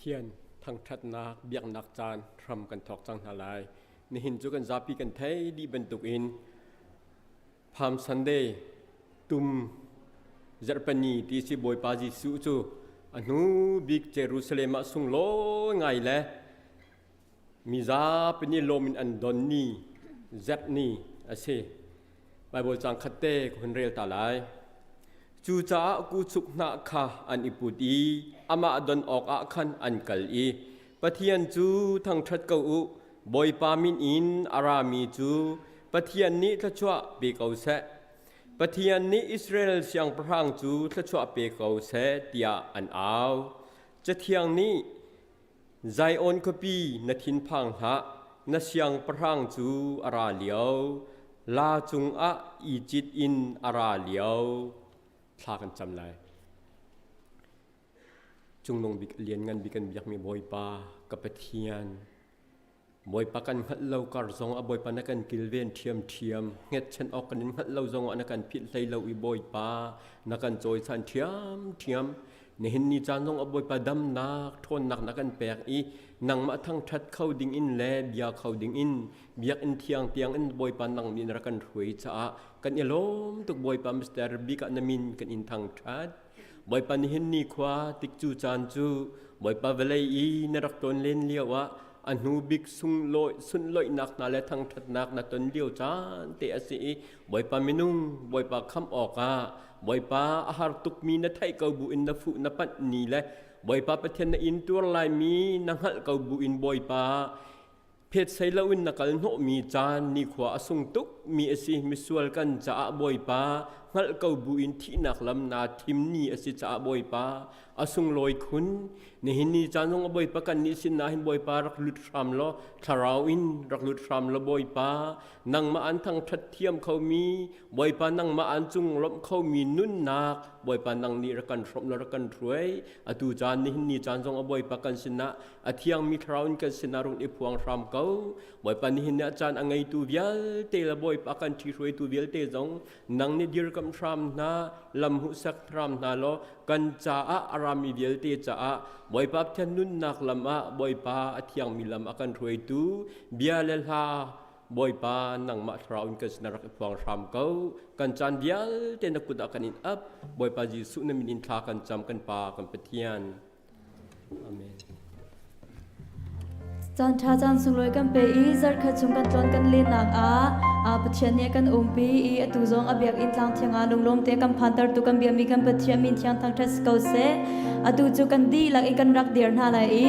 Pathian thangṭhatnak biaknak caan hram kan thawk cang hna lai. Nihin cu kan zapi kan thei dih bantukin Palm Sunday tum zarhpini ti si Bawipa Jesuh cu a hnu bik Jerusalem ah sunglawi ngai le mizapi nih lawm in an don ni zerh ni a si. Baibal caang khat te ka hun rel ta lai. Cucaah kuchuk hnah kha an i put i amah don awkah khan an kal i Pathian cu thangṭhat ko u, Bawipa min in a rami cu Pathian nih thluachuah pe ko seh. Pathian nih Israel siangpahrang cu thluachuah pe ko seh tiah an au. Cathiang nih Zion khuapi na thinphang hlah, na siangpahrang cu a ra lio, la cungah i cit in a ra lio. Thla kan cam lai. Cungnung bik lianngan bik kan biakmi Bawipa ka Pathian, Bawipa kan hngalh lo kar zong ah Bawipa na kan kilven ṭhiamṭhiam, hngetchan awk kan in hngalh lo zong ah na kan philh hlei lo i Bawipa na kan cawisan ṭhiamṭhiam. Nihin ni caan zong ah Bawipa damnak, ṭhawnnak na kan pek i nangmah thangṭhat kho ding in le bia kho ding in biakinn thiang tiang in Bawipa nang nih na rak kan hruai caah kan i lawm tuk Bawipa Mister bik ah na min kan in thangṭhat. Bawipa nihin ni khua tikcu caan cu Bawipa vawlei i na rak tlawn len lio ah a hnu bik sunglawi sunlawihnak hna le thangṭhatnak na ton lio caan te a si i Bawipa minung Bawipa khamh awkah Bawipa a har tukmi na theih ko bu in na fuh na panh ni le Bawipa Pathian na in tuar laimi na hngalh ko bu in Bawipa phet sei loin na kal hnawhmi caan nikhua a sung tuk mi a si misual kan caah Bawipa hngalh ko bu in thihnak lam naa thim ni a si caah Bawipa a sunglawi khun nihin ni caan zong a Bawipa kan nih sin ah hin Bawipa rak lut hram law thlarau in rak lut hram law Bawipa nangmah an thangṭhat thiam khomi Bawipa nangmah an cung lawmh khomi nunnak Bawipa nang nih rak kan hrawmh law rak kan hruai atu caan nihin ni caan zong a Bawipa kan sinah a thiangmi thlarau in kan sinah run i phuang hram ko Bawipa nihin ni a caan a ngeitu vialte le Bawipa kan ṭhihruaitu vialte zong nang nih dirkamh hram hna lam hmuhsak hram hna law kan caah a rami vialte caah Bawipa Pathian nunnak lam ah Bawipa a thiangmi lam a kan hruaitu bia le hla Bawipa nangmah thlarau in kan sinah rak i phuang hram ko kan caan vialte na kut ah kan in ap Bawipa Jesuh na min in thla kan cam kan Pa kan Pathian Amen. Caan ṭha caan sunglawi kan pe i zarhkhat chung kan tlawn kan lennak ah Pathian nih a kan umpi i atu zong a biakinn tlang thiang ah lunglawm te kan phantertu kan biakmi kan Pathian min thiang thangṭhat si ko seh. Atu cu kan dihlak in kan rak dir hna lai i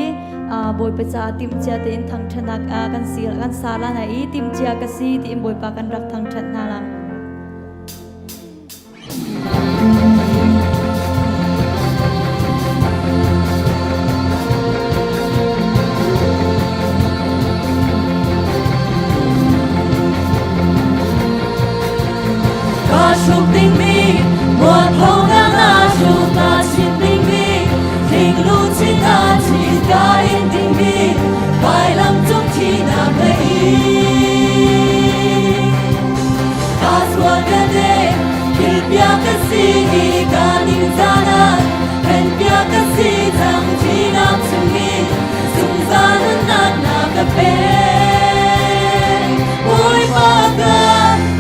Bawipa caah timhcia tein thangṭhatnak kan si kan sa la hna i timhcia ka si tiin Bawipa kan rak thangṭhat hna la. Ka hruk dingmi mualpho na na hruk na chim dingmi thinglu chin na chin ka in dingmi vailam cung thi na ngei Ka sual vialte thilpia ka si i ka ning zan phenpia ka si cang thinak chungin zungzal nunnak na ka pek. Bawipa ka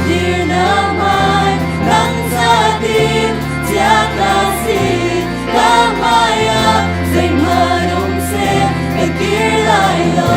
dirnak hmai dang zatin chia ka si ka hmaiah zeihmanh um seh ka kir lai lo.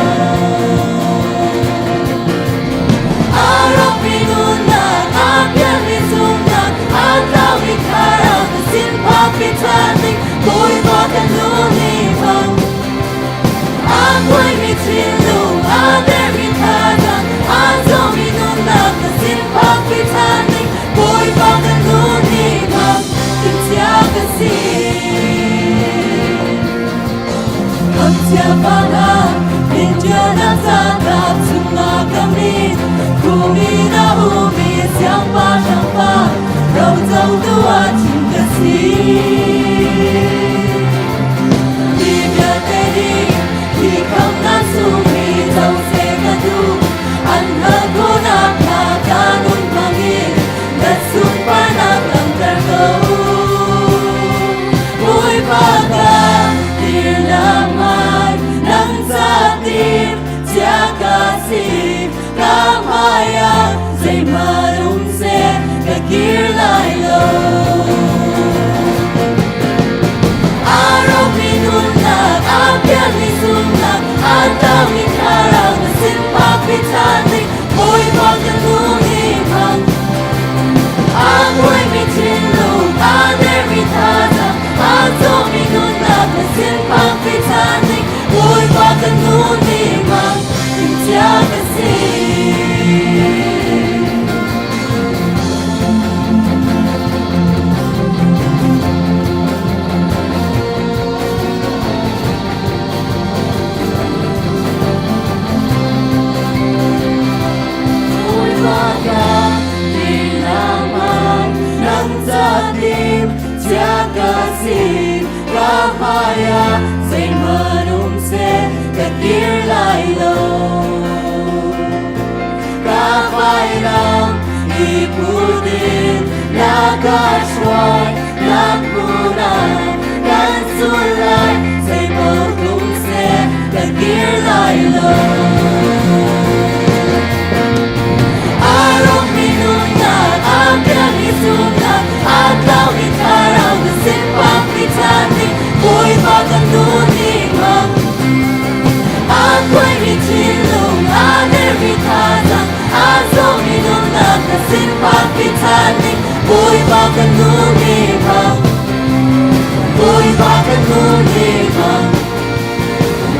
Hmaiah zeihmanh um seh ka kir lai lo. Ka vailam i put in na ka hruai nak hmun ah kan zul lai, zeipaoh tlung seh ka kir lai lo. A rawkmi nunnak, a pialmi zumhnak, a tlaumi thlarau na sifakmi caan nih Bawipa kan nun ning hmang. A khuaimi thinlung, a dermi thazaang, a zawmi nunnak na sifakmi caan nih Bawipa kan nun ning hmang. Bawipa kan nun ning hmang.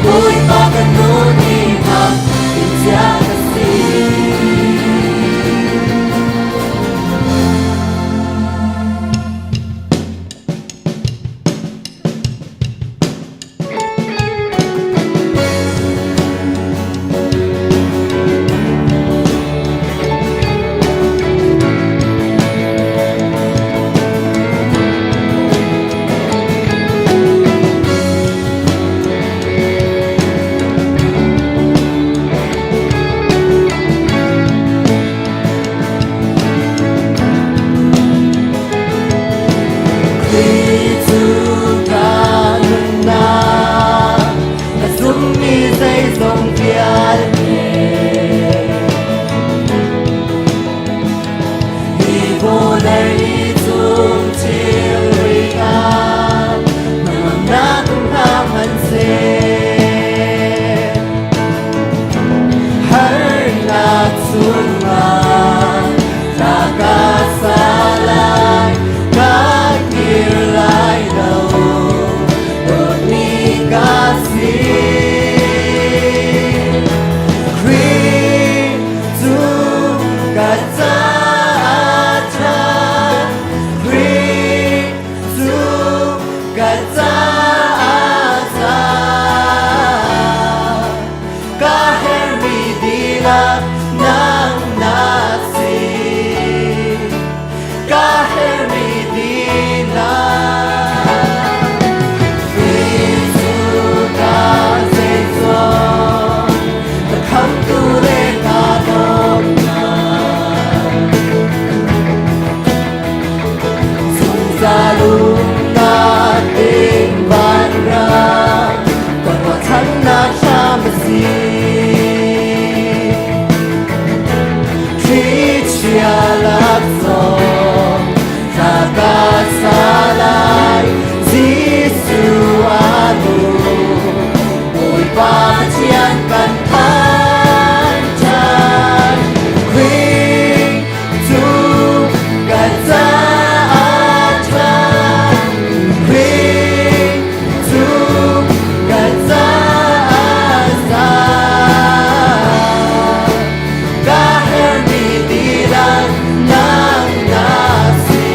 Bawipa kan nun ning hmang. Timhcia ka si. Khrih cu ka nunnak, ka zummi zeizong vialte. Hi vawlei cung thilri ah hnangamnak um hlah hmanhseh. Harnak chungah tla ka sa lai, ka kir lai lo, dawtmi ka si. Khrih cu ka caah ṭha, Khrih cu ka caah ṭha. Ka herhmi dihlak nang na si. Ka herhmi dihlak. Khrih cu ka zeizong, ka khamhtu le ka dawtnak. Zungzal umnak ding vanram, ka ruahchannak hram a si. Thlichia lak zong tla ka sa lai, Jesuh a nung, Bawipa Pathian kan thangṭhat. Khrih cu kan caah ṭha, Khrih cu kan caah za. Ka herhmi dihlak nang na si.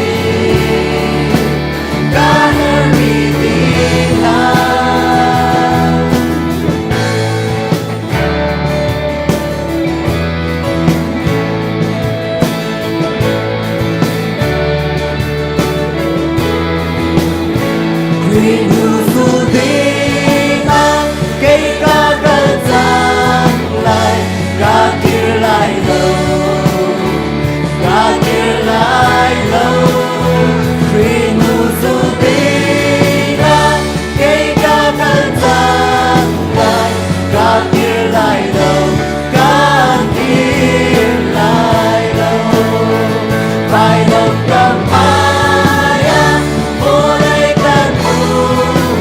Ka herhmi dihlak. Khrih hnu zul dingah kei ka kal cang lai, ka kir lai lo, ka kir lai lo. Khrih hnu zul dingah kei ka kal cang lai, ka kir lai lo, ka kir lai lo. Vailam kam hmaiah vawlei kan um.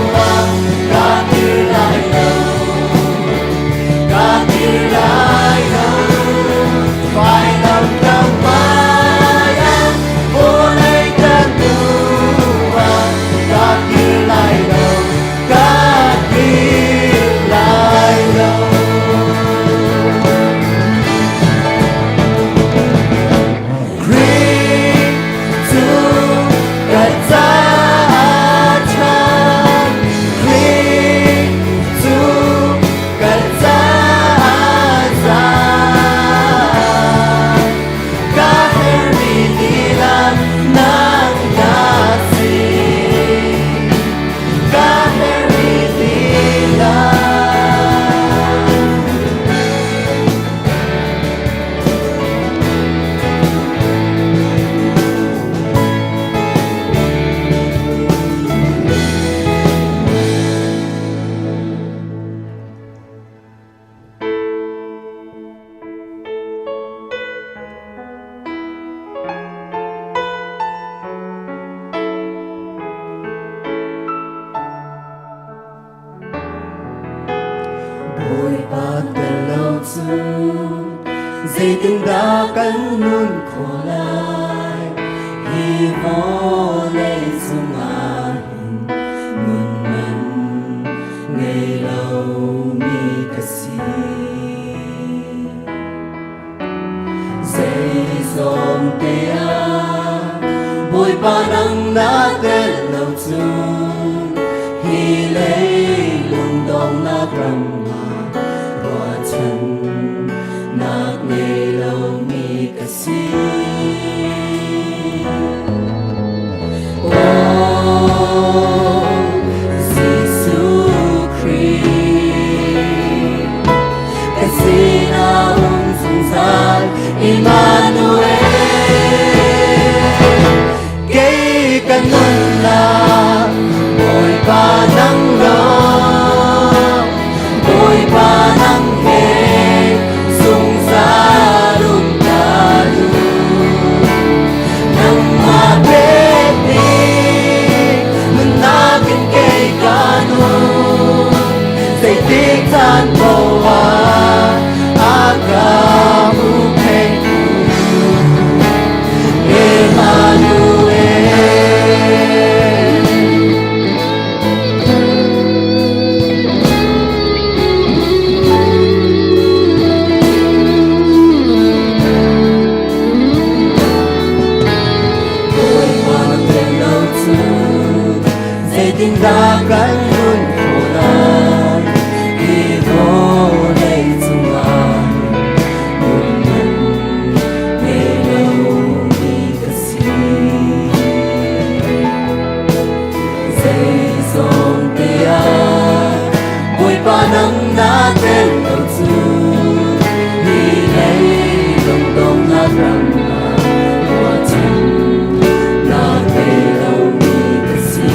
Zeitindah kan nun khawh lai hi vawlei cungah hin nun man ngei lomi ka si. Zeizong te ah Bawipa nang na tel lo cun hi leilung donghnak ram ah ruahchan nak ngei lomi ka si. Oh, Jesuh Khrih, ka sinah um zungzal Emmanuel. Kei ka nunnak Bawipa nang lawng, Bawipa nang he zungzal um ka duh. Nangmah pek ding nunnak in kei ka nung, zeitik caan paoh ah a ka hupphengtu Emmanuel. Bawipa na tel lo cu zeitindah kan nun khawh lai hi vawlei cungah nun man ngei lomi ka si. Zeizong te ah Bawipa nang na tel lo cu hi leilung donghnak ram ah ruahchan nak ngei lomi ka si.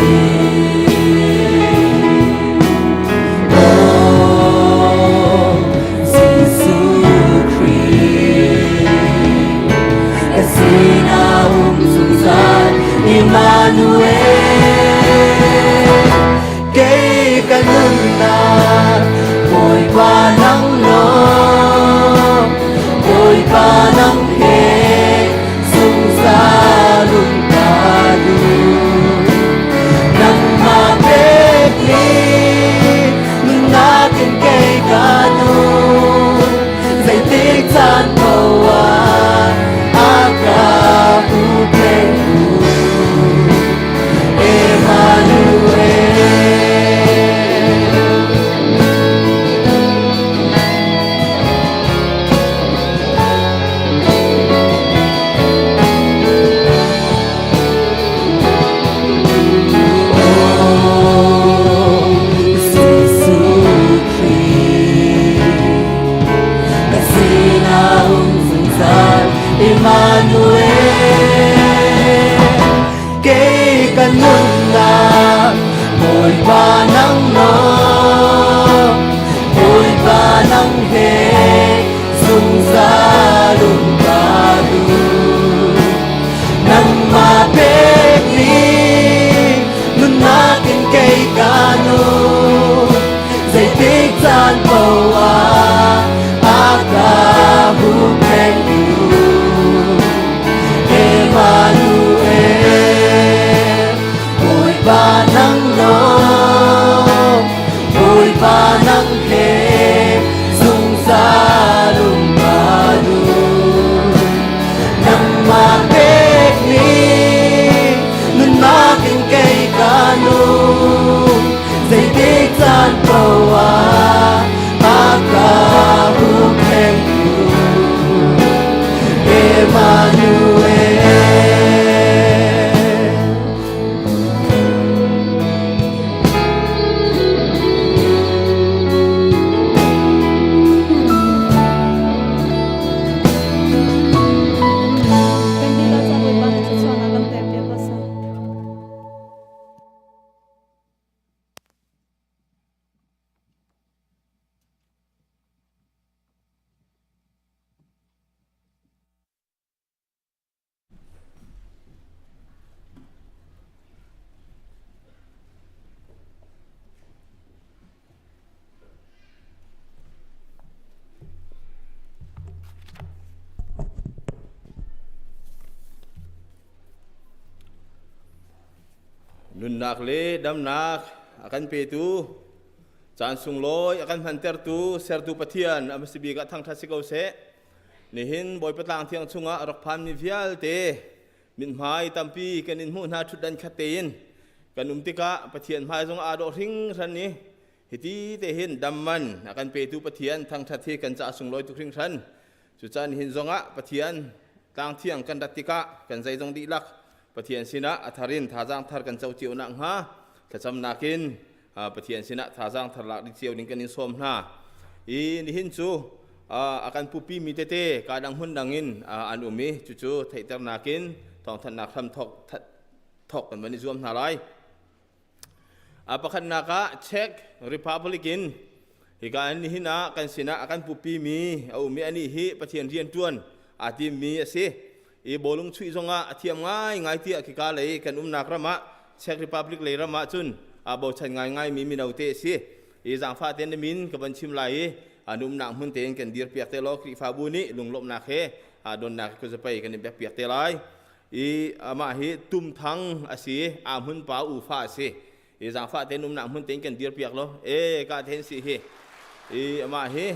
Nunnak le damnak a kan petu, caan sunglawi a kan hmantertu sertu Pathian a hmasa bik ah thangṭhat si ko seh. Nihin Bawipa tlang thiang chungah rak phanmi vialte mithmai tampi kan in hmuh hna ṭhutdan khat tein kan um tikah Pathian hmai zong aa dawh hringhran i hiti te hin dam man a kan petu Pathian thangṭhat hi kan caah sunglawi tuk hringhran. Cucaah nihin zongah Pathian tlangthiang kan rat tikah kan zeizong dihlak Pathian sinah a thar in thazaang thar kan co cio nakhnga thlacamnak in Pathian sinah thazaang thar lak ding cio ding kan in sawm hna. I nihin cu a kan pupi mi tete ka dang hmun dang in an um i cucu theihternak in thawngthanhnak hram thok thok kan van i zuam hna lai. A pakhatnak ah Czech Republic in hika in nihin ah kan sinah a kan pupimi a um i anih hi Pathian rianṭuan aa timmi a si. I bawlung chuih zongah a thiam ngaingai tiah khika lei kan umnak ram ah Czech Republic lei ram ah cun aa bochan ngaingaimi mino te a si. I zaangfah tein na min ka van chim lai i an umnak hmun tein kan dirpiak te law Khrihfabu nih lunglawmhnak he donnak kuzapei kan in pekpiak te lai. I amah hi tumthang a si, aa hmun pa ufa a si. I zaangfah tein umnak hmun tein kan dirpiak lo. E ka then si hi. I amah hi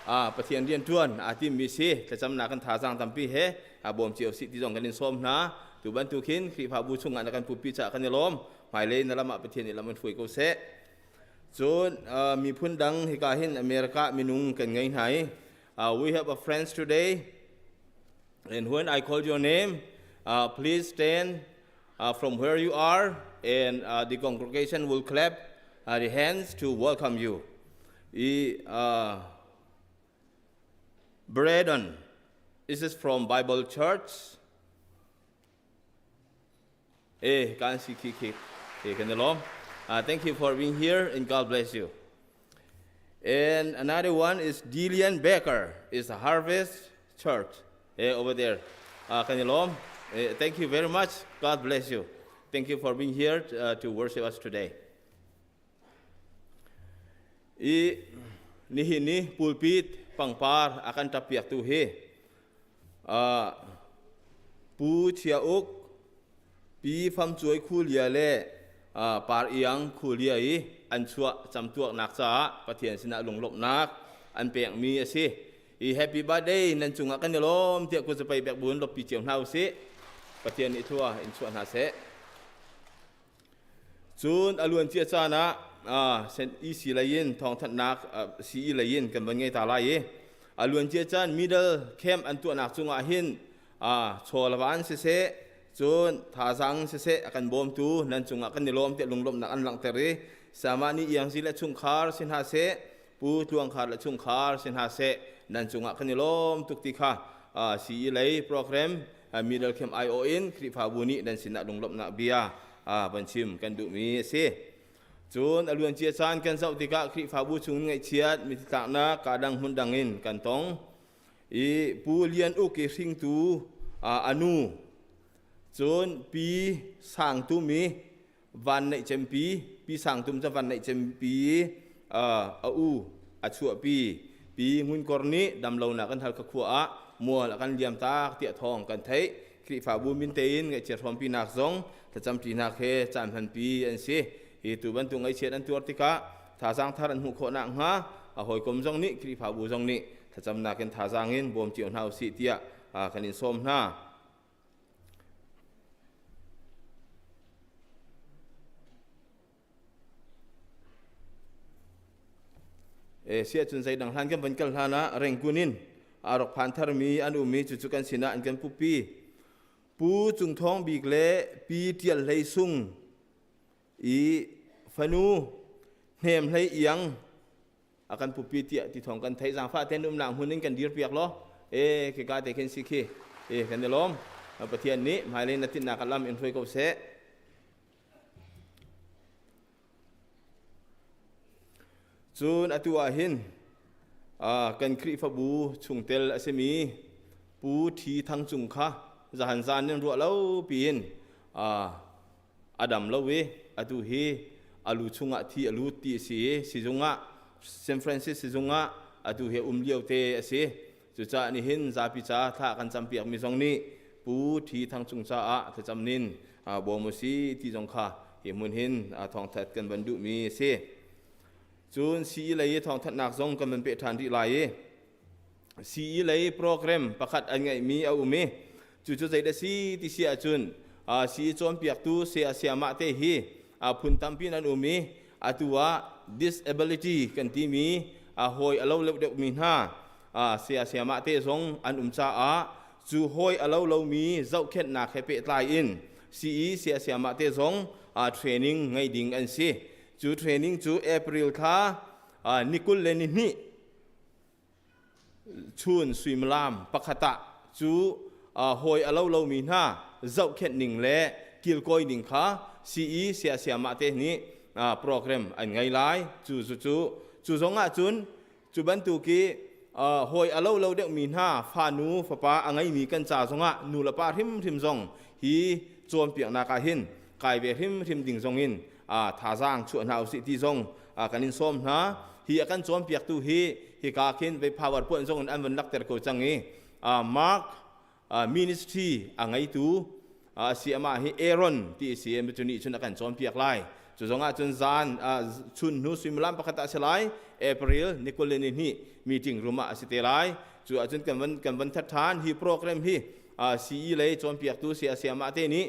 a Pathian rian ṭuan aa timmi si. Thlacamnak kan thazaang tampi he a bawm cio si ti zong kan in sawm hna. Tu bantuk hin Khrihfabu chungah na kan pupi caah kan i lawm. Hmailei na lam ah Pathian nih lam in hruai ko seh. Cun miphun dang hika hin America minung kan ngei hna i we have a friends today. And when I call your name, please stand from where you are, and the congregation will clap the hands to welcome you. I, Braden, this is from Bible Church. Eh, kan si khi khi. Eh, kan lom. Thank you for being here, and God bless you. And another one is Dillian Baker, is a Harvest Church over there. Kan i lawm. Thank you very much. God bless you. Thank you for being here to worship us today. I nihin ni pulpit pangpar a kan ṭappiak tu hi Pu Chia Uk, Pi Fam Cuai Khulia le Par Iang Khulia i an chuah camtuaknak caah Pathian sinah lunglawmhnak an pekmi a si. I happy birthday nan cungah kan i lawm tiah kutzapai bek buin lawmhpi cio hna usih. Pathian nih thlua in chuah hna seh. Cun a luancia caan ah EC lei in thawngthanhnak CE lei in kan van ngei ta lai i a luancia caan middle camp an tuahnak cungah hin chaw le van siseh cun thazaang siseh a kan bawmtu nan cungah kan i lawm tiah lunglawmhnak an langhter i sama nih iangzi le chungkhar si hna seh Pu Tluang Khar le chungkhar si hna seh nan cungah kan i lawm tuk ti kha CE lei program middle camp aiawh in Khrihfabu nih nan sinah lunglawmhnak bia van chim kan duhmi a si. Cun a luancia caan kan zoh tikah Khrihfabu chung ngaihchiat mithitlaknak kaa dang hmun dang in kan tong. I Pu Lian Uk i hringtu a nu cun Pi Sang Tum i Van Neih Cempi Pi Sang Tum cu Van Neih Cempi a u a chuahpi Pi Ngun Kor nih damlonak kan hal ka khua ah mual a kan liam tak tiah thawng kan theih. Khrihfabu min tein ngaihchiat hrawmpinak zong thlacamṭinak he caan hmanpi an si. Hi tu bantuk ngaihchiat an tuar tikah thazaang thar an hmuh khawh nakhnga a hawikom zong nih Khrihfabu zong nih thlacamnak in thazaang in bawm cio hna usih tiah kan in sawm hna. Siah cun zeidang hlan kan van kal hlan ah Rangoon in aa rak phan tharmi an um i cucu kan sinah an kan pupi. Pu Cung Thawng Bik le Pi Ṭial Hlei Sung i fanu Hnem Hlei Iang a kan pupi tiah ti thawng kan theih. Zaangfah tein umnak hmun in kan dirpiak law e khika te khin si khi e kan i lawm. Pathian nih hmailei na tinhnak a lam in hruai ko seh. Cun atu ah hin kan Khrihfabu chungtel a simi Pu Thi Thang Cung kha zahan zan in ruah lo piin a dam lo i atu hi a lu chungah thi a lut ti a si i sizung ah San Francisco sizung ah atu hi um lio te a si. Cucaah nihin zapi ca thla kan campiakmi zong nih Pu Thi Thang Cung caah thlacam nin bawm u si ti zong kha Hi hmun hin thawngthat kan van duhmi a si. Cun sii lei i thawngthatnak zong kan van peh ṭhan rih lai i sii lei program pakhat an ngeihmi a um i cucu zeidah si ti si ahcun sii cawnpiaktu saya sayamah te hi phun tampi an um i atu ah disability kan timi hawi a lo deuh deuhmi hna saya sayamah te zong an um caah cu hawi a lo lomi zohkhenhnak he pehtlai in sii saya sayamah te zong training ngei ding an si. Cu training cu April thla ni 22 chun suimilam pakhat ah cu hawi a lo lomi hna zohkhenh ning le kilkawi ning kha CE saya sayamah te nih program an ngei lai. Cu cu cu zong ah cun cu bantuk i hawi a lo lo deuhmi hna fanu fapa a ngeimi kan ca zongah nu le pa hrimhrim zong hi cawnpiaknak ah hin kai ve hrimhrim ding zong in thazaang chuah hna usih ti zong kan in sawm hna. Hi a kan cawnpiaktu hi hika khin vei power puan zong in an van lakter ko cang i Mark ministry a ngeitu si amah hi Aaron ti a si. Cu nih cun a kan cawnpiak lai. Cu zong ah cun zan chun hnu suimilam pakhat ah a si lai, April ni 22 meeting room ah a si te lai. Cu ahcun kan van that than. Hi program hi CE lei cawnpiaktu saya sayamah te nih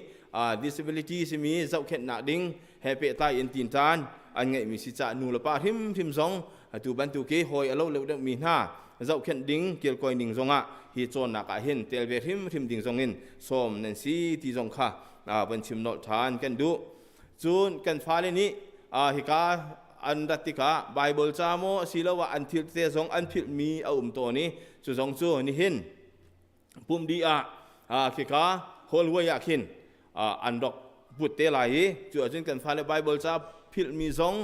disability simi zohkhenhnak ding he pehtlai in tinṭan an ngeihmi si cah nu le pa hrimhrim zong atu bantuk i hawi a lo leuh deuhmi hna zohkhenh ding kilkawi ning zongah hi cawnnak ah hin tel ve hrimhrim ding zongin sawm nan si ti zong kha van chim nolh ṭhan kan duh. Cun kan fale nih hika an rat tikah Bible ca maw asiloah an thil tete zong an philhmi a um tawn i cu zong cu nihin pumh dih ah khika hallway ah khin an rak put te lai i cu ahcun kan fale Bible ca philhmi zong,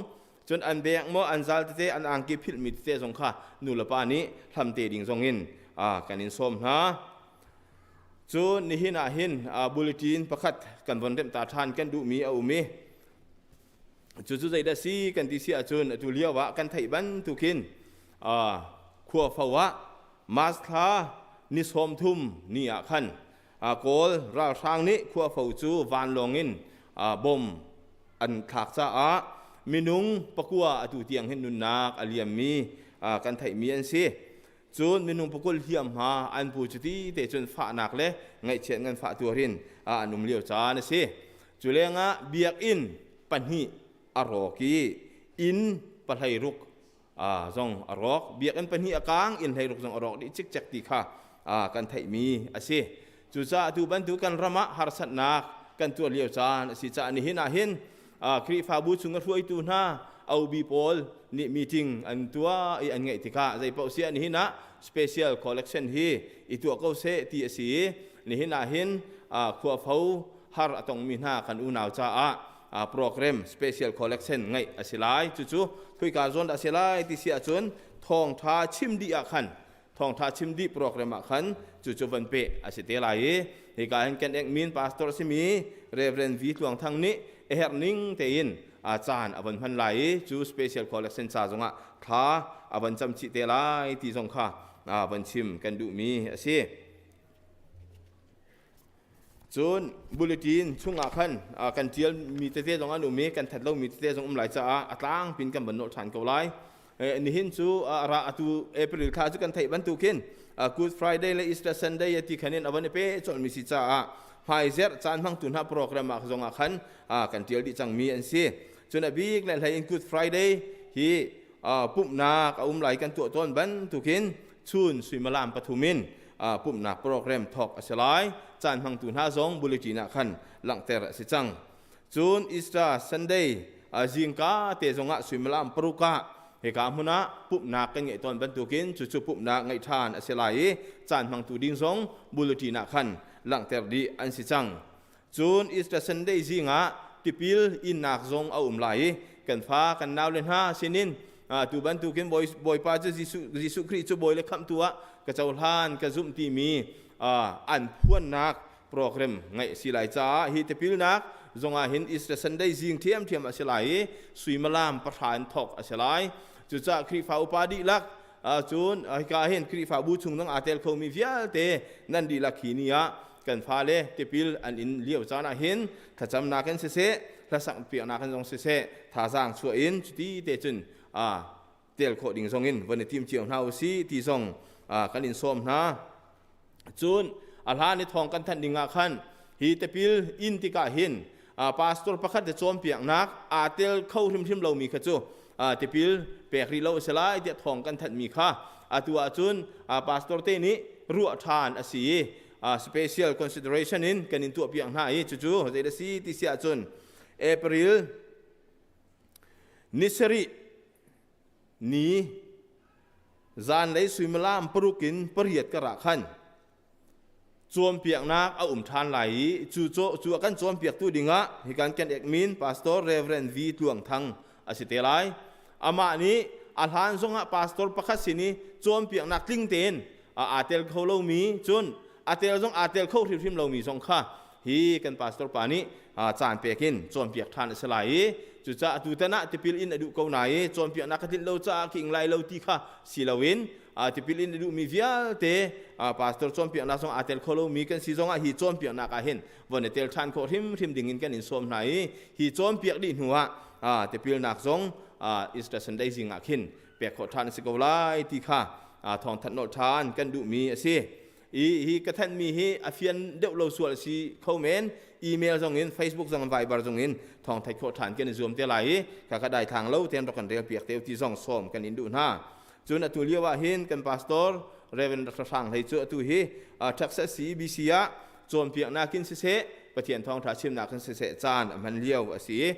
cun an bek maw an zal tete an angki philhmi tete zong kha nu le pa nih hlam te ding zong in kan in sawm hna. Cun nihin ah hin bulletin pakhat kan von remh ta ṭhan kan duhmi a um i cucu zeidah si kan ti si ahcun atu lio ah kan theih bantukin khua fo ah March thla ni 30 ni ah khan Kawl ralhrang nih Khuafo cu vanlawng in bom an thlak caah minung 9 atu tiang hin nunnak a liammi kan theihmi an si. Cun minung 20 hliamhma an pu. Cuti te cun fahnak le ngaihchiat nganfah tuarin an um lio caan a si. Cu lengah biakinn pahnih a rawk i inn 16 zong a rawk. Biakinn pahnih a kaang, inn 16 zong a rawk dih cikcek ti kha kan theihmi a si. Cucaah tu bantuk kan ram ah harsatnak kan tuar lio caan a si caah nihin ah hin Khrihfabu chung a hruaitu hna OB pawl nih meeting an tuah i an ngeih tikah zeipaoh si ah nihin ah special collection hi i tuah ko seh ti a si i nihin ah hin Khuafo har a tongmi hna kan unau caah program special collection ngeih a si lai. Cucu khoika zawn dah a si lai ti si ahcun thawngtha chim dih ah khan, thawngtha chim dih program ah khan cucu van peh a si te lai i hika hin kan ekmin pastor simi Reverend V Tluang Thang nih a herh ning tein a caan a van hman lai i cu special collection ca zongah thla a van cam chih te lai ti zong kha van chim kan duhmi a si. Cun bulletin chungah khan kan ṭialmi tete zong an um i kan that lomi tete zong um lai caah a tlangpin kan van nolh ṭhan ko lai. Nihin cu ra atu April thla cu kan theih bantukin Good Friday le Easter Sunday ti khan in a van i pe colhmi si caah hmaizerh caan hmangtu hna program ah zong ah khan kan ṭial dih cangmi an si. Cun a bik le hlei in Good Friday hi pumhnak a um lai. Kan tuah tawn bantukin chun suimilam 3 in pumhnak program thawk a si lai. Caan hmangtu hna zong bulletin ah khan langhter a si cang. Cun Easter Sunday zingka te zongah suimilam 6 ah hika hmun ah pumhnak kan ngeih tawn bantukin cucu pumhnak ngeih ṭhan a si lai i caan hmangtu ding zong bulletin ah khan langhter dih an si cang. Cun Easter Sunday zing ah tipil innak zong a um lai i kan fa kan naule hna sinin tu bantukin Bawipa cu Jesuh Khrih cu Bawi le Khamhtu ah ka cohlan, ka zumh timi an phuannak program ngeih si lai caah hi tipilnak zongah hin Easter Sunday zing ṭhiamṭhiam a si lai i suimilam 10 in thawk a si lai. Cucaah Khrihfa upa dihlak, cun hika hin Khrihfabu chung nang aa tel khomi vialte nan dihlak hi ni ah kan fale tipil an in lio caan ah hin thlacamnak in siseh. hlasak piaknak in zong siseh thazaang chuah in cuti te cun tel khawh ding zong in von i tim cio hna usih ti zong kan in sawm hna. Cun a hlan i thawng kan thanh ding ah khan hi tipil in tikah hin pastor pakhat te cawnpiaknak aa tel kho hrimhrim lomi kha cu tipil pek rih lo a si lai tiah thawng kan thanhmi kha atu ahcun pastor te nih ruah ṭhan a si i special consideration in kan in tuahpiak hna i cucu zei a si ti si ahcun April ni sarih ni zanlei suimilam 6 in 8 ka rah khan cawnpiaknak a um ṭhan lai i cu cu a kan cawnpiaktu dingah hikan kan ekmin Pastor Reverend V Tluang Thang a si te lai. Amah nih a hlan zongah pastor pakhat sin i cawnpiaknak tling tein aa tel kho lomi cun a tel zong aa tel kho hrimhrim lomi zong kha hi kan pastor pa nih caan pek in cawnpiak ṭhan a si lai i cucaah tutan ah tipil in a duh ko na i cawnpiaknak ka tlinh lo caah ka ing lai lo ti kha si loin tipil in a duhmi vialte pastor cawnpiaknak zong aa tel kho lomi kan si zongah hi cawnpiaknak ah hin von i tel ṭhan khawh hrimhrim ding in kan in sawm hna i hi cawnpiak dih hnu ah tipilnak zong Easter Sunday zing ah khin pek khawh ṭhan a si ko lai ti kha thawngthanh nolh ṭhan kan duhmi a si. I hi ka thanhmi hi a fian deuh lo sual a si kho men. Email zong in, Facebook zong in, Viber zong in thawng theih khawh ṭhan kan i zuam te lai i kha ka daithlang lo tein rak kan rel piak te ti zong sawm kan in duh hna. Cun atu lio ah hin kan pastor Reverend Dr. Hrang Hlei cu atu hi Texas CEBC ah cawnpiaknak in siseh Pathian thawngṭha chimnak in siseh caan a hman lio a si i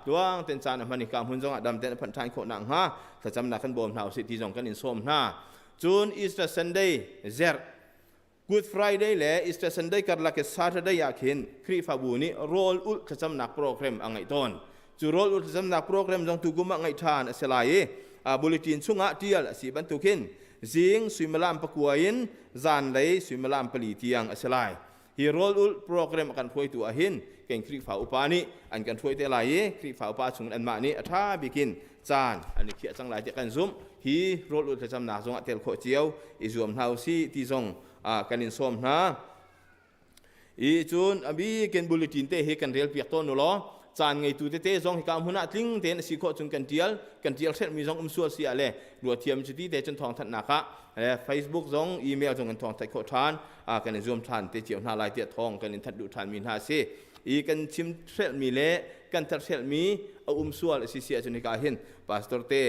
tluang ten caan a hman i ka hmun zongah dam ten a phanh ṭhan khawh nakhnga thlacamnak kan bawm hna usih ti zong kan in sawm hna. Cun Easter Sunday zerh Good Friday le Easter Sunday karlak i Saturday ah khin Khrihfabu nih rawl ulh thlacamnak program a ngeih tawn. Cu rawl ulh thlacamnak program zong tukum ah ngeih ṭhan a si lai i bulletin chungah ṭial a si bantukin zing suimilam 9 in zanlei suimilam 4 tiang a si lai. Hi rawl ulh program a kan hruaitu ah hin kan Khrihfa upa nih an kan hruai te lai i Khrihfa upa chung anmah nih a ṭha bikin caan an i khiah cang lai tiah kan zumh. Hi rawl ulh thlacamnak zongah tel khawh cio i zuam hna usih ti zong kan in sawm hna. I cun a bikin bulletin te hi kan rel piak tawn u law caan ngeitu tete zong hika hmun ah tling tein a si khawh cun kan tial kan tial hrelhmi zong um sual si ah le ruathiam cuti te cun thawngthanhnak ah Facebook zong email zong in thawng theih khawh ṭhan kan i zuam ṭhan te cio hna lai tiah thawng kan in thanh duh ṭhanmi hna a si. I kan chim hrelhmi le kan that hrelhmi a um sual a si si ahcun hika hin pastor te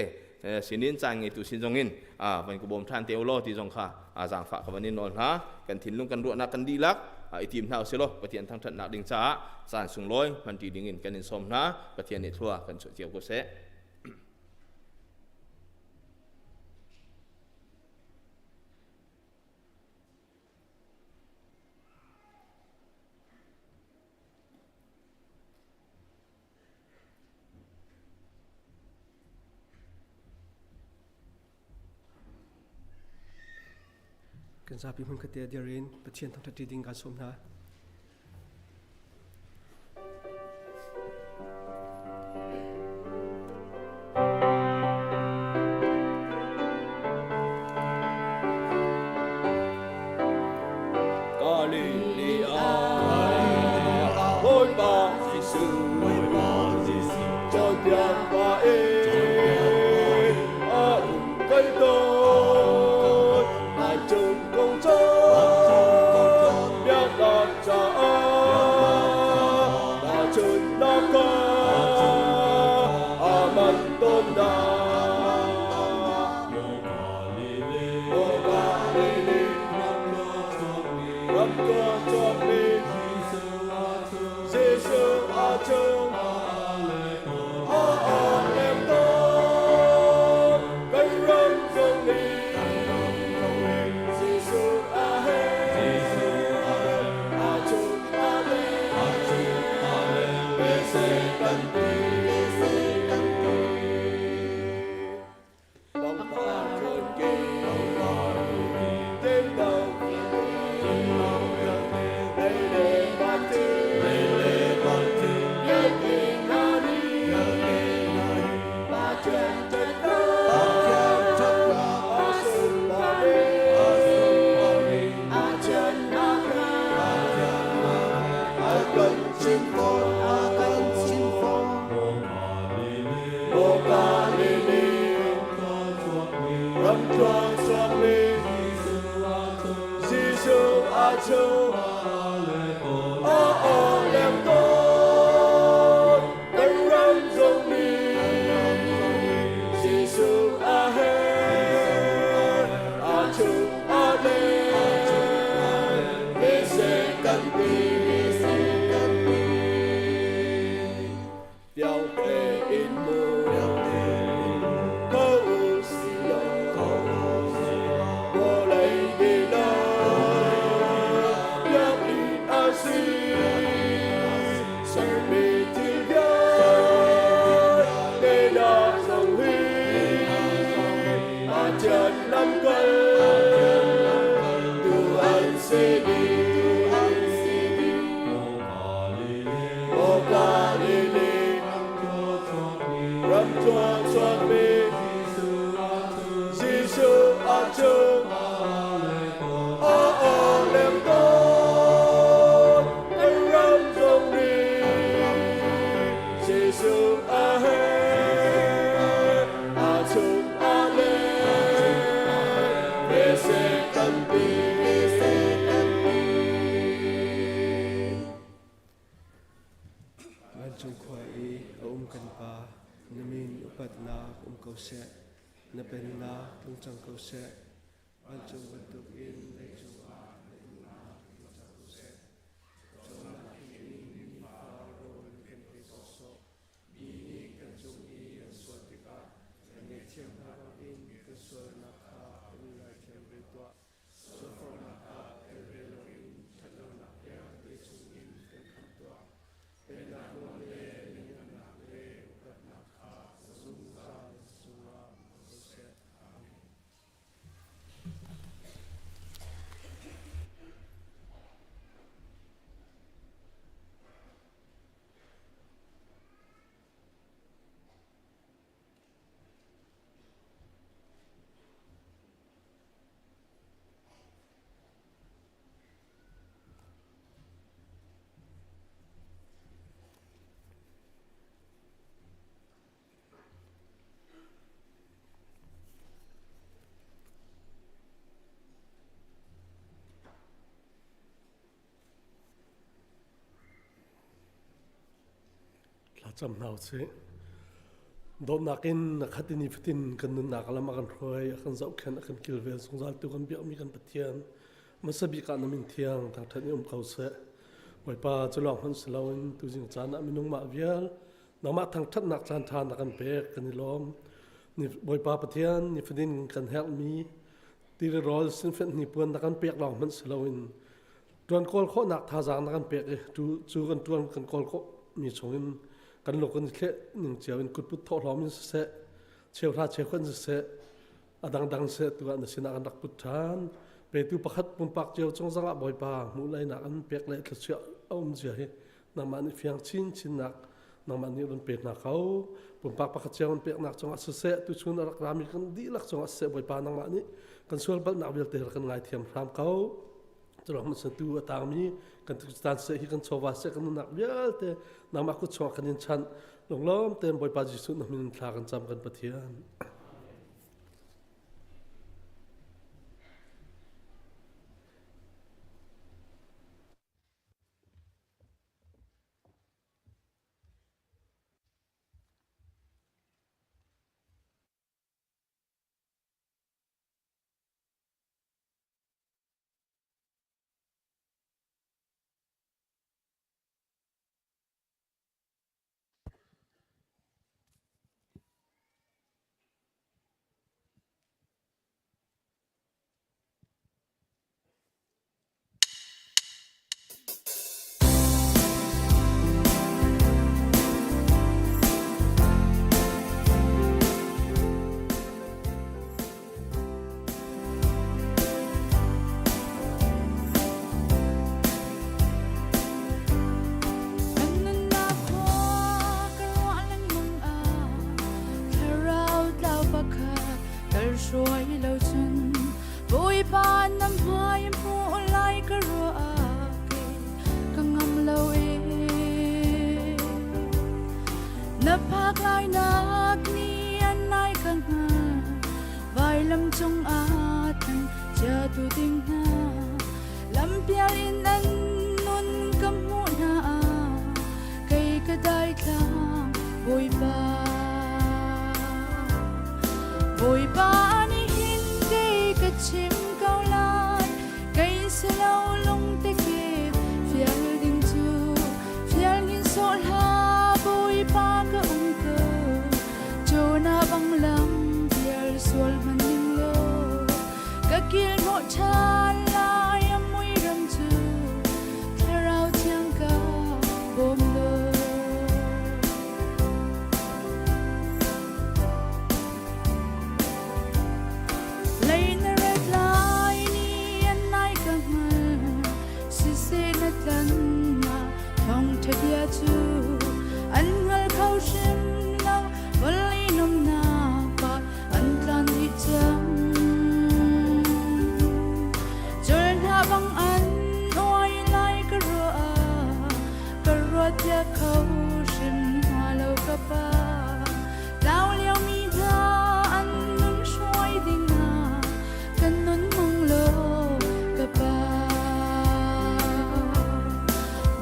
sinin caan ngeitu sin zong in van ka bawm ṭhan te u law ti zong kha zaangfah ka van in nawl hna. Kan thinlung kan ruahnak kan dihlak i tim hna usih law Pathian thangṭhatnak ding caah caan sunglawi hmanṭi ding in kan in sawm hna. Pathian nih thlua kan chuah cio ko seh. Kan zapi hmun khat te dir in Pathian thangṭhat ṭi ding kan sawm hna. Ram chuakmi Jesuh a chung aw leng tawn kan ram zong nih Jesuh a he a chung a leng mese kan pi Fiang tein mu ko u si law vawlei dihlak biakinn a si sermi thil vialte nak zong hi Pathian lamkal tu an si dih. Aw Galilee ram chuakmi Jesuh a cung aw leng tawn kan ram zong nih Jesuh a he a chung a leng mese tampi. Vancung khua i a um kan Pa, na min upatnak um ko seh, na pennak tlung cang ko seh. Vancung bantukin leicung ah na duhnak tlung cang ko seh. Cawnak in nifa rawl kan pe ko sawh. Mi nih kan cung i an sual tikah kan ngaihthiam hna bangin kan sualnak kha kan ngaithiam ve tuah. Sualforhnak ah tel ve loin ṭhatlonak vialte chungin kan khamh tuah. Pennak nawl le lianngannak le upatnak kha zungzal cungah um ko seh. Amen. Thlacam hna usih. Dawtnak in na khat in nifatin kan nunnak lam a kan hruai, a kan zohkhenh, a kan kilven zungzal tu kan biakmi kan Pathian. Hmasa bik ah na min thiang thangṭhat in um ko seh. Bawipa cu lawng hmanh si loin tuzing caan ah minung mah vial nangmah thangṭhatnak caan ṭha na kan pek kan i lawm. Bawipa Pathian nifatin kan herhmi tilirawl sinfenh hnipuan na kan pek lawng hmanh si loin Ṭuan kawl khawhnak thazaang na kan pek i cu kan ṭuan kan kawl khawhmi chungin kan lung kan i thleh ning cio in kutput thawhlawm in siseh, cheuhra cheukhat siseh, a dangdang siseh tu ah na sinah kan rak put ṭhan. Petu pakhat pumpak cio cung zongah Bawipa hmuh leinak an pek le thluachuah a um zia hi nangmah nih fiang chinchinnak nangmah nih run pe hna ko. Pumpak pakhat cio an peknak cungah siseh, tuchun a rak rami kan dihlak cungah siseh Bawipa nangmah nih kan sual palhnak vialte rak kan ngaithiam hram ko. Curuang hmanh tu a tangmi kan tan seh hi kan chawva seh kan nunnak vialte nangmah kut chungah kan in chanh lunglawm tein Bawipa Jesuh na min thla kan cam kan Pathian. Kan nunnak khua ka ruah lengmang ah thlarau tlau pakhat tal hruai lo cun Bawipa na hmai hmuh lai ka ruah ah ka ngam lo e Na phak lai nak ni an nai ka hnga Vailam cung ah. tu ding hna lampial in an nun ka hmuh hna kei ka daithlang Bawipa Bawipa nih hin kei ka chim ko lai kei si lo lungte kip fial ding cu fial hin sawh hlah Bawipa ka um ko Jonah bang lam pial sual hmanh ning law ka kil hnawh ṭhan lai a mui ram cu thlarau thiang ka bawm law. Lei na ret lai ni an nai ka hngal siseh na tlannak thawngṭha bia cu an hngal kho hrim lo vawlei nomnak pa an tlan dih cang Cul hna bang an uai lai ka ruah ka ruat tia kho hrim hna lo ka pa Tlau liomi hna an nun hruai dingah kan nun hmang law ka Pa.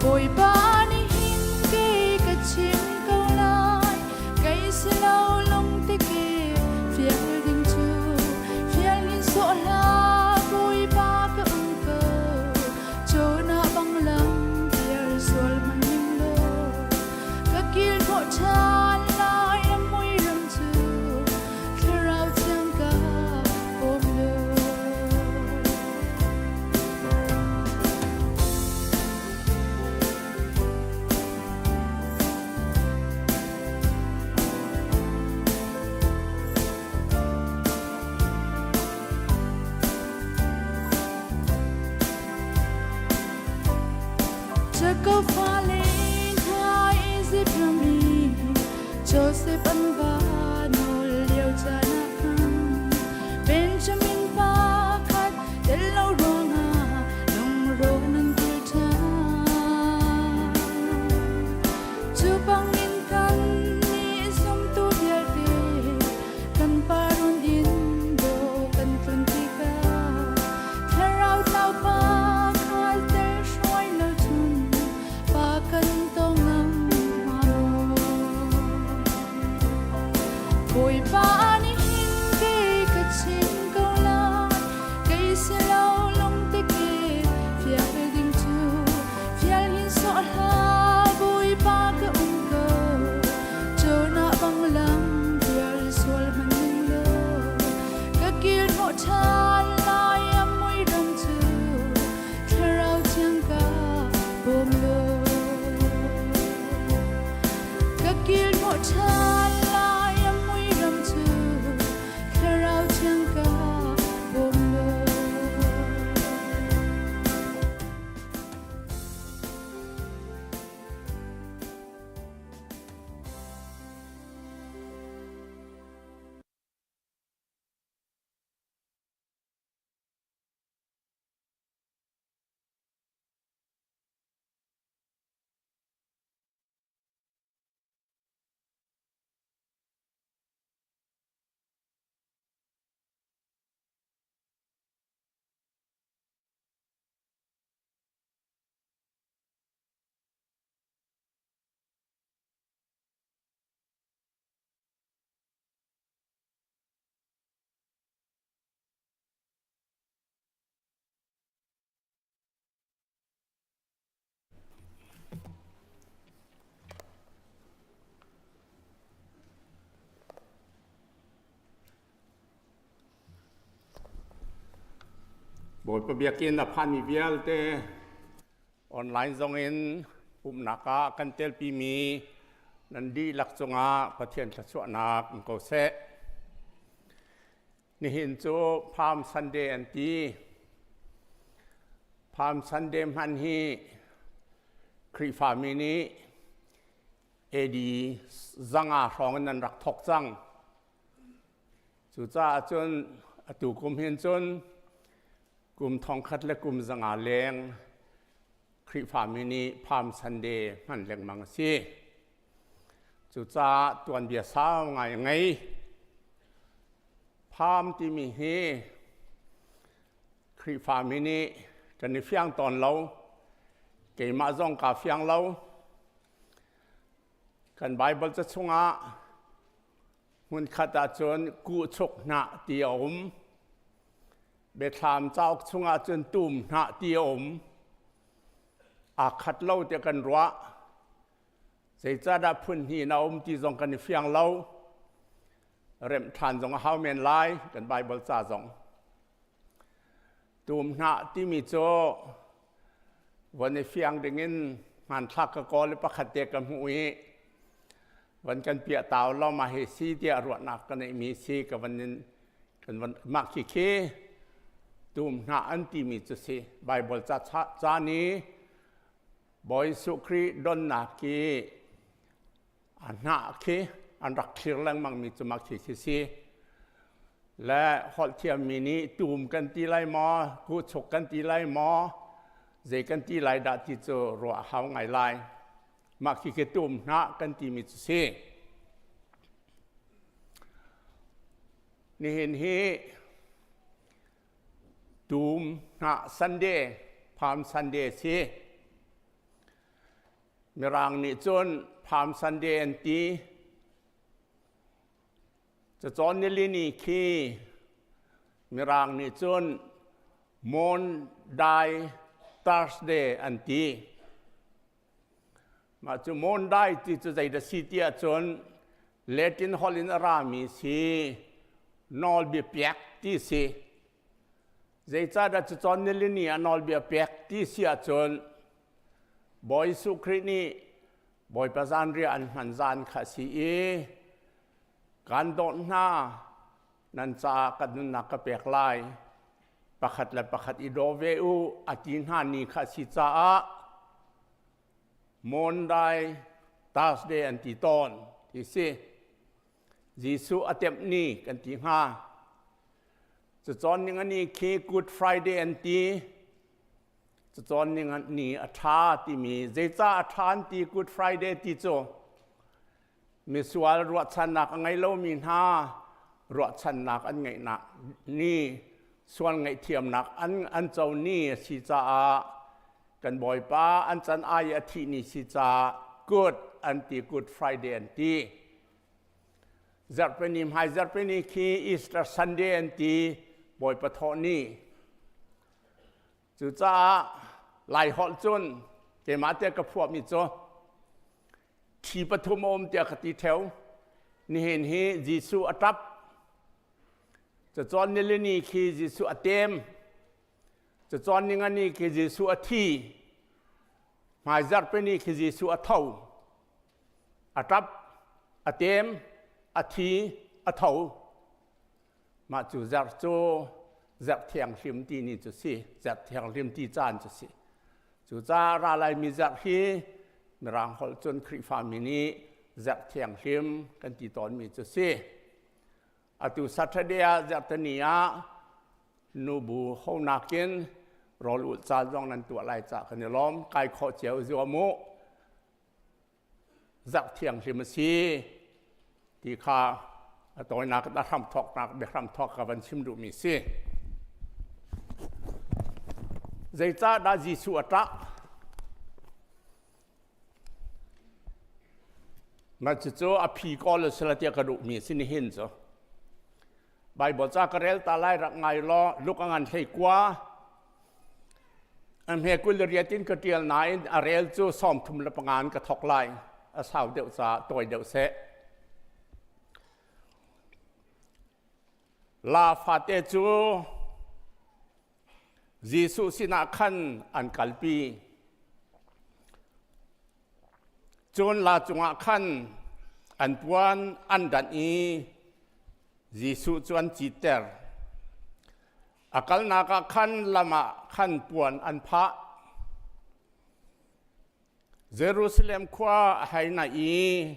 Bawipa nih hin kei ka chim ko lai, kei si lo lungte ke fial ding cu fial in sawh hlah Bawipa ka um ko. Jonah bang lam pial sual hmanh ning law ka kil khawh ṭhan lai a mui ram cu thlarau thiang ka bawm law. Jacob fale hna Izipt ram i Josef an va nawl lio caan ah khan Benjamin pa khat tel lo ruangah lungrawh nan kil ṭhan. Cu bangin kan nih zumtu vialte kan pa run in dawh kan tlun tikah Thlarau tlau pa kha tel hruai lo cun pa kan tong ngam hnga maw? Bawipa nih hin kei ka chim ko lai, kei si lo lungte ke fial ding cu fial hin sawh hlah Bawipa ka um ko. Jonah bang lam pial sual hmanh ning law ka kil hnawh ṭhan lai a mui ram cu thlarau thiang ka bawm law ka kil hnawh ṭhan lai a mui ram cu thlarau thiang ka bawm law. Bawipa biakinn a phanmi vialte Online zongin pumhnak ah kan telpimi nan dihlak cungah Pathian thluachuahnak um ko seh. Nihin cu Palm Sunday an ti. Palm Sunday hman hi Khrihfami nih AD zanga hrawng in an rak thawk cang. Cucaah cun atu kum hin cun kum thongkhat le kum zanga leng Khrihfami nih Palm Sunday hman lengmang a si. Cucaah tuanbia sau ngai a ngei. Palm timi hi Khrihfami nih kan i fiang tawn lo. Keimah zong kaa fiang lo. Kan Baibal ca chungah hmunkhat ahcun kuhchuk hnah ti a um. Biathlam cauk chungah cun tum hnah ti a um. Aa khat lo tiah kan ruah. Zeicahdah phun hnih in a um ti zong kan i fiang lo. Remh ṭhan zong a hau men lai kan Baibal ca zong. Tum hnah timi cu von i fiang dingin hmanthlak ka kawl i pakhat te ka hmuh i van kan piah tau lo ma hi si tiah ruahnak ka neihmi si ka van in kan van mah khi khi tum hnah an timi cu si Bible ca ca ni Bawi Jesuh Khrih donnak i a hnah khi an rak thlir lengmang mi cu mah khi khi si le holh thiammi nih tum kan ti lai maw kuhchuk kan ti lai maw zei kan ti lai dah ti cu ruah hau ngai lai mah khi khi tum hnah kan timi cu si nihin hi tum hnah Sunday Palm Sunday si Mirang nih cun Palm Sunday an ti. Cacawn nilini khi Mirang nih cun Maundy Thursday an ti. Mah cu Maundy ti cu zeidah si ti ahcun Latin holh in a rami si nawlbia pek ti si. Zeicahdah cucawn nilini ah nawlbia pek ti si ahcun Bawi Jesuh Khrih nih Bawipa zanriah an hman zan kha a si i kan dawt hna nan caah ka nunnak ka pek lai pakhat le pakhat i daw ve u a ti hna ni kha a si caah Monday Thursday an ti tawn ti si Jesuh a temh ni kan ti hnga cucawn ning ani khi Good Friday an ti Cacawn ning ni a ṭha timi zeicah a ṭha an ti Good Friday ti cu misual ruahchannak a ngei lomi hna ruahchannak an ngeihnak ni sual ngaihthiamnak an an co ni a si caah kan Bawipa an can ai a thih ni si caah Good an ti Good Friday an ti. Zarhpini hmai zarhpini khi Easter Sunday an ti Bawipa thawh ni. Cucaah Laiholh cun keimah te ka phuahmi cu thi pathum a um tiah ka ti ṭheo. Nihin hi Jesuh a ṭap. Cacawn nilini khi Jesuh a tem. Cacawn ningani khi Jesuh a thi. Hmaizarhpini khi Jesuh a tho. A ṭap, a tem, a thi, a tho. Mah cu zarh cu zarh thianghlim ti ni cu si, zarh thianghlim ti caan cu si. Cucaah ra laimi zarh hi Mirang holh cun Khrihfami nih zarh thianghlim kan ti tawnmi cu si. Atu Saturday ah zarhteni ah nubu honak in rawl ulh caan zong nan tuah lai cah kan i lawm. Kai khawh cio zuam u. Zarh thianghlim a si ti kha a tawinak a hramthawknak biahramthawk ka van chim duhmi si. Zeicahdah Jesuh a ṭah? Mah cucu a phi kawl a si la tiah ka duhmi a si nihin cu. Baibal ca ka rel ta lai rak ngai law Luke a ngan hlei kua A hme 28 in ka ṭial nain a rel cu 35 in ka thawk lai. A sau deuh caah tawi deuh seh. La fate cu Jesuh sinah khan an kalpi. Cun la cungah khan an puan an danh i Jesuh cu an citter. A kalnak ah khan lam ah khan puan an phah. Jerusalem khua a hei naih i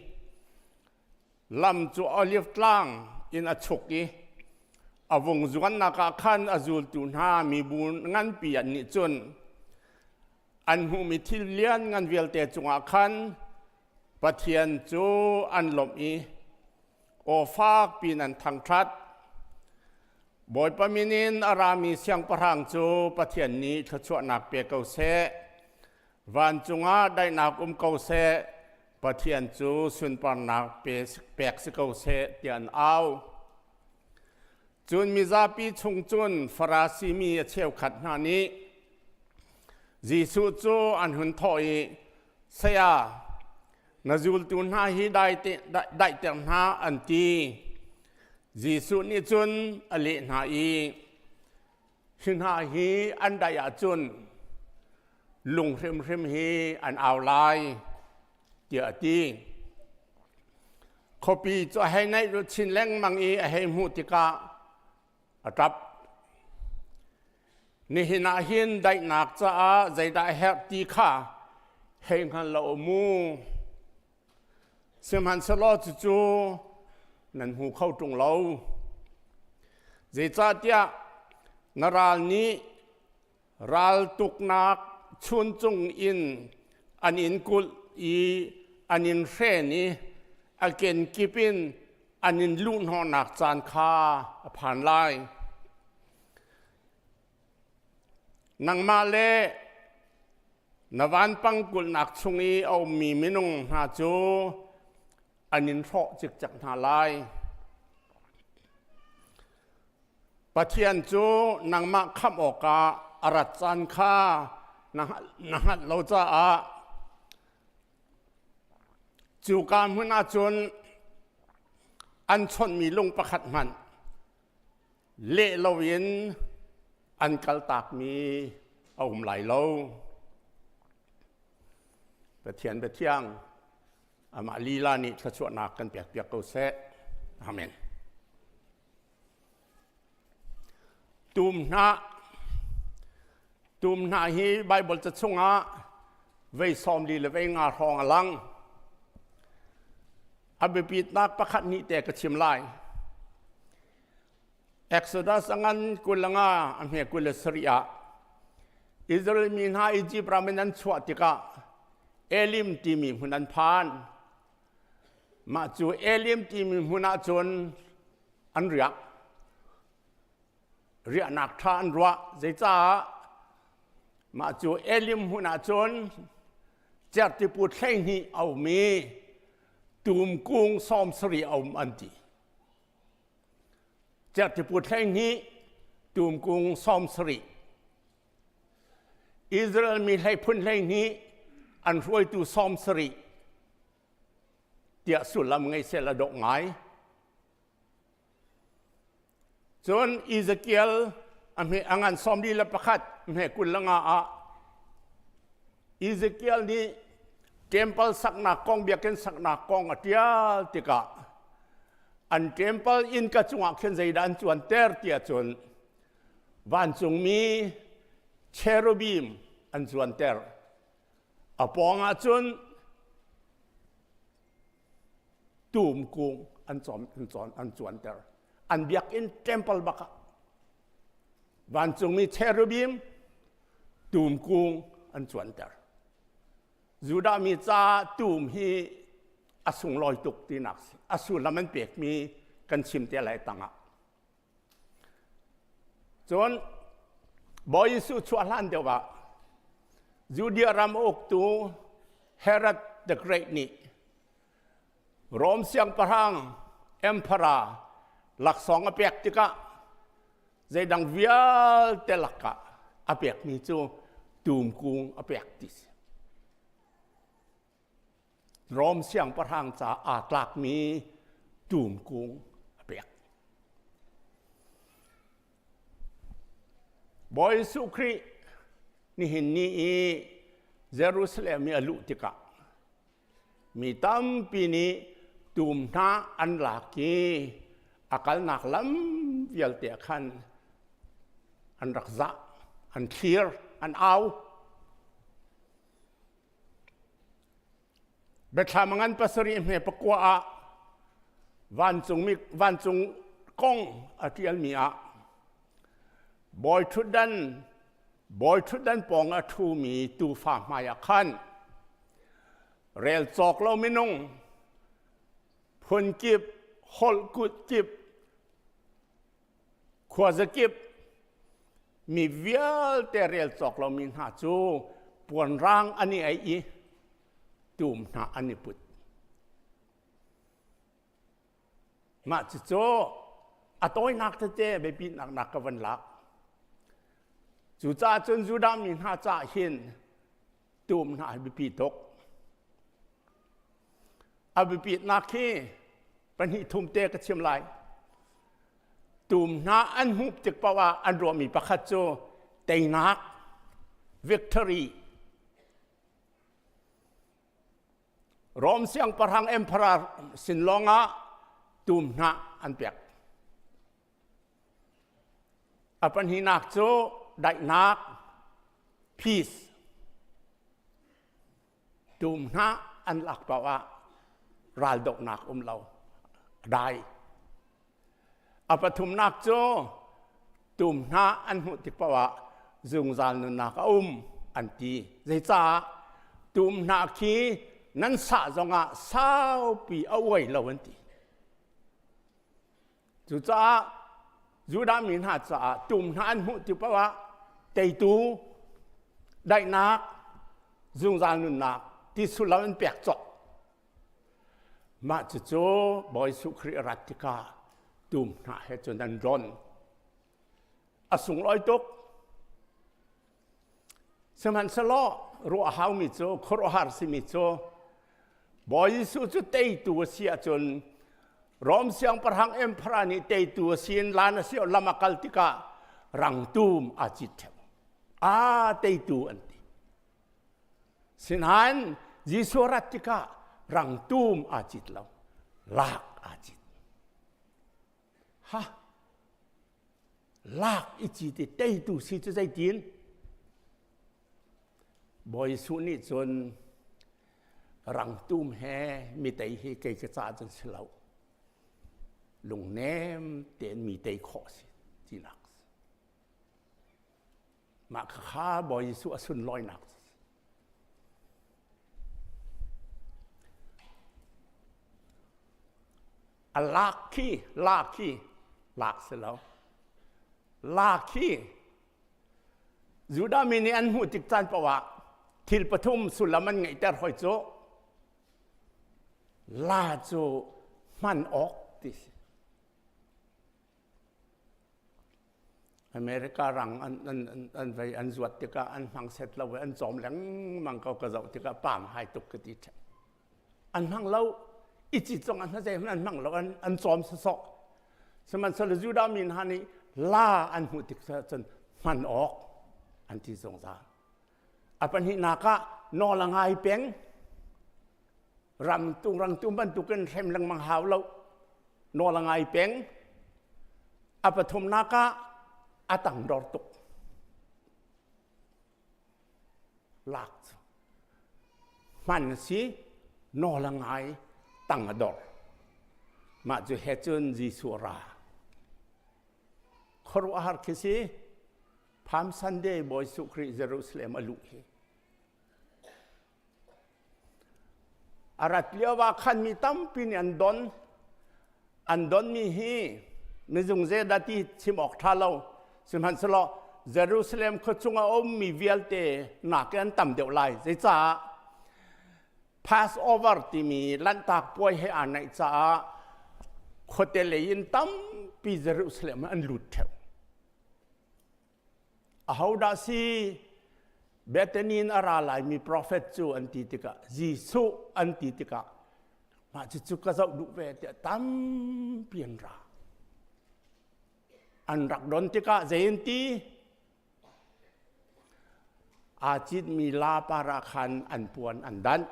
lam cu Oliv tlang in a chuk i a vung zuannak ah khan a zultu hna mibu nganpi an nih cun an hmuhmi thil lianngan vialte cungah khan Pathian cu an lawmh i aw fak piin an thangṭhat. Bawipa min in a rami siangpahrang cu Pathian nih thluachuahnak pe ko seh. Vancung ah daihnak um ko seh. Pathian cu sunparnak pek si ko seh tiah an au. Cun mizapi chung cun Farasi mi a cheukhat hna nih Jesuh cu an hun thawh i, Saya, na zultu hna hi daihter hna an ti. Jesuh nih cun a leh hna i, Hi hna hi an daih ahcun lung hrimhrim hi an au lai, tiah a ti. Khuapi cu a hei naih chin lengmang i a hei hmuh tikah a ṭap. Nihin ah hin daihnak caah zeidah a herh ti kha hei hngal lo mu. Sihmanhsehlaw cucu nan hmu kho ṭung lo. Zeicahtiah na ral nih raltuknak chuncung in an in kulh i an in hren i a kenkip in an in luhhnawhnak caan kha a phan lai. Nangmah le na vanpang kulhnak chung i a ummi minung hna cu an in hrawh cikcek hna lai. Pathian cu nangmah khamh awkah a rat caan kha na hngalh lo caah cuka hmun ah cun an chawnhmi lung pakhat hmanh leh loin an kaltakmi a um lai lo. Pathian biathiang amah lila nih thluachuahnak kan pekpiak ko seh. Amen. Tum hnah Tum hnah hi Bible ca chungah vei 40 le vei nga hrawng a lang. A biapitnak pakhat hnih te ka chim lai. Exodus a ngan 25 a hme 27 ah Israel mi hna Egypt ram in an chuah tikah Elim timi hmun an phan. Mah cu Elim timi hmun ah cun an riak. Riahnak ṭha an ruah. Zeicah? Mah cu Elim hmun ah cun cerhtipu 12 a um i tum kung 70 a um an ti. Cerhtipu 12 tum kung 70. Israel mi hlei phun 12 an hruaitu 70 tiah sullam ngei seh la dawh ngai. Cun Ezekiel a hme a ngan 41 hme 25 ah Ezekiel nih temple saknak kong biakinn saknak kong a ṭial tikah an temple innka cungah khin zeidah an cuanter tiah cun vancungmi cherubim an cuanter. A pawng ah cun tum kung an cawm an cawn an cuanter. An biakinn temple bak ah vancungmi cherubim tum kung an cuanter. Judah mi ca tum hi a sunglawi tuk tinak si. A sullam an pekmi kan chim te lai tangah. Cun Bawi Jesuh chuah hlan deuh ah Judea ram uktu Herod the Great nih Rom siangpahrang emperor laksawng a pek tikah zeidang vialte lakah a pekmi cu tumkung a pek ti si. Rom siangpahrang ca aa tlakmi tumkung a pek. Bawi Jesuh Khrih nihin ni i Jerusalem i a luh tikah mi tampi nih tum hna an lak i a kalnak lam vialte ah khan an rak zah, an thlir, an au. Biathlam a ngan pasarih hme pakua ah vancung mi vancung kong a ṭialmi ah bawi ṭhutdan bawi ṭhutdan pawng a ṭhumi tuufa hmaiah khan rel cawk lo minung phun kip holh kut kip. Khuazakip mi vialte rel cawk lomi hna cu puanrang an i aih i tum hna an i put. Mah cucu a tawinak tete biapitnak nak ka van lak. Cucaah cun Judah mi hna caah hin tum hna hi biapi tuk. A biapitnak hi pahnih thum te ka chim lai. Tum hna an hmuh tik paoh ah an ruahmi pakhat cu teinak, victory. Rom siangpahrang emperor sin lawngah tum hna an pek. A pahnihnak cu daihnak, peace. Tum hna an lak paoh ah raldohnak um lo, dai. A pathumnak cu tum hna an hmuh tik paoh ah zungzal nunnak a um an ti. Zeicah tum hna khi nan sah zongah saupi a uai lo an ti. Cucaah Judah mi hna caah tum hna an hmuh tik paoh ah teitu, daihnak, zungzal nunnak ti sullam an pek cawk. Mah cucu Bawi Jesuh Khrih a rat tikah tum hna he cun an ron. A sunglawi tuk. Sihmanhsehlaw ruah a haumi cu khuaruahhar simi cu Bawi Jesuh cu teitu a si ahcun Rom siangpahrang emperor nih teitu a si in lan a si lam a kal tikah rangtum aa cit ṭheo. Aa teitu an ti. Sinain Jesuh rat tikah rangtum aa cit lo, lak aa cit. Ha! Lak i cit i teitu si cu zeitin? Bawi Jesuh nih cun rangtum he mi tei hi kei ka ca cun si lo. Lungnem tein mi tei khawh si tinak. Mah khakha Bawi Jesuh a sunlawinak a lak khi lak khi lak si lo lak khi Judah mi nih an hmuh tik caan paoh ah thil pathum sullam an ngeihter hoi cu la cu hman awk ti si America rang an, an, an, an vei an zuat tikah an hmang set lo i an cawm lengmang ko ka zoh tikah pam hai tuk ka ti ṭheh. An hmang lo i ci zong an zei hmanh an hmang lo an, an cawm sawsawh. Sihmanhsehlaw Judah mi hna nih la an hmuh tik cun hman awk an ti zungzal. A pahnihnak ah nawl a ngai peng. Ramtung rangtum bantukin hrem lengmang hau lo. Nawl a ngai peng. A pathumnak ah a tangdor tuk. Lak cu hman a si, nawl a ngai, tang a dor. Mah cu he cun Jesuh a ra. Khuaruahhar khi si. Palm Sunday Bawi Jesuh Khrih Jerusalem a luh hi a rat lio ah khan mi tampi nih an don an donmi hi mizung zeidah ti chim awk ṭha lo sihmanhsehlaw Jerusalem khua chung a ummi vialte nakin an tam deuh lai zeicah Passover timi Lanhtak puai he aa naih caah khuate lei in tampi Jerusalem an lut ṭheo Ahodah si Bethany in a ra laimi profet cu an ti tikah Jesuh an ti tikah mah cucu ka zoh duh ve tiah tampi an ra. An rak don tikah zei an ti? Aa citmi la par ah khan an puan an danh.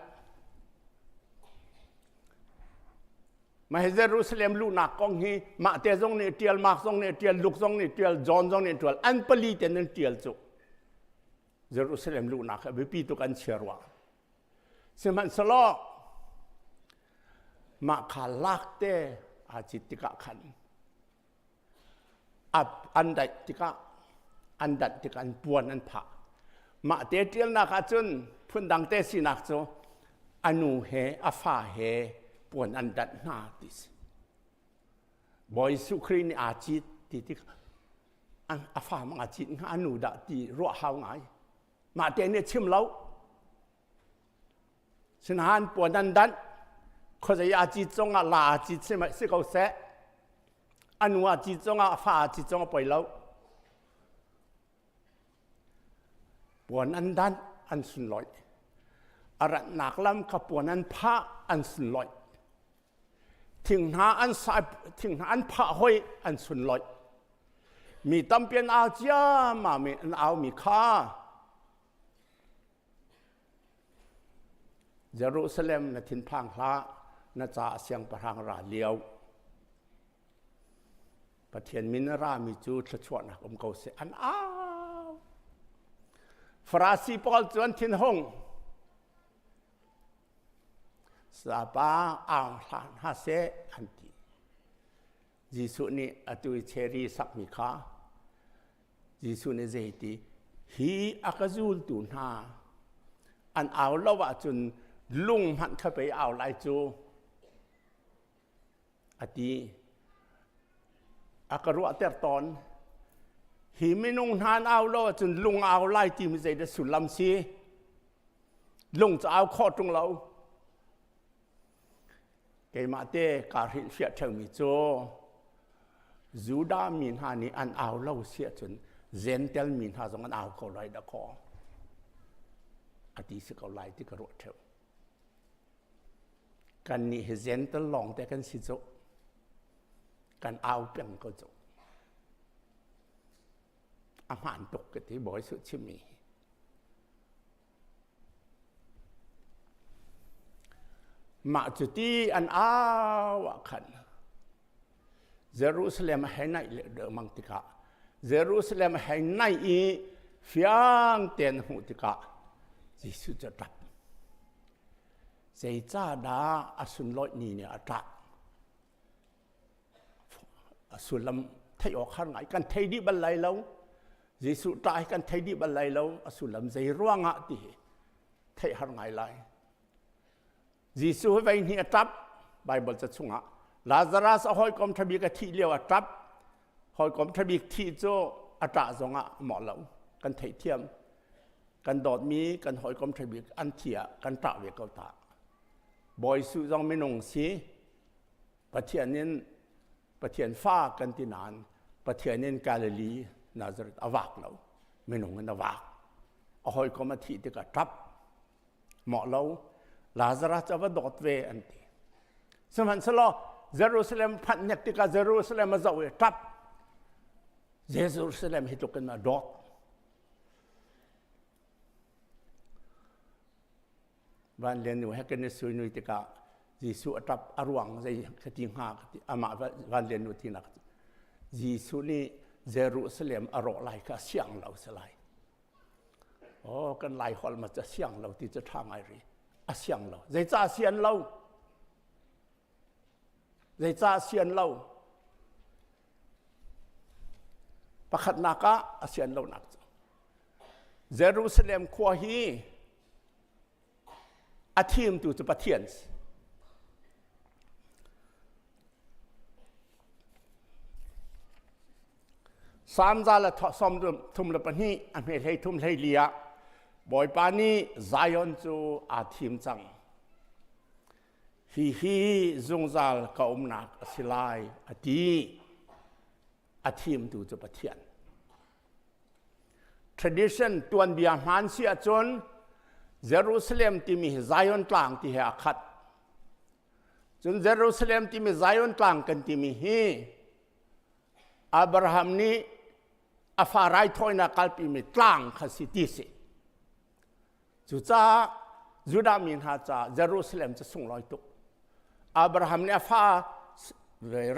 Mah hi Jerusalem luhnak kong hi mah te zong nih ṭial, Mark zong nih ṭial, Luke zong nih ṭial, John zong nih ṭial, an pali ten an ṭial cu. Jerusalem luhnak hi biapi tuk an chia rua. Sihmanhsehlaw mah kha lak te aa cit tikah khan an daih tikah an danh tikah an puan an phah mah te ṭialnak ahcun phundang te sinak cu a nu he a fa he puan an danh hna ti si Bawi Jesuh Khrih nih aa cit ti tik. A fa mang a cit hnga a nu dah ti ruah hau ngai. Mah te nih chim lo. Sinain puan an danh. Khuazei a cit zongah la a cit si ko seh. A nu a cit zongah a fa a cit zongah poi lo. Puan an danh an sunlawih. A ratnak lam kha puan an phah an sunlawih. Thing hna an sa thing hna an phah hoi an sunlawih. Mi tampi an au ciammam i an aumi kha Jerusalem na thinphang hlah na caah siangpahrang ra lio. Pathian min a rami cu thluachuahnak um ko seh an au. Farasi pawl cu an thinhung. Sapa au hlah hna seh an ti. Jesuh nih atu i cherry sakmi kha Jesuh nih zeiti hi a ka zultu hna an au lo ahcun lung hmanh kha pei au lai cu a ti. A ka ruahter tawn. Hi minung hna an au lo ahcun lung au lai timi zeidah sullam si? Lung cu au khawh ṭung lo. Keimah te kaa hrilhfiah ṭheumi cu Judah mi hna nih an au lo si ahcun Gentel mi hna zong an au ko lai dah kaw a ti si ko lai ti ka ruah ṭheu. Kannih hi Gentel lawng te kan si cu. Kan au peng ko cu. A hmaan tuk ka ti Bawi Suh chimmi hi. Mah cu ti an au ah khan Jerusalem a hei naih le dengmang tikah Jerusalem a hei naih i fiang tein a hmuh tikah Jesuh cu a ṭap. Zeicahdah a sunlawih ni nih a ṭah? A sullam theih awk har ngai. Kan thei dih bal lai lo. Jesuh ṭah hi kan thei dih bal lai lo. A sullam zei ruangah ti hi theih har ngai lai. Jesuh hi vei hnih a ṭap Baibal ca chungah. Lazarus a hawikom ṭha bik a thih lio a ṭap. Hawikom ṭha bik thih cu a ṭah zongah mawh lo. Kan theihthiam. Kan dawtmi kan hawikom ṭha bik an thi ah kan ṭah ve ko ta. Bawi Jesuh zong minung si. Pathian in Pathian fa kan ti nain Pathian in Galilee Nazareth a vak lo. Minung in a vak. A hawikom a thih tikah ṭap. Mawh lo. Lazarus cu a va dawt ve an ti. Sihmanhsehlaw Jerusalem phanh hnek tikah Jerusalem a zoh i ṭap. Jerusalem hi tluk in a dawt. Van Lian nu he kan i suinui tikah Jesuh a ṭap a ruang zei ka ti hnga ka ti amah Van Lian nu tinak Jesuh nih Jerusalem a rawh lai kha siang lo si lai. Oh kan lai holh ma ca siang lo ti cu ṭha ngai ri. A siang lo. Zeicah sian lo? Zeicah sian lo? Pakhatnak ah a sian lonak cu Jerusalem khua hi a thimtu cu Pathian si. Salm za le 32 a hme hlei thum hlei li ah Bawipa nih Zion cu aa thim cang. Hihi zungzal ka umnak a si lai a ti. A thimtu cu Pathian. Tradition tuanbia hmaan si ahcun Jerusalem timi hi Zion tlang ti he a khat. Cun Jerusalem timi Zion tlang kan timi hi Abraham nih a fa raithawinak kalpimi tlang kha si ti si. Cucaah Judah mi hna caah Jerusalem cu sunglawi tuk. Abraham nih a fa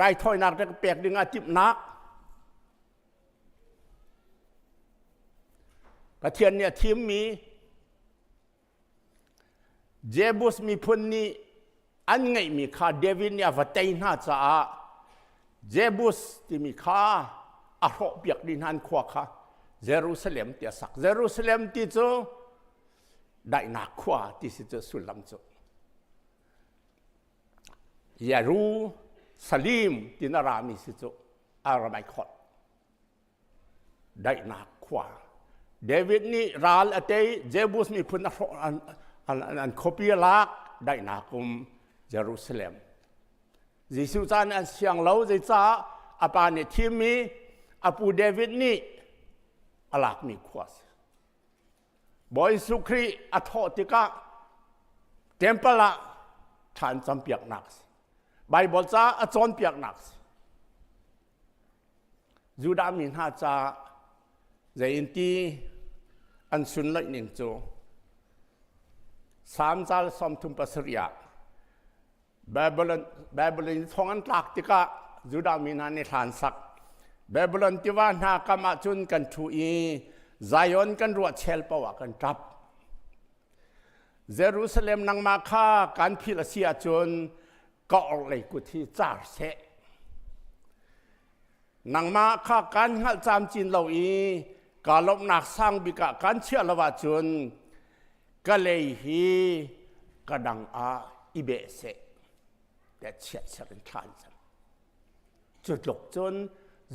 raithawinak rak pek ding ah timhnak Pathian nih a thimmi Jebus miphun nih an ngeihmi kha David nih a va tei hna caah Jebus timi kha a hrawhpiak dih hna an khua kha Jerusalem ti a sak. Jerusalem ti cu daihnak khua ti si cu sullam cu. Jerusalem ti na rami si cu Aramaic holh. Daihnak khua. David nih ral a tei, Jebus miphun a hrawh an, an, an khuapi a lak, daihnak um Jerusalem. Jesuh caan an siang lo, zeicah a pa nih thimmi a pu David nih a lakmi khua si. Bawi Jesuh Khrih a thawh tikah temple ah thlan campiaknak si. Bible ca a cawnpiaknak si. Judah mi hna ca zei ti an sunloih ning cu Salm cal 37 ah Babylon Babylon thong an tlak tikah Judah mi hna nih hlan sak Babylon tiva hna kam ah cun kan ṭhu i Zion kan ruah chel paoh ah kan ṭap. Jerusalem nangmah kha kan philh a si ahcun ka orhlei kut hi car seh. Nangmah kha kan hngalh camcin lo i ka lawmhnak sang bik ah kan chiah lo ahcun ka lei hi ka dang ah i beh seh tiah chiatser in thla an cam. Cu tluk cun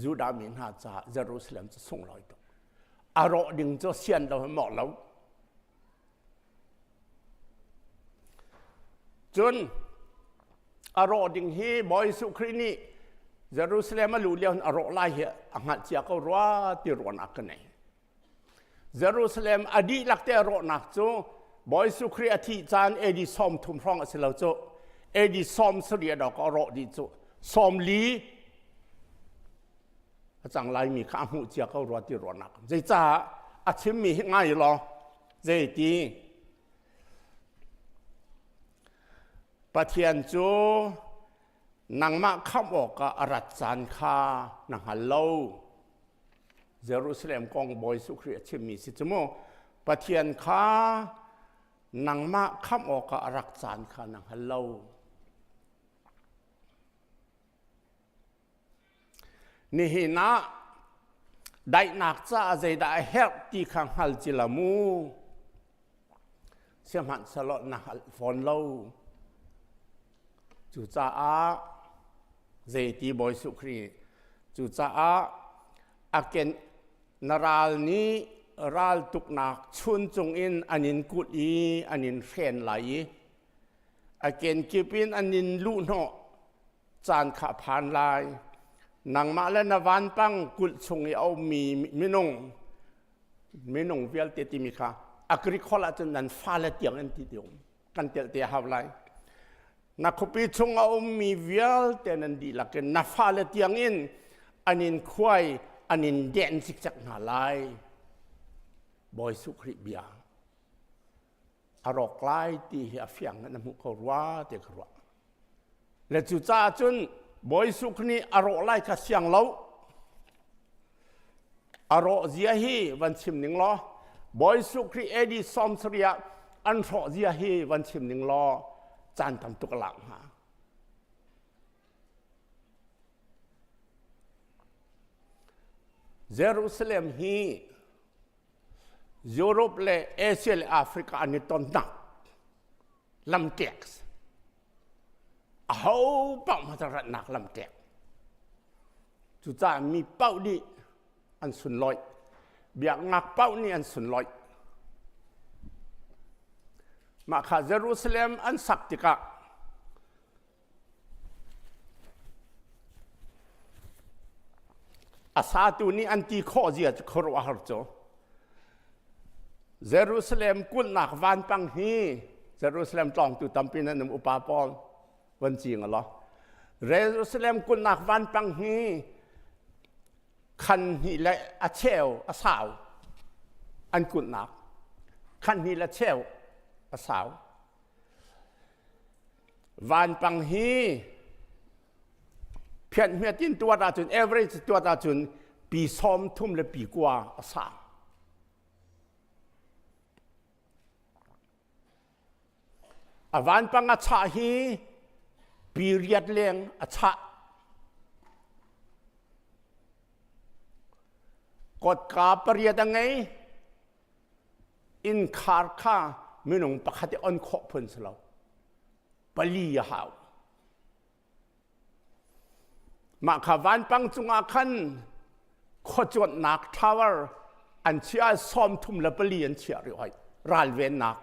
Judah mi hna caah Jerusalem cu sunglawi tuk. A rawh ding cu sian lo mawh lo. Cun a rawh ding hi Bawi Jesuh Khrih nih Jerusalem a luh lio a rawh lai hi a hngalh cia ko rua ti ruahnak ka nei. Jerusalem a dihlak te rawhnak cu Bawi Jesuh Khrih a thih caan AD 30 hrawng a si lo cu AD 70 a dawk a rawh dih cu 40 a cang laimi kha a hmuh cia ko rua ti ruahnak zeicah a chimmi hi ngai law zeiti Pathian cu nangmah khamh awkah a rat caan kha na hngal lo Jerusalem kong Bawi Jesuh Khrih a chimmi si cu mu Pathian kha nangmah khamh awkah a rak caan kha na hngal lo. Nihin ah daihnak caah zeidah a herh ti kha hngal ci la mu. Sihmanhsehlaw na hngalh fawn lo. Cucaah zeiti Bawi Jesuh Khrih cucaah a ken na ral nih raltuknak chun cungin an in kulh i an in hren lai i a kenkip in an in luhhnawh caan kha a phan lai. Nangmah le na vanpang kulh chung i a ummi minung minung vialte timi kha a Greek holh ahcun nan fale tiang in ti ti um kan telh te a hau lai. Na khuapi chung a ummi vialte nan dihlak in na fale tiang in an in khuai an in den cikcek hna lai. Bawi Jesuh Khrih bia a rawk lai ti hi a fiang in a hmuh ko rua ti ka ruah. Le cucaah cun Bawi Jesuh Khrih nih a rawh lai kha siang lo. A rawh zia hi van chim ning law Bawi Jesuh Khrih AD 70 ah an hrawh zia hi van chim ning law caan tam tuk a lak hnga. Jerusalem hi Europe le Asia le Africa an i tonnak lamṭek aho paoh hmasa ratnak lamṭek cucaah mi paoh nih an sunlawih biaknak paoh nih an sunlawih mah kha Jerusalem an sak tikah A satu nih an ti khawh zia cu khuaruahhar cu Jerusalem kulhnak vanpang hi Jerusalem tlawngtu tampi nan um upa pawl van cing a lo Jerusalem kulhnak vanpang hi khan hnih le a cheu a sau an kulhnak khan hnih le cheu a sau Vanpang hi phianhmiat in tuat ahcun average tuat ahcun pi 30 le pi kua a sang. A vanpang a chah hi pi riat leng a chah. Kotka pariat a ngei. Innkhar kha minung pakhat i on khawh phun si lo. Pali a hau. Mah kha vanpang cungah khan Khuacuanhnak tower an chiah 34 an chiah rih hoi ralvennak.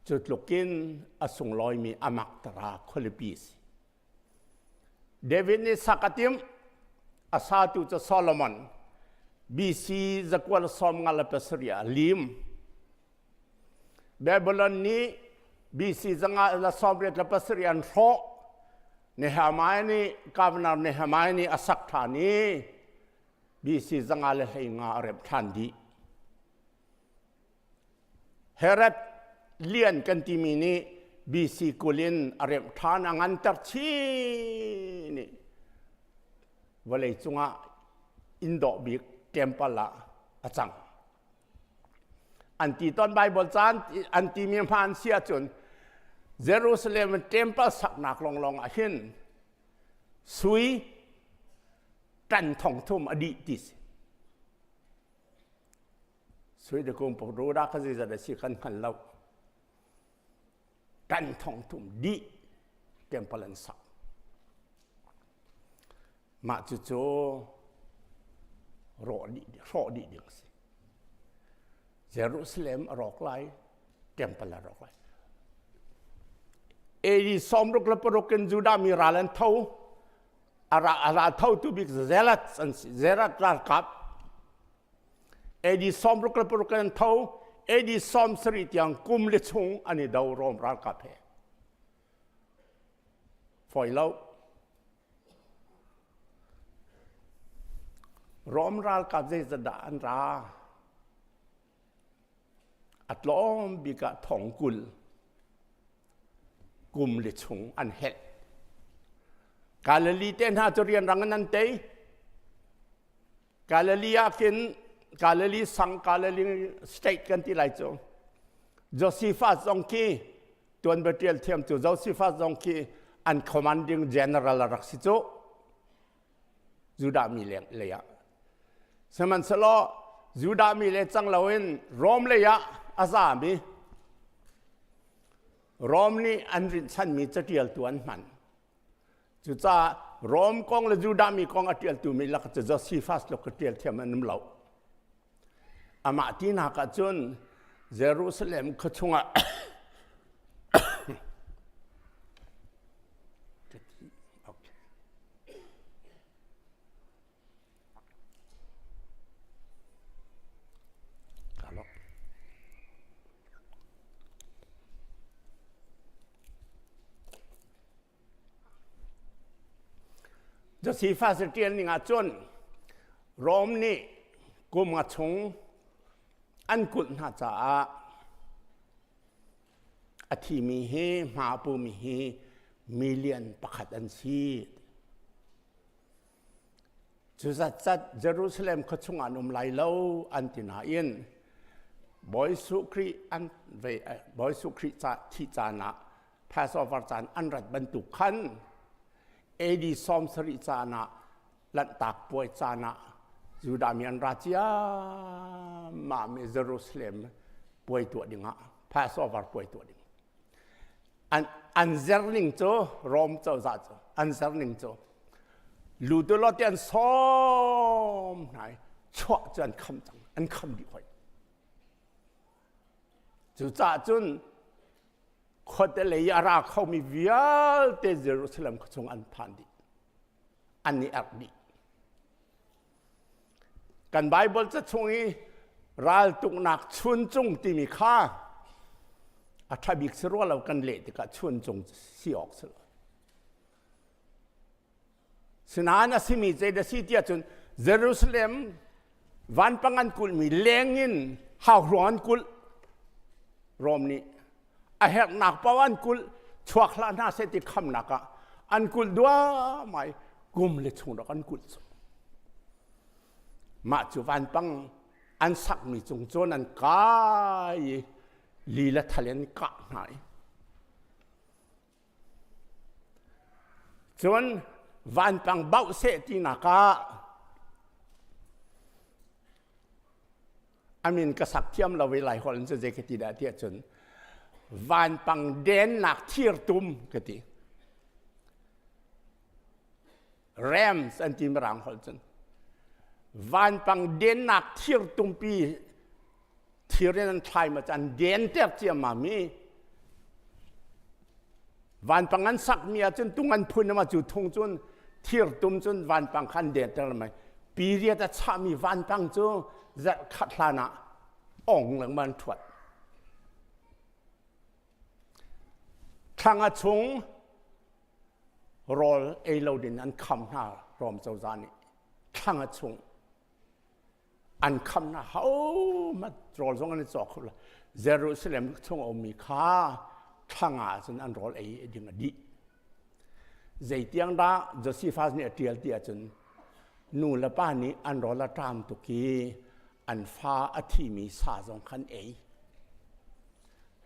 Cu tlukin a sunglawimi amak tara khualipi si. David nih sak a timh, a satu cu Solomon, BC zakual 57 ah lim. Babylon nih BC 587 an hrawh. Nehemiah nih governor Nehemiah nih a sak ṭhan i BC 515 a remh ṭhan dih. Herod lian kan timi nih BC 20 in a remh ṭhan a nganter chin i vawlei cungah inn dawh bik temple ah a cang. An ti ton Bible caan an timi hmaan si ahcun Jerusalem temple saknak lawnglawng ah hin sui tan thong thum a dih ti si. Sui kung pagoda kha zeizat a si kan hngal lo. Kan thong thum dih temple an sak. Mah cucu rawh dih hrawh dih ding a si. Jerusalem a rawk lai, temple a rawk lai. AD 66 in Judah mi ral an tho. A ra tho tu bik Zealot an si. Zealot ralkap AD 66 in tho AD 70 tiang kum le chung an i do Rom ralkap he. Foi lo. Rom ralkap zeizat dah an ra? A tlawm bik ah thong 20 kum le chung an helh. Galilee te hna cu rianrang in an tei. Galilee ah khin Galilee sang Galilee state kan ti lai cu. Josephus zong khi tuanbia ṭial thiam cu Josephus zong khi an commanding general a rak si cu. Judah mi lei ah. Sihmanhsehlaw Judah mi le cang loin Rom lei ah a zam i Rom nih an rinhchanmi caṭialtu an hman. Cucaah Rom kong le Judah mi kong a ṭialtu mi lak cu Josephus tluk ka ṭial thiam an um lo. Amah tinak ah cun Jerusalem khua chungah Josephus ṭial ning ah cun Rom nih kum nga chung an kulh hna caah a thimi hi hma a pumi hi million pakhat an si. Cu zatzat Jerusalem khua chungah an um lai lo an ti nain Bawi Jesuh Khrih an ve Bawi Jesuh Khrih ca thih caan ah Passover caan an rat bantuk khan AD 70 caan ah Lanhtak puai caan ah Judah mi an ra ciammam i Jerusalem puai tuah dingah Passover puai tuah ding an an zer ning cu Rom cozah cu an zer ning cu lutu te an sawm hna i chuah cu an kham cang an kham dih hoi cucaah cun khuate lei a ra khomi vialte Jerusalem khua chung an phan dih an i erh dih Kan Baibal ca chung i raltuknak chuncung timi kha a ṭha bik si rua lo kan leh tikah chuncung si awk si lo. Sinain a simi zeidah si tiah cun Jerusalem vanpang an kulhmi leng in hauhruang an kulh Rom nih a herhnak paoh an kulh chuak hlah hna seh ti khamnak ah an kulh duahmah i kum le chung rak an kulh cu mah cu vanpang an sakmi cung cun an kai i li le thal in kah hna i cun vanpang bauh seh tinak ah A min ka sak thiam lo i Laiholh in zei ka ti dah tiah cun vanpang dennak thirtum ka ti. Rams an ti mirang holh cun. Vanpang dennak thir tumpi thir in an thlai ma an den ter ciammam i vanpang an sak mi ahcun tung an phun ma cu thung cun thir tum cun vanpang kha an den ter mai period a chahmi vanpang cu zarh khat hlan ah ong lengmang an thuat thlang a chung rawl ei lo din an kham hna Rom cozah nih thlang a chung an kham hna hohmanh rawl zong an i cawk kho lo Jerusalem chung a ummi kha thlang ah cun an rawl ei ding a dih zeitiang dah Josephus nih a ṭial ti ahcun nu le pa nih an rawl a ṭam tuk i an fa a thimi sa zong khan ei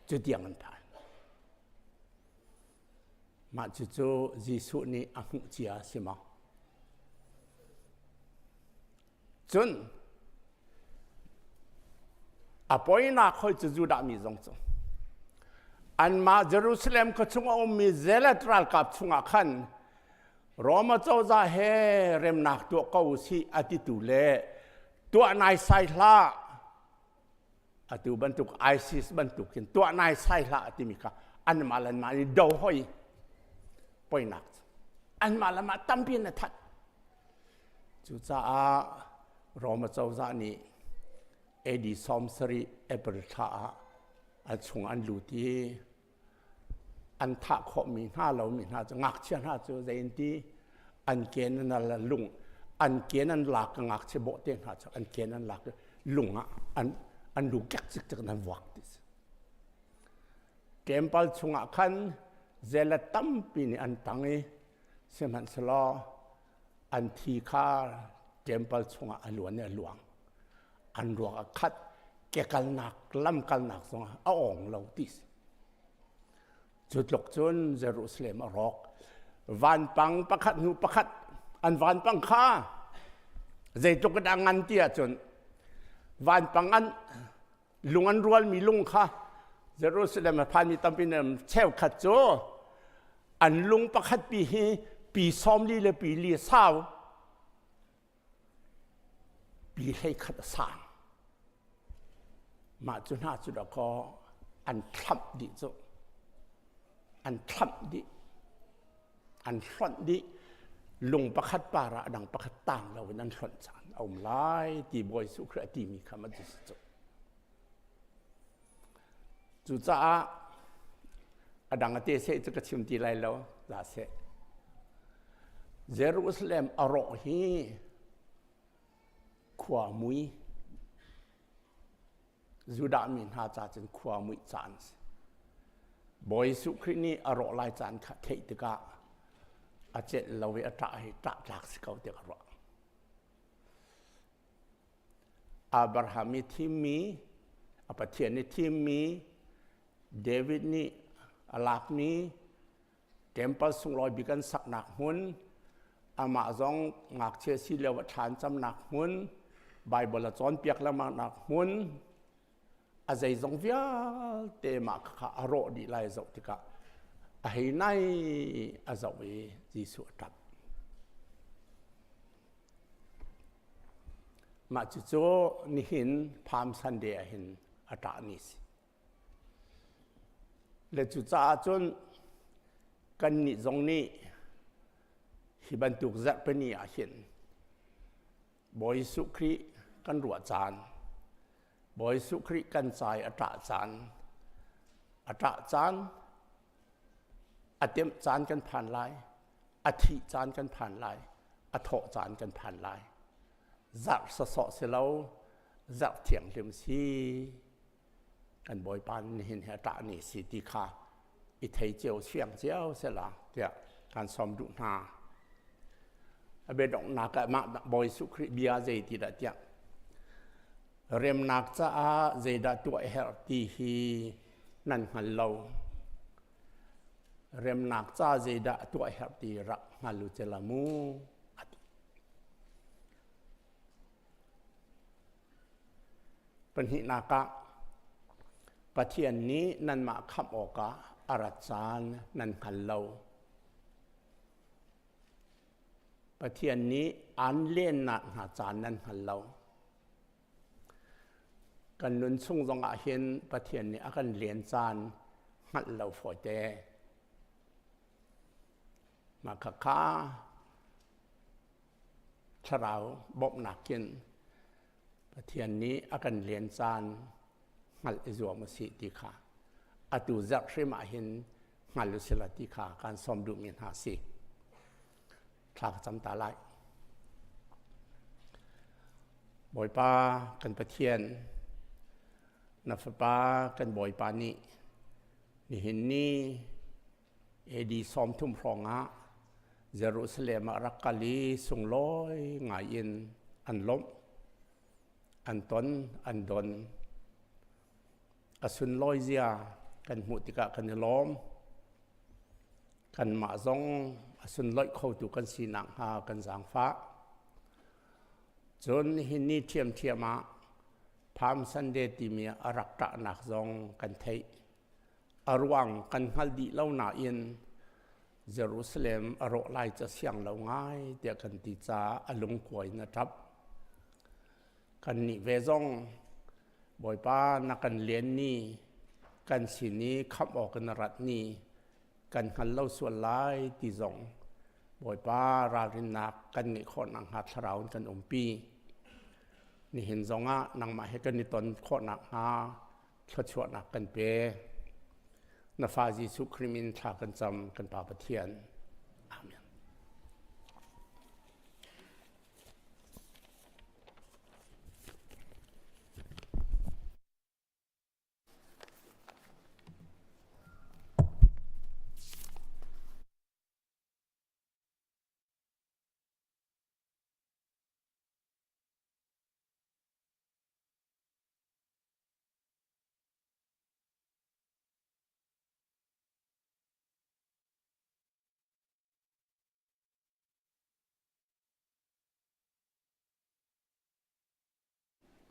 cu tiang an phan Mah cucu Jesuh nih a hmuh cia a si maw? Cun a poinak hoi cu Judah mi zong cu anmah Jerusalem khua chung a ummi Zealot ralkap chungah khan Roma cozah he remnak tuah ko usih a titu le tuah naisai hlah atu bantuk ISIS bantukin tuah naisai hlah timi kha anmah le anmah nih do hoi poinak anmah le mah tampi in a that cucaah Roma cozah nih AD 70 April thla ah a chung an lut i an thah khawhmi hna lomi hna cu ngakchia hna cu zei an ti an ken an la lung an ken an lak ka ngakchia bawhte hna cu an ken an lak lung ah an an lu kek cik cik an vuak ti si temple chungah khan zela tampi nih an tang i sihmanhsehlaw an thi kha temple chungah a luan i a luang an ruak a khat kekalnak lamkalnak zongah a awng lo ti si cu tluk cun Jerusalem a rawk vanpang pakhat hnu pakhat an vanpang kha zeitluk in a ngan ti ahcun vanpang an lung an rualmi lung kha Jerusalem a phanmi tampi nih cheukhat cu an lung pakhat pi hi pi 40 le pi li sau Pi 11 a sang. Mah cu hna cu dakaw an thlamh dih cu. An thlamh dih. An hlonh dih. Lung pakhat par ah a dang pakhat tang lo in an hlonh caan a um lai ti Bawi Jesuh Khrih a timi kha ma cu si cu. Cucaah a dang a te seh cu ka chim ti lai lo, za seh. Jerusalem a rawh hi khua mui Judah mi hna ca cun khua muih caan a si. Bawi Jesuh Khrih nih a rawh lai caan kha theih tikah a celh lo i a ṭah hi ṭah tlak si ko tiah ka ruah. Abraham i thimmi, a Pathian i thimmi, David nih a lakmi temple sunglawi bik an saknak hmun, amah zong ngakchia si lio ah thla an camnak hmun, Bible a cawnpiak lengmangnak hmun, a zeizong vialte mah kha a rawh dih lai zoh tikah a hei nai a zoh i Jesuh a ṭap. Mah cucu nihin Palm Sunday ah hin a ṭah ni si. Le cucaah cun kannih zong nih hi bantuk zarhpini ah hin Bawi Jesuh Khrih kan ruah caan, Bawi Jesuh Khrih kan ca i a ṭah caan, a ṭah caan, a temh caan kan phan lai, a thih caan kan phan lai, a thawh caan kan phan lai. Zarh sawsawh si lo, zarh thianghlim si. Kan Bawipa nihin hi a ṭah ni si ti kha i thei cio siang cio sela tiah kan sawm duh hna. A biadonghnak ah mah Bawi Jesuh Khrih bia zei ti dah tiah remnak caah zeidah tuah a herh ti hi nan hngal lo. Remnak ca zeidah tuah a herh ti rak hngal u cela mu. Pahnihnak ah Pathian nih nanmah khamh awkah a rat caan nan hngal lo. Pathian nih aan lennak hna caan nan hngal lo. Kan nun chung zongah hin Pathian nih a kan len caan hngalh lo fawite. Mah khakha thlarau bawmhnak in Pathian nih a kan len caan hngalh i zuam u sih ti kha atu zarh hrim ah hin hngal u sila ti kha kan sawm duhmi hna si. Thla ka cam ta lai. Bawipa kan Pathian, na fapa kan Bawipa nih nihin ni AD 30 hrawng ah Jerusalem ah rak kal i sunglawi ngai in an lawmh, an ton, an don. A sunlawi zia kan hmuh tikah kan i lawm. Kanmah zong a sunlawih khotu kan si nakhnga kan zaangfah. Cun nihin ni ṭhiamṭhiam ah Palm Sunday timi a rak ṭahnak zong kan theih. A ruang kan hngal dih lo nain Jerusalem a rawh lai ca siang lo ngai tiah kan ti caah a lungkuai in a ṭap. Kannih ve zong Bawipa na kan len ni, kan sin i khamh awk in na rat ni, kan hngal lo sual lai ti zong Bawipa ralrinnak kan ngeih khawh nakhnga thlarau in kan umpi. Nihin zongah nangmah he kan i ton khawh nakhnga thluachuahnak kan pe. Na fa Jesuh Khrih min thla kan cam kan Pa Pathian. Amen.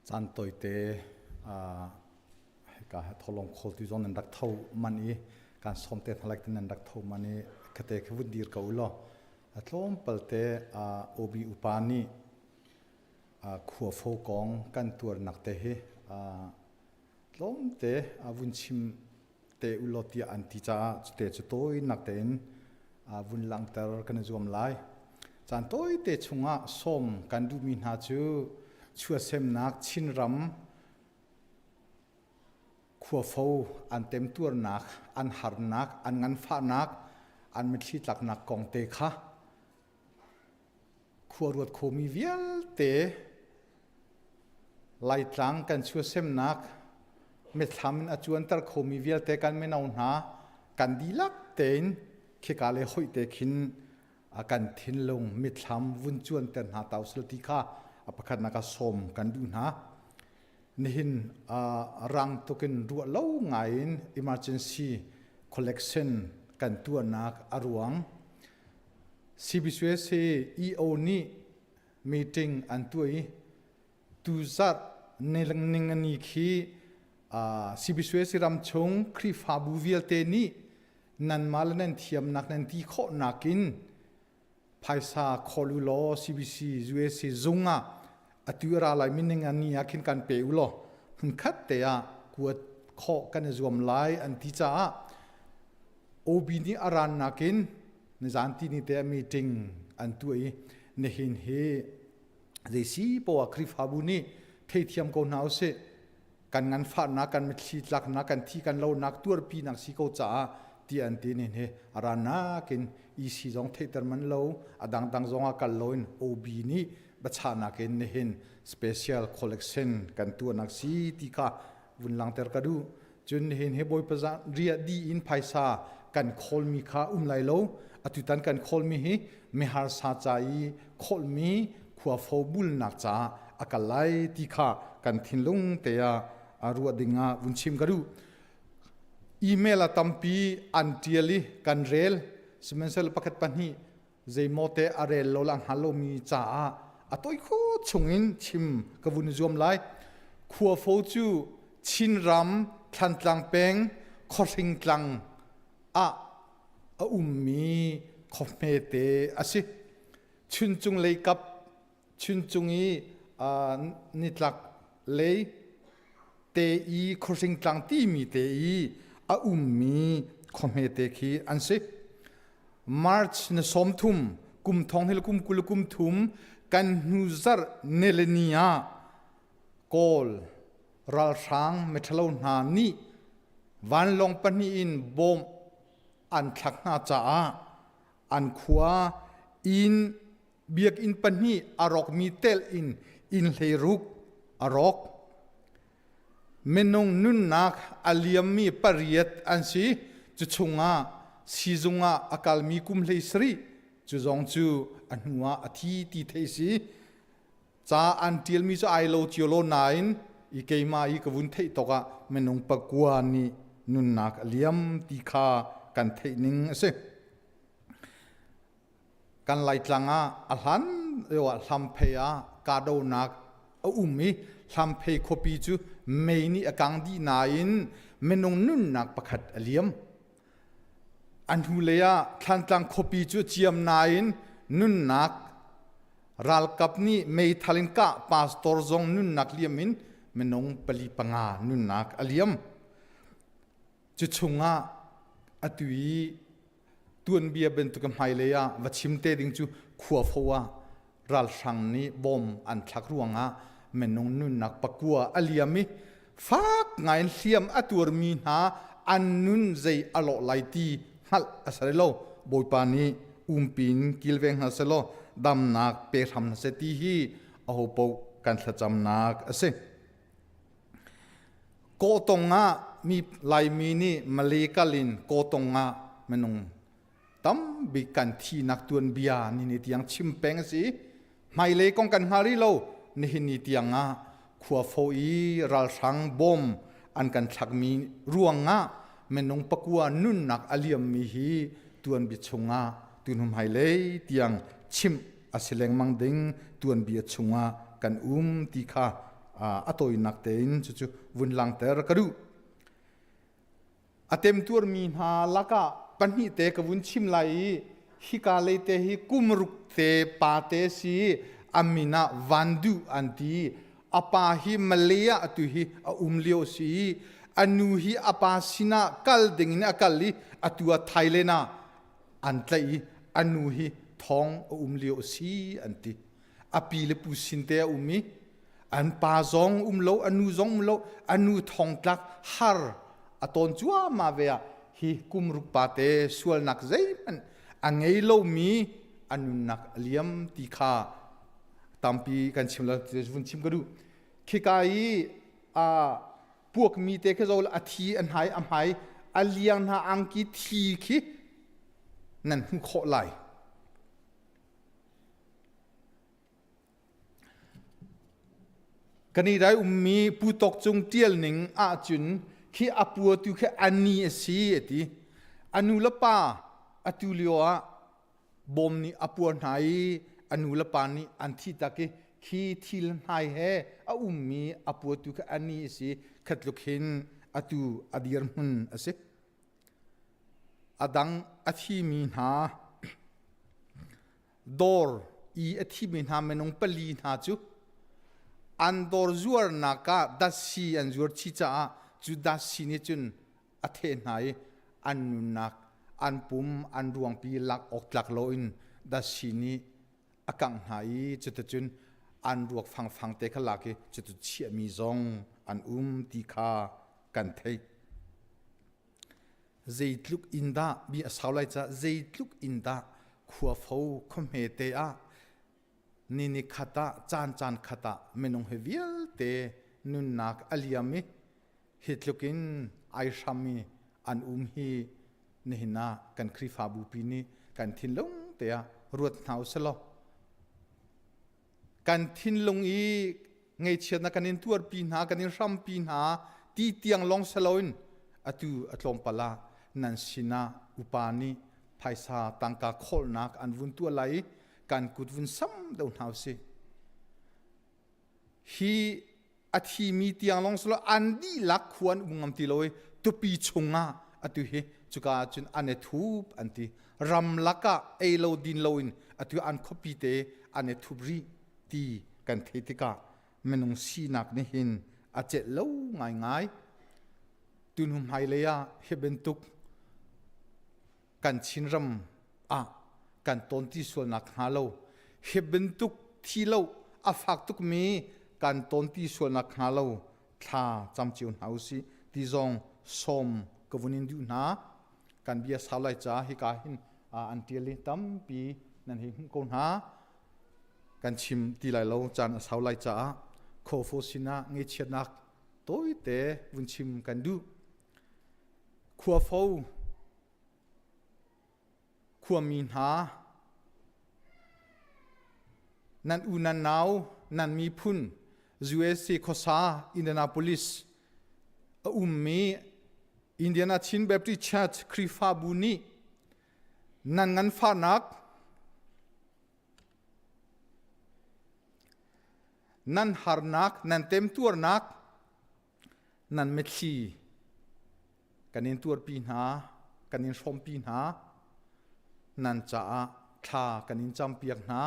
Caan tawite hika tholong khawltu zong nan rak tho man i kan sawm te hna lai nan rak tho man i khate kha vun dir ko u law a tlawmpal te OB upa nih khuafo kong kan tuarnak te hi tlawmte vun chim te u law tiah an ti caah cute cu tawinak tein vun langhter kan i zuam lai. Caan tawite chungah sawm kan duhmi hna cu chuasemnak Chinram khuafo an temtuarnak, an harnak, an nganfahnak, an mitthli tlaknak kong te kha khua ruat khomi vialte Laitlang kan chuasemnak mithlam in a cuanter khomi vialte kan mino hna kan dihlak tein khika le hoih te khin kan thinlung mithlam vun cuanter hna tau sil ti kha a pakhatnak ah sawm kan duh hna. Nihin rang tukin ruah lo ngai in emergency collection kan tuahnak a ruang CBCUSA EO nih meeting an tuah i tuzat ningani khi CBCUSA ram chung Khrihfabu vialte nih nanmah le nan thiamnak nan ti khawhnak in phaisa khawl u law CBC USA zung ah atu ra lai mining ani ah khin kan pe u law hmunkhat te ah kuat khawh kan i zuam lai an ti caah OB nih a ran nakin nizan ti ni te meeting an tuah i nihin hi zeisi poah Khrihfabu nih theithiam ko hna usih kan nganfahnak kan mitthli tlaknak kan thi kan lonak tuarpinak si ko caah ti an ti nin hi a rannak in EC zong theihter man lo a dangdang zong ah kal loin OB nih biachahnak in nihin special collection kan tuahnak si ti kha vun langter ka duh cun nihin hi bawipa riah di in phaisa kan khawlmi kha um lai lo atutan kan khawlmi hi miharsa ca i khawlmi khuafo bulnak caah a kal lai ti kha kan thinlung te ah ruah ding ah vun chim ka duh email a tampi an tial i kan rel sihmanhsehlaw pakhat pahnih zeimaw te a rel lo le a hngal lomi caah a toi kho chungin chim ka vun zuam lai khuafo cu Chinram Thlantlang peng Khuahring tlang ah a ummi khuahmete a si. Chuncung lei kap Chuncung i nitlak lei te i khuahring tlang timi te i a ummi khuahme te khi an si. March na 30 kum thong hil kum 20 kum thum kan hnu zarh nilini ah Kawl ralhrang miṭhalo hna nih vanlawng pahnih in bom an thlak hna caah an khua inn biakinn pahnih a rawkmi telh in inn 16 a rawk. Minung nunnak a liammi pariat an si. Cu chungah siizung ah a kalmi kum 17 cu zong cu a hnu ah a thi ti theih si. Ca an ṭialmi cu ai lo cio lo nain i keimah i ka vun theih tawk ah minung pakua nih nunnak a liam ti kha kan theih ning a si. Kan Laitlang ah a hlan lio ah hlamphei ah kahdohnak a um i hlamphei khuapi cu mei nih a kang dih nain minung nunnak pakhat a liam. A hnulei ah Thlantlang khuapi cu a ciam nain nunnak ralkap nih meithal in kah pastor zong nunnak liam in minung pali panga nunnak a liam. Cu chungah atu i tuanbia bantuk hmailei ah va chim te ding cu khuafo ah ralhrang nih bom an thlak ruangah minung nunnak pakua a liam i fak ngai in hliam a tuarmi hna an nun zei a lawh lai ti hngalh a si lo. Bawipa nih umpin kilveng hna selaw damnak pe hram hna seh ti hi aho paoh kan thlacamnak a si. Kawtong ah mi Laimi nih Malay kal in kawtong ah minung tambik kan thihnak tuanbia ni ni tiang chim peng a si. Hmailei kong kan hngal rih lo. Nihin ni tiang ah khuafo i ralhrang bom an kan thlakmi ruangah minung pakua nunnak a liammi hi tuanbia chungah tunhum hmailei tiang chimh a si lengmang ding tuanbia chungah kan um ti kha a tawinak tein cucu vun langter ka duh. A temtuarmi hna lakah pahnih te ka vun chim lai i hika lei te hi kum ruk te pa te si a min ah Van Duh an ti. A pa hi Malay ah atu hi a um lio si i a nu hi a pa sinah kal ding in a kal i atu ah Thailand ah an tlaih i a nu hi thong a um lio si an ti. A pi le pu sin te a um i an pa zong um lo a nu zong um lo a nu thongtlak har a tawn cuahmah ve ah hi kum ruk pa te sualnak zeihmanh a ngei lomi a nunnak a liam ti kha tampi kan chim lo vun chim ka duh. Khika i a puakmi te khi zo a thi a hnai a hmai a liang hna angki thi khi nan hmuh khawh lai. Kan i dai ummi Pu Tawk Cung ṭial ning ahcun khi a puatu khi a ni a si a ti. A nu le pa atu lio ah bawm nih a puar hna i a nu le pa nih an thih tak i khi thil hnai he a ummi a puatu khi a ni a si khatluk hin atu a dirhmun a si. A dang a thimi hna Dawr i a thimi hna minung pali hna cu an dawr zuarnak ah datsi an zuar chih caah cu datsi nih cun a theh hna i an nunnak an pum an ruangpi lak awk tlak loin datsi nih a kangh hna i cuticun an ruak fangfang te kha lak i cutu chiahmi zong an um ti kha kan theih. Zeitluk in dah bia a sau lai caah zeitluk in dah khuafo khuahme te ah ni ni khat ah caan caan khat ah minung hi vialte nunnak a liam i hi tluk in ai hram i an um hi nihin ah kan Khrihfabu pi nih kan thinlung te ah ruat hna usih law kan thinlung i ngaihchiatnak kan in tuarpi hna kan in hrampi hna ti tiang lawng si loin atu a tlawmpal ah nan sinah upa nih phaisa tangka khawlnak an vun tuah lai i kan kut vun sam deuh hna usih. Hi a thimi tiang lawng si lo an dihlak khua an um ngam ti lo i tupi chungah atu hi cuka ah cun an i thup an ti. Ramlak ah ei lo din lo in atu an khuapi te an i thup rih ti kan theih tikah minung sinak nih hin a celh lo ngaingai. Tunu hmailei ah hi bantuk kan Chinram ah kan tawn ti sualnak hnga lo hi bantuk thi lo a fak tukmi kan tawn ti sualnak hnga lo thla cam cio hna usih ti zong sawm ka vun in duh hna. Kan bia sau lai ca hika hin an tial i tampi nan hei hmuh ko hna. Kan chim ti lai lo caan a sau lai caah Khuafo sinah ngaihchiatnak tawite vun chim kan duh. Khuafo khuami hna nan u nan nau nan miphun USA khuasa Indianapolis a ummi Indiana Chin Baptist Church Khrihfabu nih nan nganfahnak nan harnak nan temtuarnak nan mitthli kan in tuarpi hna kan in hrawmpi hna nan caah thla kan in campiak hna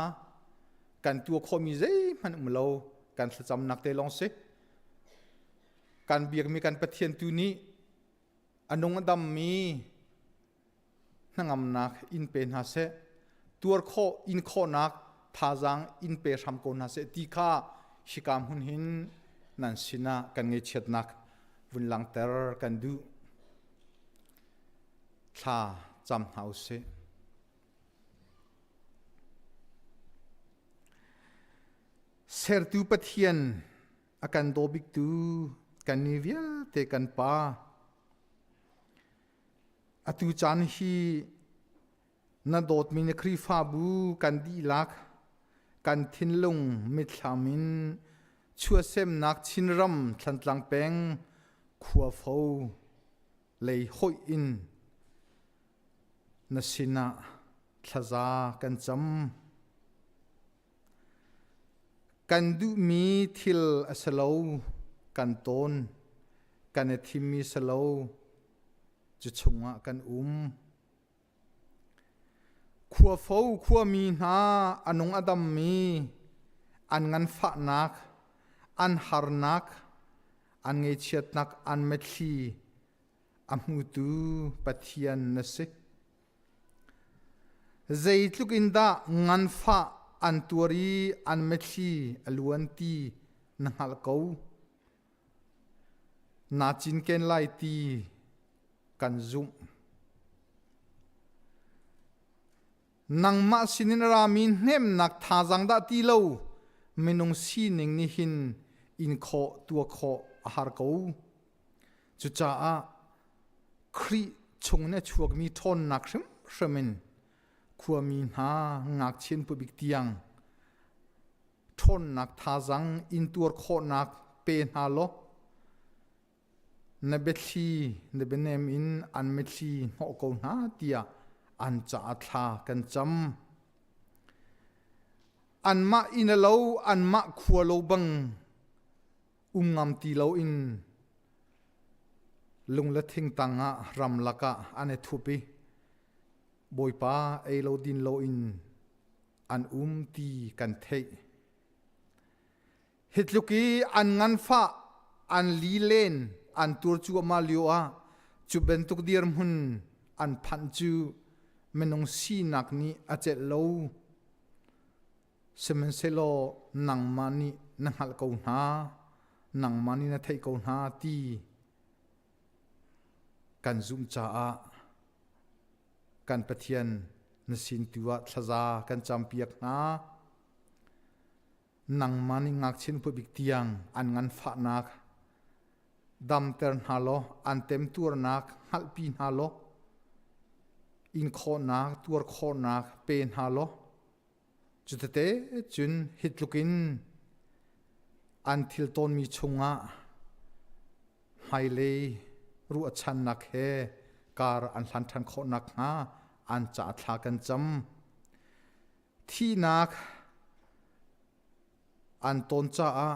kan tuah khawhmi zeihmanh um lo kan thlacamnak te lawng si kan biakmi kan Pathian tu nih a nung a dammi hnangamnak in pe hna seh tuar khawh in khawhnak thazaang in pe hram ko hna seh ti kha hika hmun hin nan sinah kan ngaihchiatnak vun langter kan duh thla cam hna usih Sertu Pathian a kan daw biktu kan ni vialte kan pa Atu caan hi na dawtmi na Khrihfabu kan dihlak kan thinlung mitthlam in chuahsemnak Chinram Thlantlang peng Khuafo lei hoih in na sinah thlaza kan cam. Kan duhmi thil a si lo, kan tawn, kan i thimmi si lo, cu chungah kan um. Khuafo khuami hna a nung a dammi an nganfahnak, an harnak, an ngaihchiatnak, an mitthli a hmutu Pathian na si. Zeitluk in dah nganfah an tuar i an mitthli a luan ti na hngalh ko. Naa cinken lai ti kan zumh. Nangmah sinin a rami hnemhnak thazaang dah ti lo minung sining nih hin in khawh tuah khawh a har ko. Cucaah Khrih chung in a chuakmi ṭhawnnak hrimhrim in khuami hna ngakchia pubik tiang ṭhawnnak thazaang intuar khawhnak pe hna law na biathli na bianem in an mitthli hnawh ko hna tiah an caah thla kan cam. Anmah inn a lo, anmah khua lo bang um ngam ti loin lung le thing tangah ramlak ah an i thup i Bawipa ei lo din loin an um ti kan theih. Hi tluk i an nganfah, an lilen, an tur cuahmah lio ah cu bantuk dirhmun an phanh cu minung sinak nih a celh lo. Sihmanhsehlaw nangmah nih na hngalh ko hna, nangmah nih na theih ko hna ti kan zumh caah kan Pathian na sin tu ah thlaza kan campiak hna. Nangmah nih ngakchia bik tiang an nganfahnak damter hna law an temtuarnak hngalhpi hna law in khawhnak tuar khawhnak pe hna law Cutete cun hi tlukin an thil tawnmi chungah hmailei ruahchannak he kar an hlan ṭhan khawh nakhnga an caah thla kan cam. Thihnak an tawn caah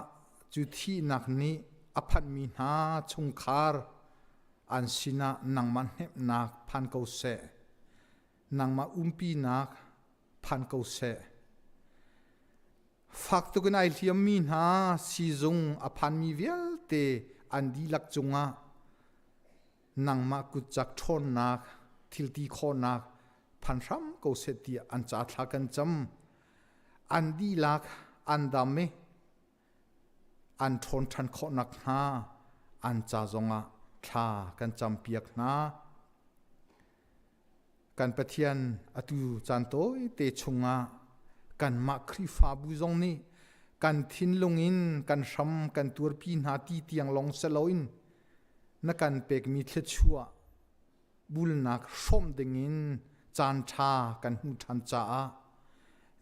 cu thihnak nih a phanhmi hna chungkhar an sinah nangmah hnemhnak phan ko seh. nangmah umpinak phan ko seh. Fak tuk in ai hliammi hna siizung a phanmi vialte an dihlak cungah nangmah kutcak ṭhawnnak thilti khawhnak phan hram ko seh tiah an ca thla kan cam. An dihlak an dam i an ṭhawn ṭhan khawh nakhnga an ca zongah thla kan campiak hna. Kan Pathian atu caan tawite chungah kanmah Khrihfabu zong nih kan thinlung in kan hram kan tuarpi hna ti tiang lawng si loin na kan pekmi thluachuah bulnak hrawmh dingin caan ṭha kan hmuh ṭhan caah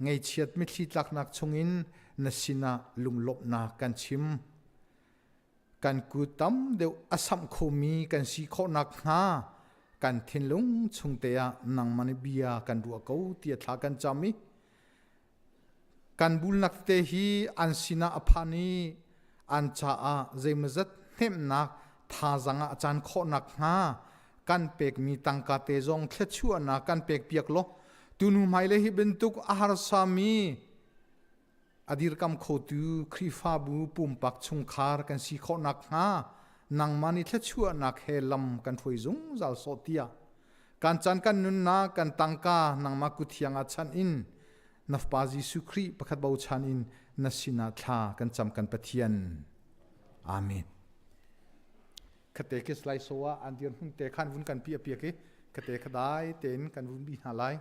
ngeichiat mitthli tlaknak chungin na sinah lunglawmhnak kan chim. Kan kut tam deuh a samh khomi kan si khawh nakhnga kan thinlung chungte ah nangmah nih bia kan ruah ko tiah thla kan cam i kan bulnak tete hi an sinah a phan i an caah zeimawzat hnemhnak thazaang ah a caan khawh nakhnga kan pekmi tangka te zong thluachuahnak kan pekpiak law tunu hmailei hi bantuk a harsami a dirkam khotu Khrihfabu pumpak chungkhar kan si khawh nakhnga nangmah nih thluachuahnak he lam kan hruai zungzal sawh tiah kan caan kan nunnak kan tangka nangmah kut thiang ah chanh in na Fapa Jesuh Khrih pakhat bochan in na sinah thla kan cam kan Pathian. Amen. Khate ke slai so ah an dir hmun te khan vun kan pi apiak i khate khadai tein kan vun bi hna lai.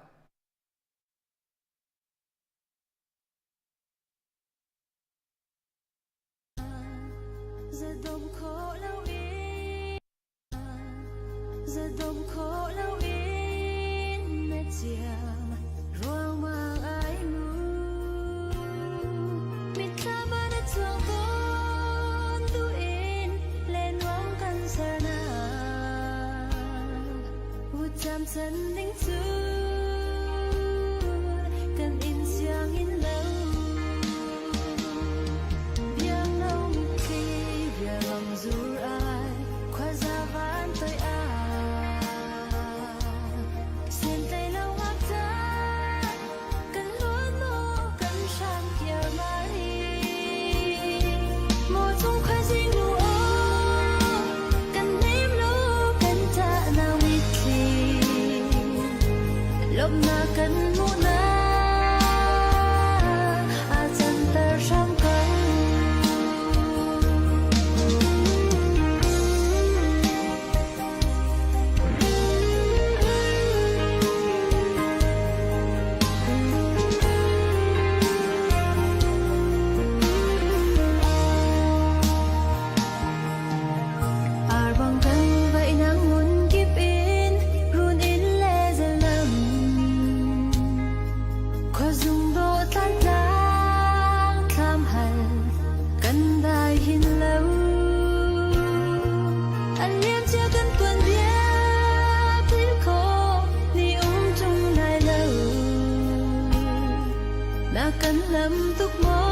Zadom khawh loin na ciam ruangmang ai mu Mitthlam ah na chuak tawn duin lenuang kan sernak Vutcam chan ding cu kan in sianginn lo Biang lo mitthli bialang zur ai khuaza van toi ah Sentlei lo ngaktan kan luan maw kan hram kiar mari Maw chung khuazing nu aw kan hnem lo kan tah nau mitthli Lawmhnak kan hmuhnak aa canter hram ko. Arbang kan vainang ngun kip in run in le zalam Khuazung dawh tlan tlang thlam hal kan dai hin lo An liam cia kan tuan bia thil kho ni um tung lai lo Na kan lam tuk maw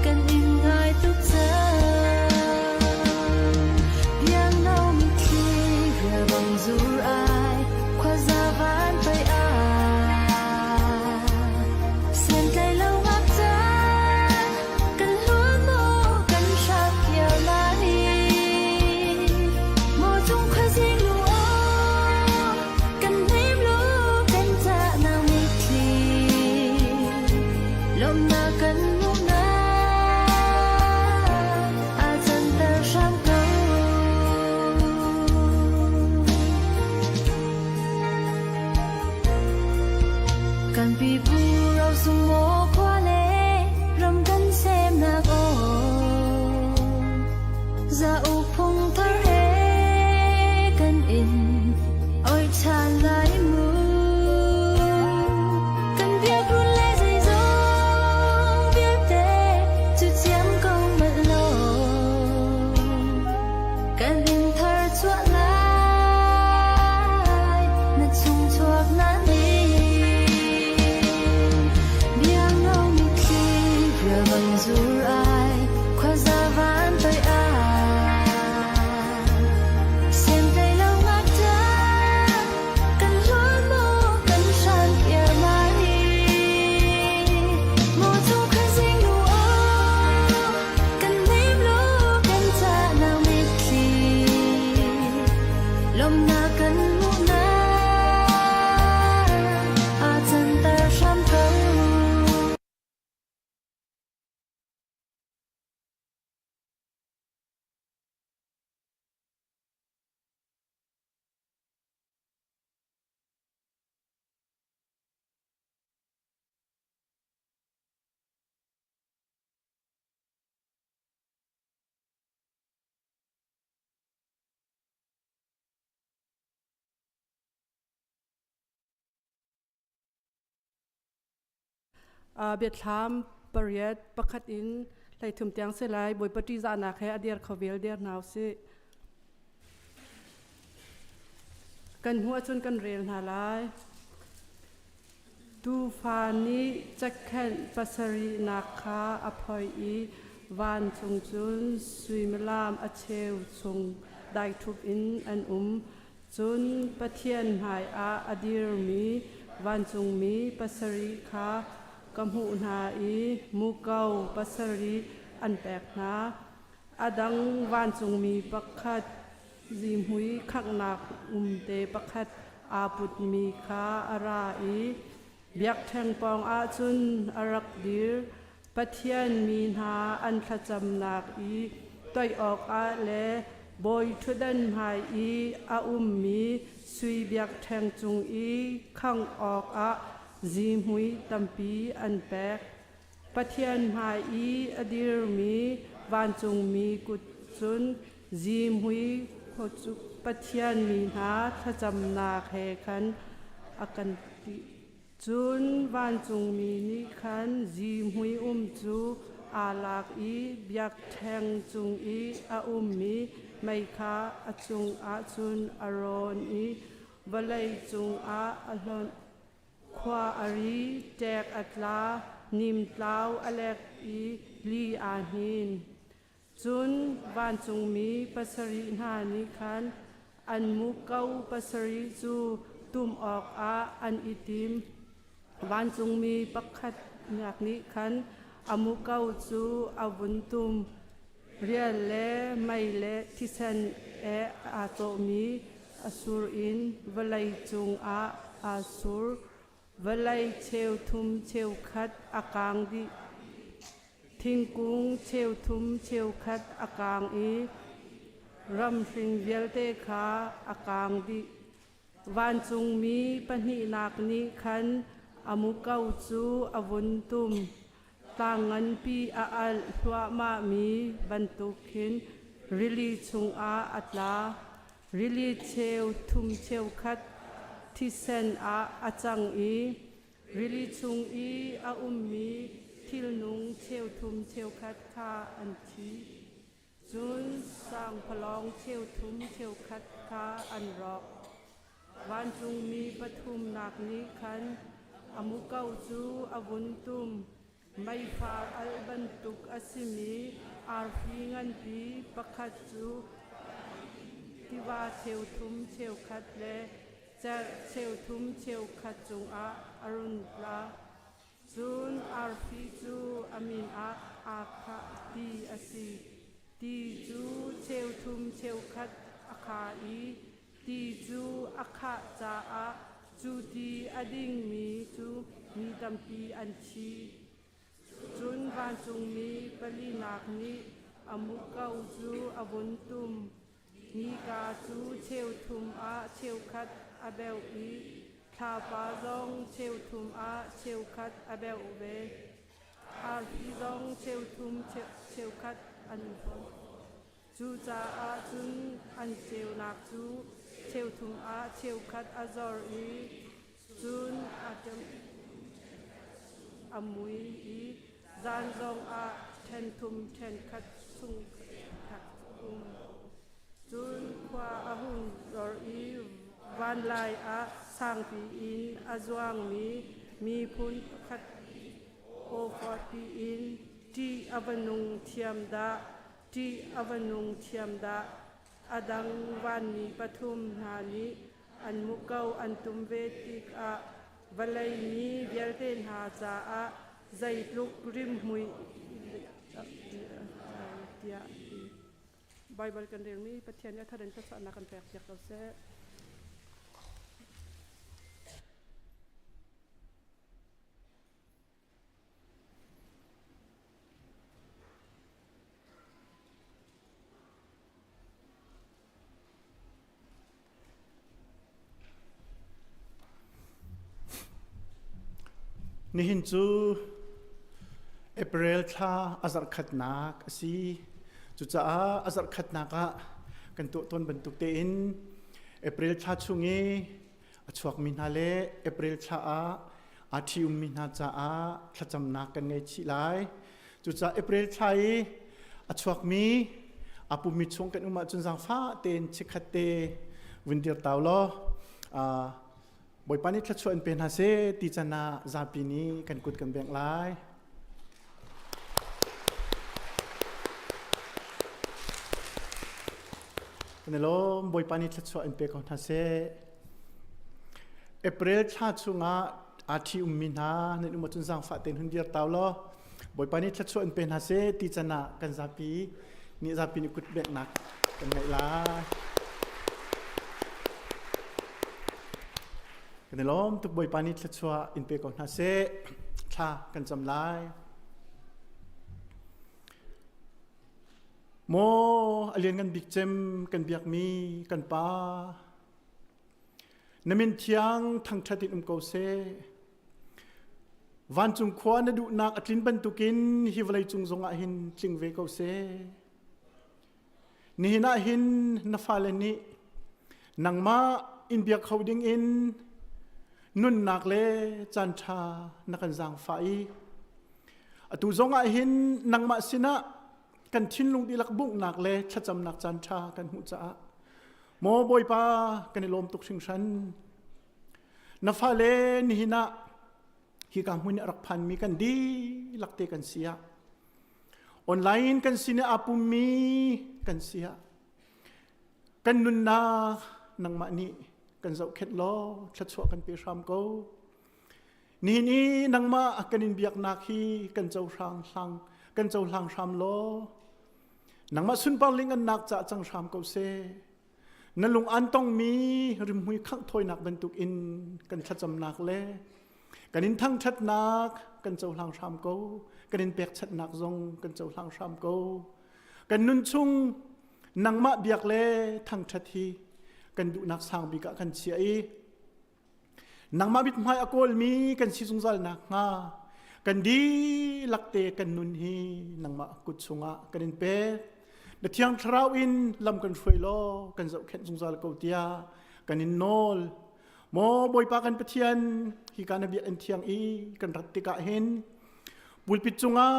kan in ngai tuk cang Biang no mitthli rial bang zur ai khuaza van pei ah Sentlai lo ngak caan kan hluan maw kan hrat kiar lai Maw cung khuazing lu aw kan hnem lu kan cah nang mitthli Lawmhnak kan hmuhnak aa canter hram ko. Kan pipu rosung maw khua le ram kan semnak aw Za uk phung thar he kan in oi ṭhan lai mu. Kan biakrun le zeizong vialte cu ciam ko manh law kan in thar chuah lai na chung chuak na ni. Biathlam pariat pakhat in 13 tiang si lai. Bawipa ṭihzahnak he a dir kho vial dir hna usih. Kan hmuh ahcun kan rel hna lai. Tuufa nih cakhenh pasarihnak kha a phoih i vancung cun suimilam a cheu chung daithup in an um. Cun Pathian hmaiah a dirmi vancungmi pasarih kha ka hmuh hna i muko pasarih an pek hna. A dang vancungmi pakhat zihmui khanghnak umte pakhat aa putmi kha a ra i biakṭheng pawngah cun a rak dir. Pathian mi hna an thlacamnak i toih awkah le bawi ṭhutdan hmai i a ummi sui biakṭheng cung i khangh awkah zihmui tampi an pek. Pathian hmai i a dirmi vancungmi kut cun zihmui khuacuk Pathian mi hna thlacamnak he khan a kan ti. Cun vancungmi nih khan zihmui um cu aa lak i biakṭheng cung i a ummi mei kha a cungah cun a rawn i vawlei cungah a hlonh. Khua a ri, ṭek a tla, nimtlau a lek i li aa hnin. Cun vancungmi pasarih hna nih khan an muko pasarih cu tum awkah an i tim. Vancungmi pakhatnak nih khan a muko cu a vun tum. Rial le mei le thisen he aa cawhmi a sur in vawlei cungah aa sur. Vawlei cheuthum cheukhat a kaang dih. Thingkung cheuthum cheukhat a kaang i ramhring vialte kha a kaang dih. Vancungmi pahnihnak nih khan a muko cu a vun tum. Tlang nganpi a alh hluahmahmi bantuk khin rili chungah a tla. Rili cheu thum cheukhat thisen ah a cang i rili chung i a ummi thilnung cheuthum cheukhat kha an thi. Cun sangphalawng cheuthum cheukhat kha an rawk. Vancungmi pathumnak nih khan a muko cu a vun tum. Meifar alh bantuk a simi arfi nganpi pakhat cu tiva cheuthum cheukhat le cerh cheuthum cheukhat cungah a run tla. Cun arfi cu a min ah aa khah ti a si. Ti cu cheuthum cheukhat a kha i ti cu a khah caah cu ti a dingmi cu mi tampi an thi. Cun vancungmi palinak nih a muko cu a vun tum. Nika cu cheuthum ah cheukhat a beuh i thlapa zong cheuthum ah cheukhat a beuh ve. Arfi zong cheuthum cheukhat an hlonh. Cucaah cun an ceunak cu cheuthum ah cheukhat a zor i cun a mui i zan zongah ṭhenthum ṭhenkhat chung khat um. Cun khua a hung zor i vanlai ah sangpi in a zuangmi miphun pakhat aw fakpi in ṭih a va nung thiam dah, ṭih a va nung thiam dah. A dang vanmi pathum hna nih an muko an tum ve tikah vawlei mi vialte hna caah zeitluk rimhmui tiah Baibal kan relmi Pathian nih a thar in thluachuahnak kan pek piak ko seh. Nihin cu April thla a zarhkhatnak a si. Cucaah a zarhkhatnak ah kan tuah tawn bantuk tein April thla chung i a chuakmi hna le April thla ah Aa ṭhi-ummi hna caah thlacamnak kan ngei chih lai. Cucaah April thla i a chuakmi a pummi chung kan um ahcun zaangfah tein chikkhat te vun dir tau law Bawipa nih thluachuah in pe hna seh ti can ah zapi nih kan kut kan bengh lai. Kan i lawm Bawipa nih thluachuah in pe ko hna seh. April thla chungah aa ṭhi ummi hna nan um ahcun zaangfah tein hun dir tau law Bawipa nih thluachuah in pe hna seh ti can ah kan zapi nih zapi nih kut benghnak kan ngeih lai. Kan i lawm tuk Bawipa nih thluachuah in pe ko hna seh. Thla kan cam lai. Maw a lianngan bik cem kan biakmi kan pa na min thiang thangṭhat in um ko seh. Vancung khua na duhnak a tlin bantukin hi vawlei cung zongah hin tling ve ko seh. Nihin ah hin na fale nih nangmah in biak kho ding in nunnak le caanṭha na kan zaangfah i atu zongah hin nangmah sinah kan thinlung dihlak bunghnak le thlacamnak caanṭha kan hmuh caah maw Bawipa kan i lawm tuk hringhran. Na fale nihin ah hika hmun i a rak phanmi kan dihlak te kan si ah online kan sin i aa pummi kan si ah kan nunnak nangmah nih kan zohkhenh law thluachuah kan pe hram ko. Nihin i nangmah kan in biaknak hi kan cohlang hlang kan cohlang hram law nangmah sunpar lingannak cah cang hram ko seh. Na lung an tongmi rimhmui khangh thawinak bantuk in kan thlacamnak le kan in thangṭhatnak kan cohlang hram ko. Kan in pekchanhnak zong kan cohlang hram ko. Kan nun chung nangmah biak le thangṭhat hi kan duhnak sang bik ah kan chiah i Nangmah mithmai a kawlmi kan si zungzal nakhnga kan dihlak te kan nun hi nangmah kut chungah kan in pek. Na thiang thlarau in lam kan hruai law kan zohkhenh zungzal ko tiah kan in nawl. Maw Bawipa kan Pathian, hika na biakinn thiang i kan rat tikah hin pulpit cungah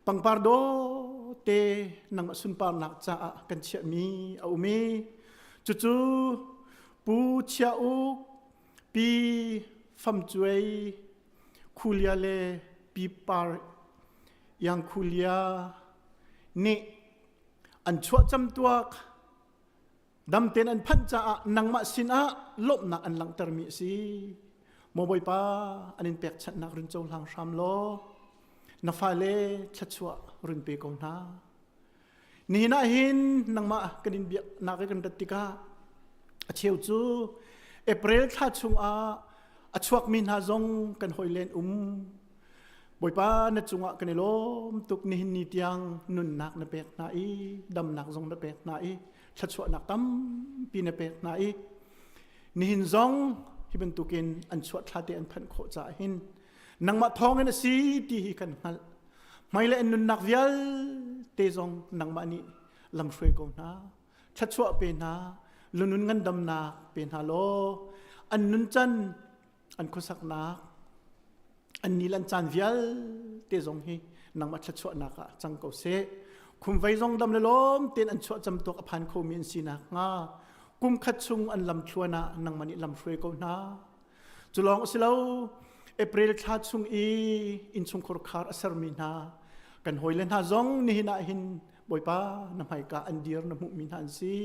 Pangpar dawte nangmah sunparnak caah kan chiahmi a um i cucu Pu Chia Uk, Pi Fam Cuai, Khulia le Pi Par Iang Khulia nih an chuah camtuak Dam tein an phanh caah nangmah sinah lawmhnak an langhtermi a si. Maw Bawipa, an in pekchanhnak run cohlang hram law na fale thluachuah run pe ko hna. Nihin ah hin nangmah kan in biaknak i kan rat tikah a cheu cu April thla chungah a chuakmi hna zong kan hawi len um. Bawipa na cungah kan i lawm tuk nihin ni tiang nunnak na pek hna i damnak zong na pek hna i thluachuahnak tampi na pek hna i nihin zong hi bantukin an chuah thla te an phanh khawh caah hin nangmah thawngin a si ti hi kan hngalh hmailei an nunnak vialte zong nangmah nih lamhruai ko hna thluachuah pe hna lunun ngandamnak pe hna law an nuncan an khuasaknak an ni lan caan vialte zong hi nangmah thluachuahnak ah cang ko seh khumvei zong dam le lawm tein an chuah cam tuak a phan khomi an sinak hnga kum khat chung an lam thluan ah nangmah nih lam hruai ko hna cu lawng a si lo April thla chung i innchungkhar khar a sermi hna kan hawile hna zong nihin ah hin Bawipa na hmaika an dir na hmuhmi hna an si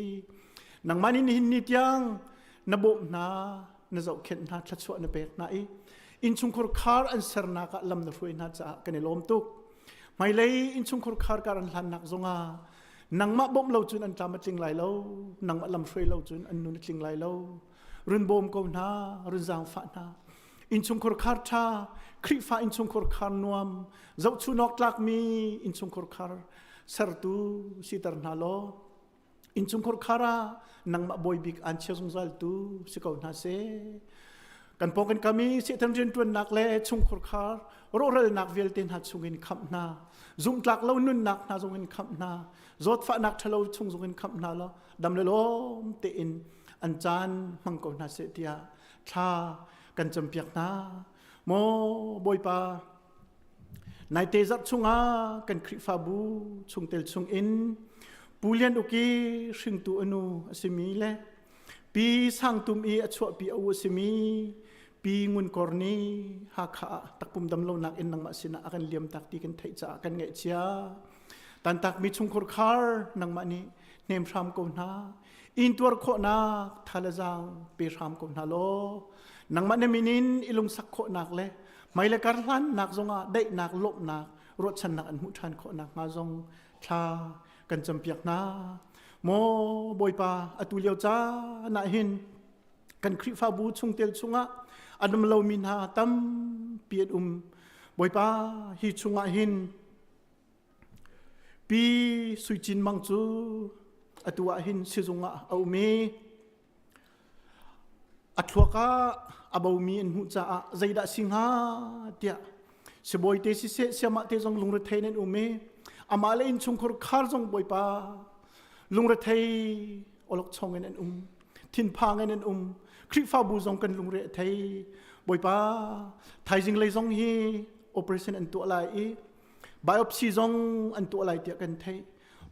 nangmah nih nihin ni tiang na bawmh hna na zohkhenh hna thluachuah na pek hna i innchungkhar khar an sernak ah lam na hruai hna caah kan i lawm tuk hmailei innchungkhar khar kar an hlannak zongah nangmah bawmh lo cun an tlam a tling lai lo nangmah lam hruai lo cun an nun a tling lai lo run bawm ko hna run zaangfah hna innchungkhar khar ṭha Khrihfa innchungkhar khar nuam zohchunawk tlakmi innchungkhar khar sertu siter hna law Innchungkhar khar ah nangmah bawi bik aan chia zungzal tu si ko hna seh. Kan pawng kan kam i Satan rianṭuannak le chungkhar khar rawhralnak vialte hna chungin khamh hna. Zumhtlak lo nunnak hna zongin khamh hna. Zawtfahnak ṭhalo chung zongin khamh hna law dam le lawm tein an caan hmang ko hna seh tiah thla. kan campiak hna. Maw Bawipa, naite zarh chungah kan Khrihfabu chungtel chungin Pu Lian Uk i hringtu a nu a simi le Pi Sang Tum i a chuahpi a u a simi Pi Ngun Kor nih Hakha ah takpum damlonak in nangmah sinah a kan liamtak ti kan theih caah kan ngaihchia. Tantakmi chungkhur khar nangmah nih hnem hram ko hna. Intuar khawhnak tha le zaang pe hram ko hna law nangmah na min in i lungsak khawhnak le hmai le kar hlannak zongah daihnak lawmhnak ruahchannak an hmuh ṭhan khawhnak hnga zong thla kan campiak hna. Maw Bawipa atu lio caan ah hin kan Khrihfabu chungtel chungah a dam lomi hna tampi an um. Bawipa hi chungah hin Pi Sui Cin Mang cu atu ah hin sizung ah a um i a thluak ah a bomi an hmuh caah zeidah si hnga tiah sibawi te siseh siamah te zong lungrethei in an um i amah le innchungkhur khar zong bawipa lungrethei awlokchong in an um thinphang in an um Khrihfabu zong kan lungre a thei bawipa thaizing lei zong hi operation an tuah lai i biopsy zong an tuah lai tiah kan theih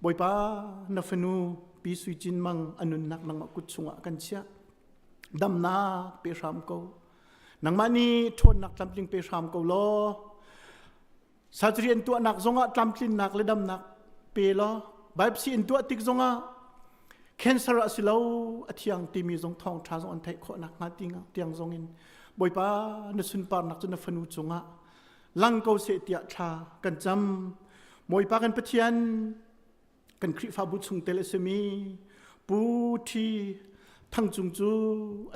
Bawipa na fanu Pi Sui Cin Mang a nunnak nangmah kut chungah kan chiah. Damnak pe hram ko. Nangmah nih ṭhawnnak tlamtling pe hram ko law. Surgery an tuahnak zongah tlamtlinnak le damnak pe law. Biopsy an tuah tik zongah cancer a si lo a thiang timi zong thawngṭha zong an theih khawhnak hnga tiang zong in Bawipa na sunparnak cu na fanu cungah lang ko seh tiah thla kan cam. Bawipa kan Pathian kan Khrihfabu chungtel a simi Pu Ṭhi Thang Cung cu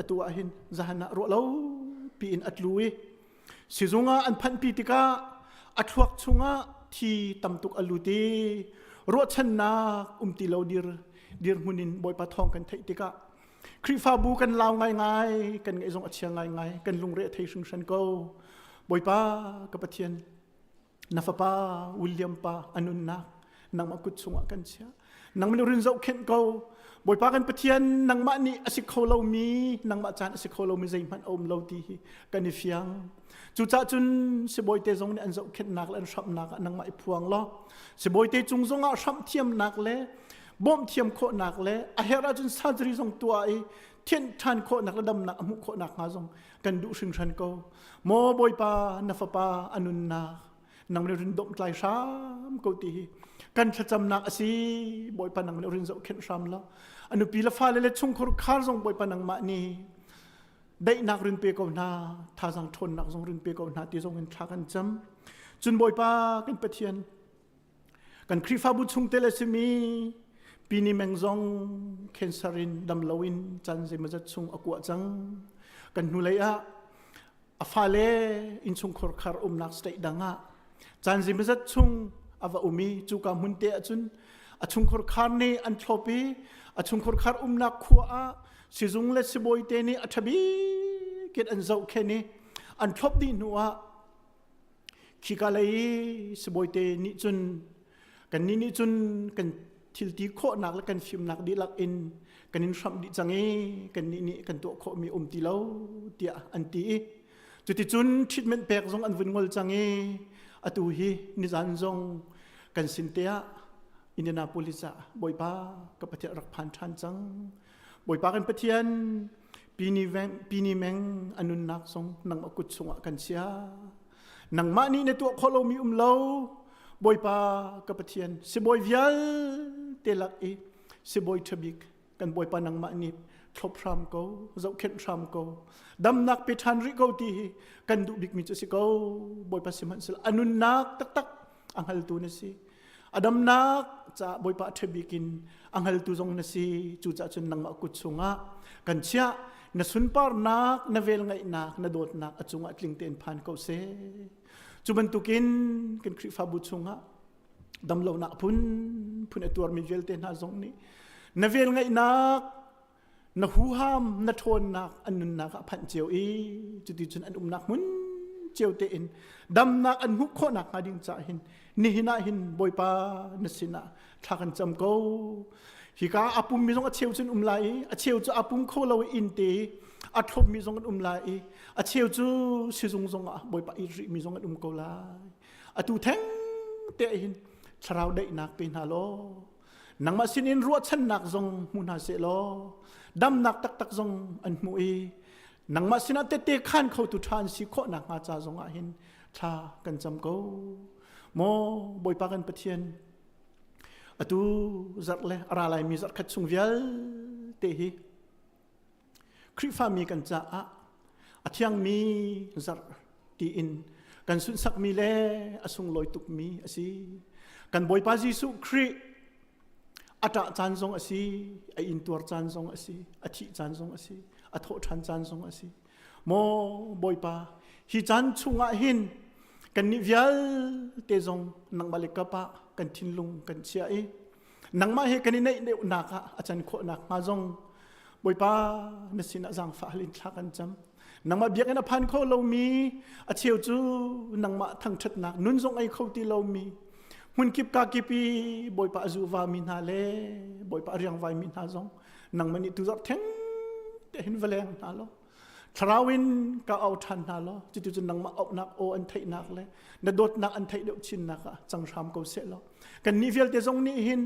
atu ah hin zahan ah ruah lo piin a tlu i sizung ah an phanhpi tikah a thluak chungah thi tam tuk a lut i ruahchannak um ti lo dir dirhmun in Bawipa thawng kan theih tikah Khrihfabu kan lau ngaingai, kan ngaih zong a chia ngaingai, kan lungre a thei hringhran ko. Bawipa ka Pathian, na fapa William pa a nunnak nangmah kut chungah kan chiah. Nangmah nih rin zohkhenh ko. Bawipa kan Pathian, nangmah nih a si kho lomi, nangmah caan a si kho lomi zeihmanh a um lo ti hi kan i fiang. Cucaah cun sibawi te zong nih an zohkhenhnak le an hramhnak ah nangmah i phuang law, sibawi te cung zongah hramh thiamnak le bawmh thiam khawhnak le a herh ahcun surgery zong tuah i thianh ṭhan khawhnak le damnak a hmuh khawhnak hnga zong kan duh hringhran ko. Maw Bawipa na fapa a nunnak nang le rin domh tlai hram ko ti hi kan thlacamnak a si Bawipa nang le rin zohkhenh hram lo a nupi le fale le chungkhur khar zong Bawipa nangmah nih daihnak rin pe ko hna thazang ṭhawnnak zong rin pe ko hna ti zong in thla kan cam cun Bawipa kan Pathian Kan Khrihfabu chungtel a simi Pini Meng zong cancer in dam loin caan zeimawzat chung a kuah cang. Kan hnulei ah a fale innchungkhar khar umnak state dang ah caan zeimawzat chung a va um i cuka hmun te ahcun a chungkhar khar nih an thlop i a chungkhar khar umnak khua ah sizung le sibawi te nih a ṭha bik in an zohkhenh i an thlop dih hnu ah Khika lei i sibawite nih cun kannih nih cun kan thilti khawhnak le kan fimnak dihlak in kan in hramh dih cang i kannih nih kan tuah khawhmi um ti lo tiah an ti i cuticun treatment pek zong an vun ngol cang i atu hi nizan zong kan sin te ah Indianapolis ah Bawipa ka Pathian rak phan ṭhan cang. Bawipa kan Pathian Pini, pini meng a nunnak zong nangmah kut chungah kan chia. Nangmah nih na tuah khawh lomi um lo. Bawipa ka Pathian sibawi vialte lak i sibawi ṭhabik kan Bawipa nangmah nih thlop hram ko, zohkhenh hram ko, damnak pe ṭhan rih ko ti hi kan duh bikmi cu a si ko. Bawipa sihmanhsehlaw a nunnak taktak a hngaltu na si. A damnak caah Bawipa a ṭhabik in a hngaltu zong na si. Cucaah cun nangmah kut chungah kan chiah. Na sunparnak, na velngeihnak, na dawtnak a cungah tling tein phan ko seh. Cu bantukin kan Khrihfabu chungah damlonak phun phun a tuarmi vialte hna zong nih na velngeihnak na huham na ṭhawnnak an nunnak ah phanh cio i cuticun an umnak hmun cio tein damnak an hmuh khawhnak hnga ding caah hin nihin ah hin Bawipa na sinah thla kan cam ko hika a pummi zong a cheu cun um lai i a cheu cu a pum kho lo i inn te. A thlopmi zong an um lai i a cheu cu sizung zong ah Bawipa i rihmi zong an um ko lai. Atu theng te hin thlarau daihnak pe hna law nangmah sinin ruahchannak zong hmu hna seh law damnak taktak zong an hmu i nangmah sinah tette khan khotu ṭha an si khawh nakhnga ca zong ah hin thla kan cam ko. Maw Bawipa kan Pathian atu zarh le a ra laimi zarh khat chung vialte hi Khrihfami kan caah a thiangmi zarh tiin kan sunhsakmi le a sunglawi tukmi a si. Kan Bawipa Jesuh Khrih a ṭah caan zong a si, a intuar caan zong a si, a thih caan zong a si, a thawh ṭhan caan zong a si. Maw Bawipa, hi caan chungah hin kannih vialte zong nangmah le kap ah kan thinlung kan chia i nangmah he kan i naih deuhnak ah a can khawh nakhnga zong Bawipa na sinah zaangfah hal in thla kan cam. Nangmah biakinn a phan kho lomi a cheu cu nangmah thangṭhatnak nun zong ei kho ti lomi hmunkip ka kip i Bawipa a zuva mi hna le Bawipa a riangvai mi hna zong nangmah nih tuzarh theng te hin va leng hna law thlarau in ka au ṭhan hna law cuti cun nangmah auhnak aw an theihnak le na dawtnak an theih deuh chinnak ah cang hram ko seh law kannih vialte zong nih hin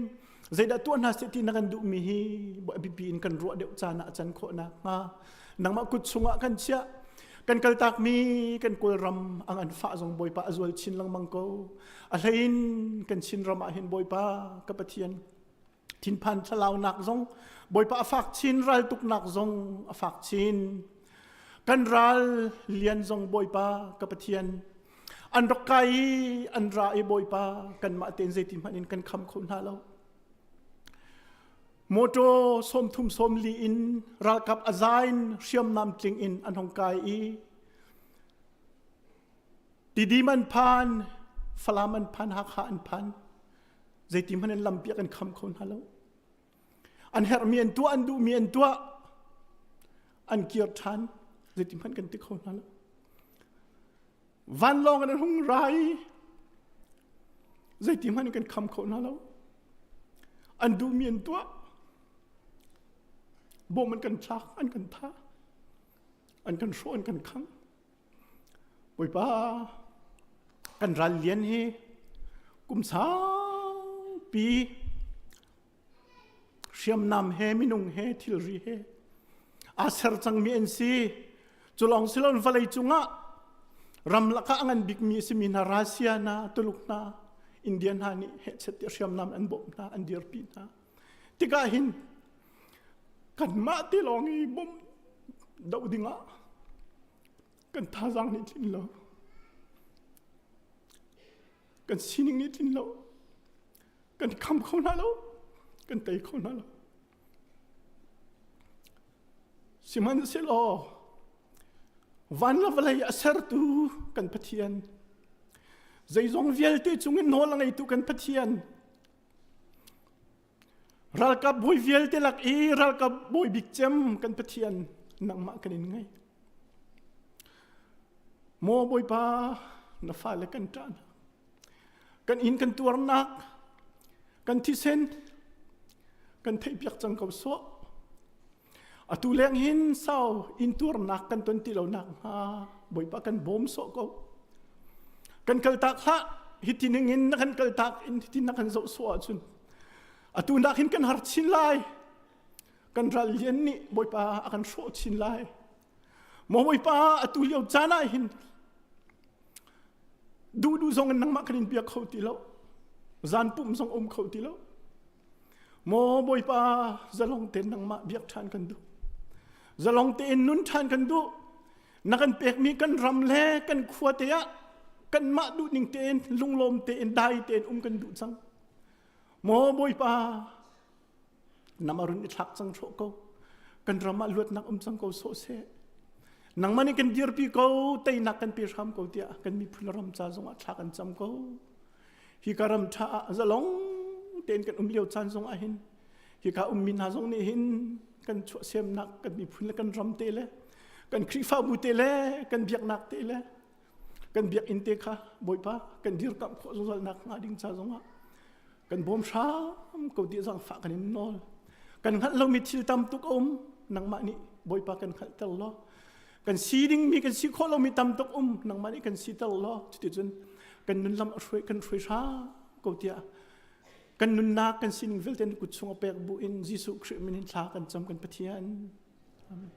zeidah tuah hna seh ti na kan duhmi hi biapi in kan ruah deuh caan ah a can khawh nakhnga nangmah kut chungah kan chiah kan kaltakmi kan kawlram ang an fah zong bawipa a zual chin lengmang ko a hlein kan chin ram ah hin bawipa ka pathian thinphan thlalaunak zong bawipa a fak chin raltuknak zong a fak chin kan ral lian zong bawipa ka pathian an rak kai i an ra i bawipa kanmah tein zeiti hmanh in kan kham kho hna lo motor 30 sawmli in ralkap a zain hriamnam tling in an hong kai i Tidim an phan Falam an phan Hakha an phan zeiti hmanh in lampi kan kham kho hna lo an herhmi an tuah an duhmi an tuah an kir ṭhan zeiti hmanh kan ti kho hna lo vanlawng in an hung rai zeiti hmanh in kan kham kho hna lo an duhmi an tuah bom an kan thlak an kan thah an kan hrawh an kan khang Bawipa kan ral lian hi kum saupi hriamnam he minung he thilri he aa ser cangmi an si. Cu lawng si loin vawlei cungah ram lakah a ngan bikmi a simi hna Russia hna, Tuluk hna, India hna nih hehchet tiah hriamnam an bawmh hna, an dirpi hna. Tikah hin kanmah te lawng i bawmh doh dingah kan thazaang nih tlin lo kan sining nih tlin lo kan kham kho hna lo kan tei kho hna lo sihmanhsehlaw van le vawlei a sertu kan Pathian zeizong vialte cungin nawl a ngeitu kan Pathian Ralkap bawi vialte lak i ralkap bawi bik cem kan Pathian nangmah kan in ngei. Maw Bawipa na fale kan ṭahnak, kan inn kan tuarnak, kan thisen kan theihpiak cang ko sawh. Atu leng hin sau intuarnak kan ton ti lo nak hnga Bawipa kan bawm sawh ko. Kan kaltak hlah hiti ning in na kan kaltak in hiti na kan zoh sawh ahcun atu nak hin kan har chin lai. Kan ral lian nih Bawipa a kan hrawh chin lai. Maw Bawipa atu lio caan ah hin duh duh zong in nangmah kan in bia kho ti lo. Zan pum zong um kho ti lo. Maw Bawipa zalong tein nangmah biak ṭhan kan duh. Zalong tein nun ṭhan kan duh. Na kan pekmi kan ram le kan khua te ah kanmah duhning tein lunglawm tein dai tein um kan duh cang. Maw Bawipa nam a run i thlak cang hrawh ko. Kan ram ah luatnak um cang ko sawh seh. Nangmah nih kan dirpi ko, teinak kan pe hram ko tiah kan miphun ram ca zongah thla kan cam ko. Hika ram ṭha ah zalong tein kan um lio caan zong ah hin hika ummi hna zong nih hin kan chuahsemnak kan miphun le kan ram te le kan Khrihfabu te le kan biaknak te le kan biakinn te kha Bawipa kan dirkamh khawh zungzal nak hnga ding ca zongah kan bawm hram ko ti zaangfah kan in nawl kan hngalh lomi thil tam tuk a um nangmah nih. Bawipa kan hngalhter law kan si dingmi kan si khawh lomi tam tuk um nangmah nih kan siter law cuticun kan nun lam a hruai kan hruai hram ko tiah kan nunnak kan sining vialte na kut chung a pek bu in Jesuh Khrih min in thla kan cam kan Pathian. Amen.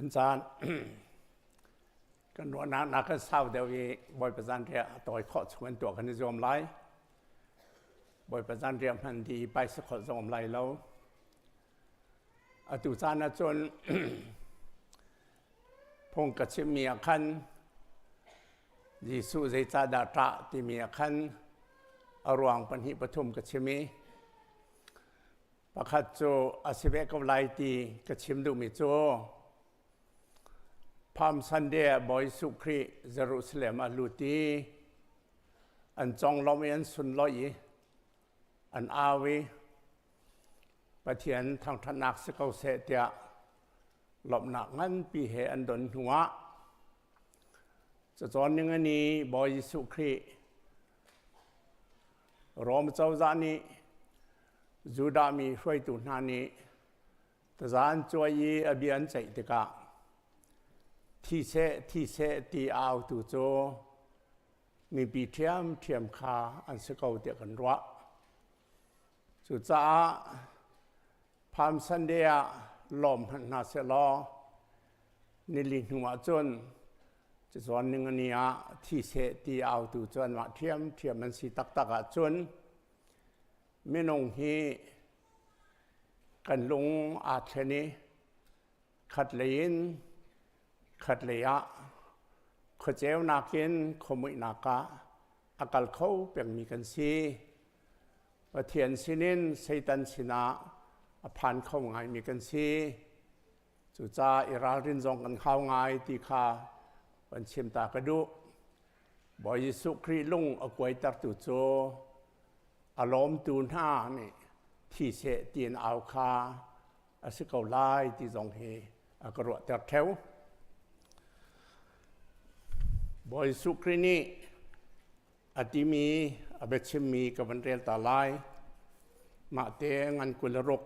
Kan caan kan ruahnak nak kan sau deuh i Bawipa zanriah a tawi khawh chung in tuah kan i zuam lai. Bawipa zanriah hman di baisakhol zong um lai lo. Atu caan ahcun phung ka chimmi ah khan Jesuh zeicahdah ṭah timi ah khan a ruang pahnih pathum ka chim i pakhat cu a si ve ko lai ti ka chim duhmi cu Palm Sunday ah Bawi Jesuh Khrih Jerusalem ah lut i an conglawmh i an sunlawih i an au i Pathian thangṭhatnak si ko seh tiah lawmhnak nganpi he an don hnuah cacawn ning ani Bawi Jesuh Khrih Rom cozah nih Judah mi hruaitu hna nih taza an cuai i a bia an ceih tikah thi seh thi seh ti autu cu mipi ṭhiamṭhiam kha an si ko tiah kan ruah. Cucaah Palm Sunday ah lawm hmanh hna sehlaw nili hnu ah cun cacawn ningani ah thi seh ti autu cu anmah ṭhiamṭhiam an si taktak ahcun minung hi kan lung aa thlen i khatlei in khatlei ah khuaceunak in khuamuihnak ah a kal kho pengmi kan si. Pathian sinin Satan sinah a phan kho ngaimi kan si. Cucaah i ralrin zong kan hau ngai ti kha van chim ta ka duh. Bawi Jesuh Khrih lung a kuaitertu cu a lawmtu hna nih thi seh tiin au kha a si ko lai ti zong hi a ka ruahter ṭheo. Bawi Jesuh Khrih nih a timi a biachimmi ka van rel ta lai. Mah te ngan 26.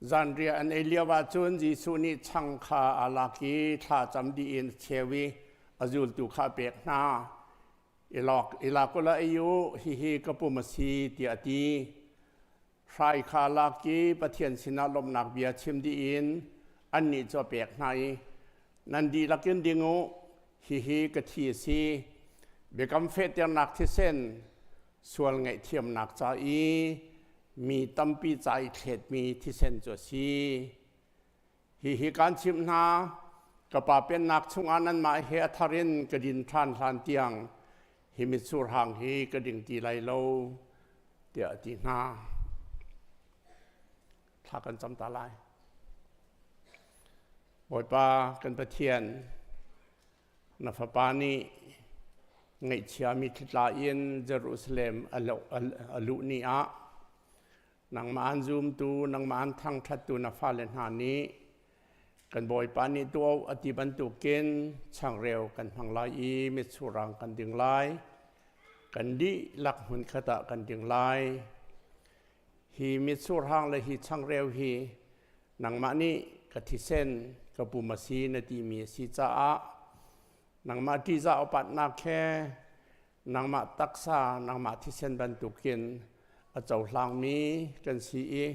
Zanriah an ei lio ahcun Jesuh nih chang kha aa lak i thla cam dih in a cheu i a zultu kha a pek hna. I lak, i lak u law ei u, hihi ka pum a si, tiah a ti. Hrai kha a lak i Pathian sinah lawmhnak bia chim dih in annih cu a pek hna i, Nan dihlak in ding u, hihi ka thi a si. Biakam fehternak thisen, sual ngaihthiamnak ca i mi tampi ca i thletmi thisen cu a si. Hihi kaan chimh hna, ka Pa pennak chungah nanmah he a thar in ka din ṭhan hlan tiang hi mitsur hang hi ka ding ti lai lo, tiah a ti hna. Thla kan cam ta lai. Bawipa kan Pathian, na fapa nih ngaihchiami thlitla in Jerusalem a luh ni ah nangmah an zumtu, nangmah an thangṭhattu na fale hna nih kan Bawipa nih tuah a ti bantukin changreu kan hmang lai i mitsur rang kan ding lai. Kan dihlak hmunkhat ah kan ding lai. Hi mitsur hang le hi changreu hi nangmah nih ka thisen ka pum a si na timi a si caah nangmah ṭihzah upatnak he nangmah taksa nangmah thisen bantukin a cohlangmi kan si i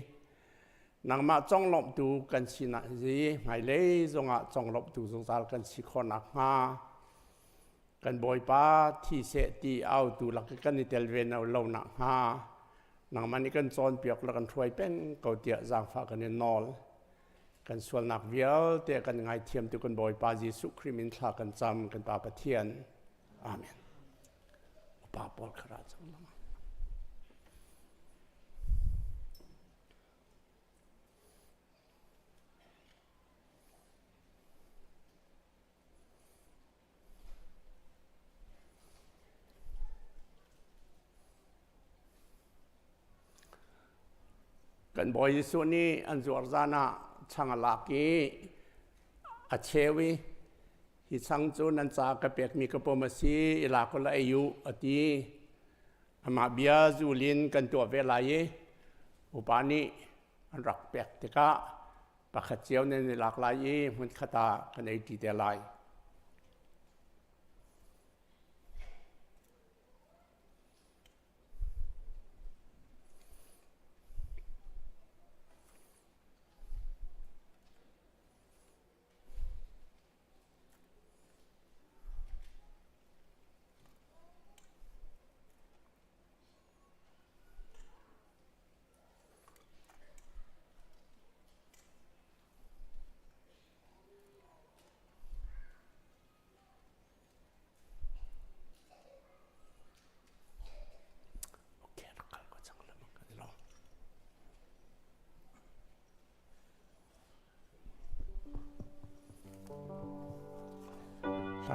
nangmah conglawmhtu kan sinak hi hmailei zongah conglawmhtu zungzal kan si khawh nakhnga kan Bawipa thi seh ti autu lak i kan i tel ve lo nakhnga nangmah nih kan cawnpiak le kan hruai peng ko tiah zaangfah kan in nawl. Kan sualnak vialte kan ngaithiamtu kan Bawipa Jesuh Khrih min thla kan cam kan Pa Pathian. Amen. Upa pawl kha ra cang lang. Kan Bawi Jesuh nih an zuar zan ah chang a lak i a cheu i hi chang cu nan ca ka pekmi ka pum a si i lak u law ei u a ti. Amah bia zul in kan tuah ve lai i upa nih an rak pek tikah pakhat cio nan i lak lai i hmunkhat ah kan ei ṭi te lai.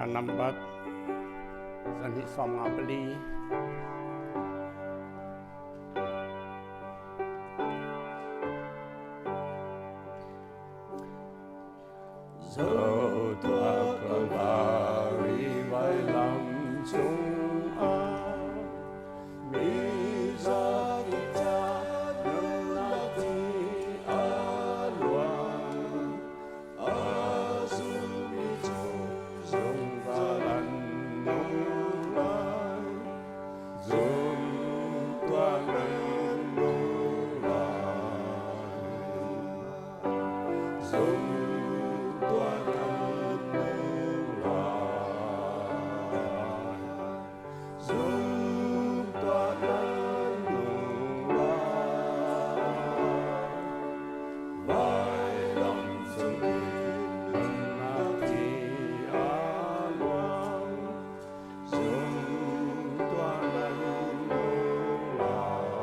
Hla number 254. Zo tuah Kalvari vailam cungah mi zapi ca nunnak thi a luang. A zummi cu zungzal an nung lai. Zum tuah nan nung lai. Zum tuah nan nung lai. Zum tuah nan nung lai. Vailam cung in nunnak thi a luang. Zum tuah nan nung lai.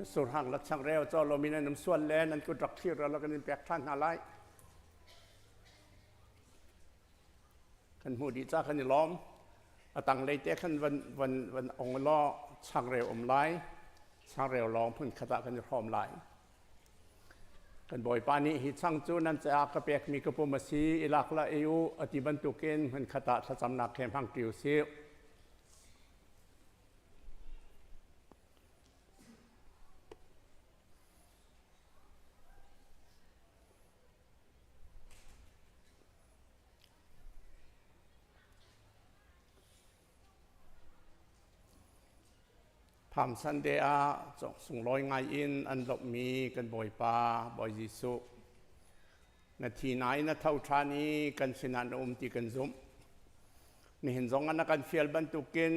Surhang la changreu caw lomi nan um sual le nan kut rak thlir lo kan in pek ṭhan hna lai. Kan hmuh dih ca kan i lawm. A tanglei te khan van van van ong law changreu um lai. Changreu lawng phun khat ah kan i hrawm lai. Kan Bawipa nih hi chang cu nan caah ka pekmi ka pum a si, i lak la ei u a ti bantukin hmunkhat ah thlacamnak he hmangṭi u sih. Palm Sunday ah sunglawi ngai in an lawmhmi kan Bawipa, Bawi Jesuh, na thi nain na tho ṭhan i kan sinah na um ti kan zumh. Nihin zong ah na kan fial bantukin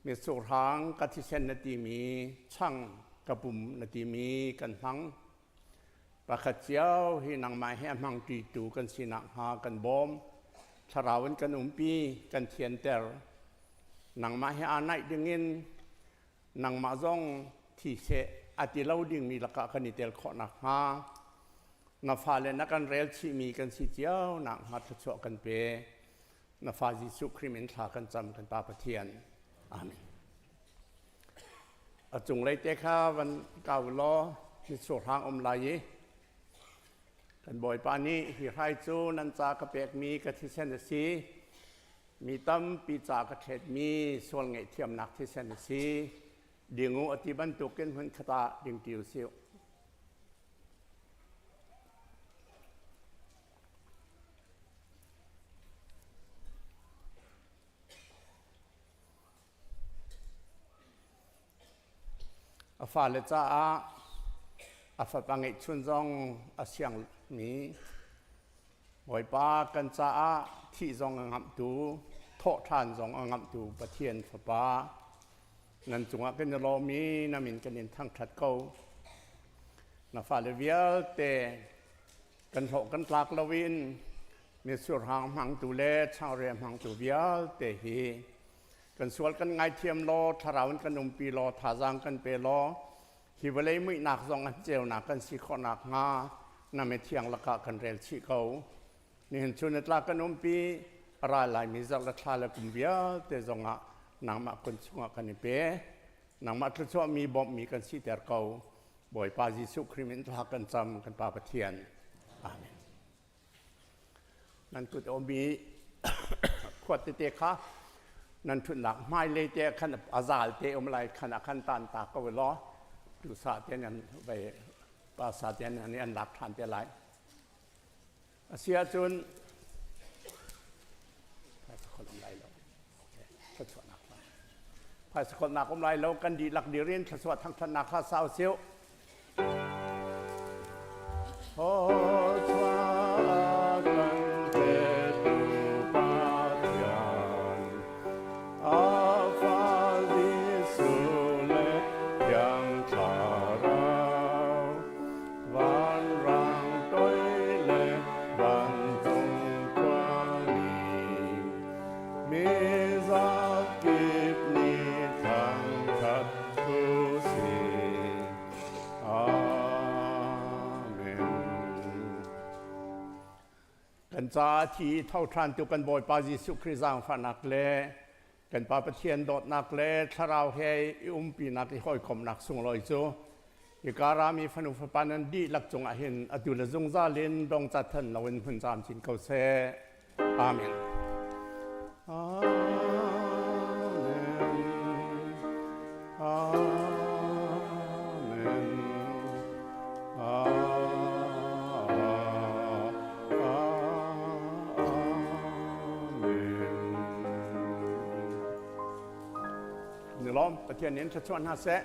mitsurhang ka thisen na timi chang ka pum na timi kan hmang. Pakhat cio hi nangmah he a hmangṭitu kan si nakhnga kan bawm. Thlarau in kan umpi, kan thianter. Nangmah he aa naih dingin nangmah zong thi seh a ti lo dingmi lakah kan i tel khawh nakhnga na fale na kan rel chihmi kan si cio nakhnga thluachuah kan pe. Na fa Jesuh Khrih min thla kan cam kan Pa Pathian. Amen. A cunglei te kha van kau law mitsur hang um lai i kan Bawipa nih hi hrai cu nan ca ka pekmi ka thisen a si. Mi tampi ca ka thletmi sual ngaihthiamnak thisen a si. Dingu a ti bantukin hmun khat ah dingṭi u sih. A fale caah a fapa ngeihchun zong a siangmi Bawipa kan caah thih zong a ngamhtu, thawhṭhan zong a ngamhtu Pathian Fapa nan cungah kan i lawm i na min kan in thangṭhat ko. Na fale vialte kan hlawh kan tlak loin mitsurhang hmangtu le changreu hmangtu vialte hi kan sual kan ngaithiam law thlarau in kan umpi law thazaang kan pe law hi vawlei muihnak zong an ceunak kan si khawh nakhnga na mithiang lakah kan rel chih ko. Nihin chun tla kan umpi a ra laimi zarh le thla le kum vialte zongah nangmah kun chungah kan i pe. Nangmah thluachuahmi bawmhmi kan siter ko. Bawipa Jesuh Khrih min thla kan cam kan Pa Pathian. Amen. Nan kut omi khuat tete kha nan ṭhutnak hmailei te khan a zal te um lai khan a khan tan ta ko law tu sa te nan vai pa sa te nan an lak ṭhan te lai. A si ahcun phaisa kholnak um lai lo kan dihlak dirin thluachuah thangṭhatnak kha sau siu. Kan ca thi tho ṭhan tu kan Bawipa Jesuh Khrih zaangfahnak le kan Pa Pathian dawtnak le Thlarau he i umpinak i hawikomhnak sunglawi cu hika rami fanu fapa nan dihlak cungah hin atu le zungzal in dongcat than loin hmun camcin ko seh. Amen. Amen. Amen. Amen. Ni lawm Pathian nih thluachuah hna seh.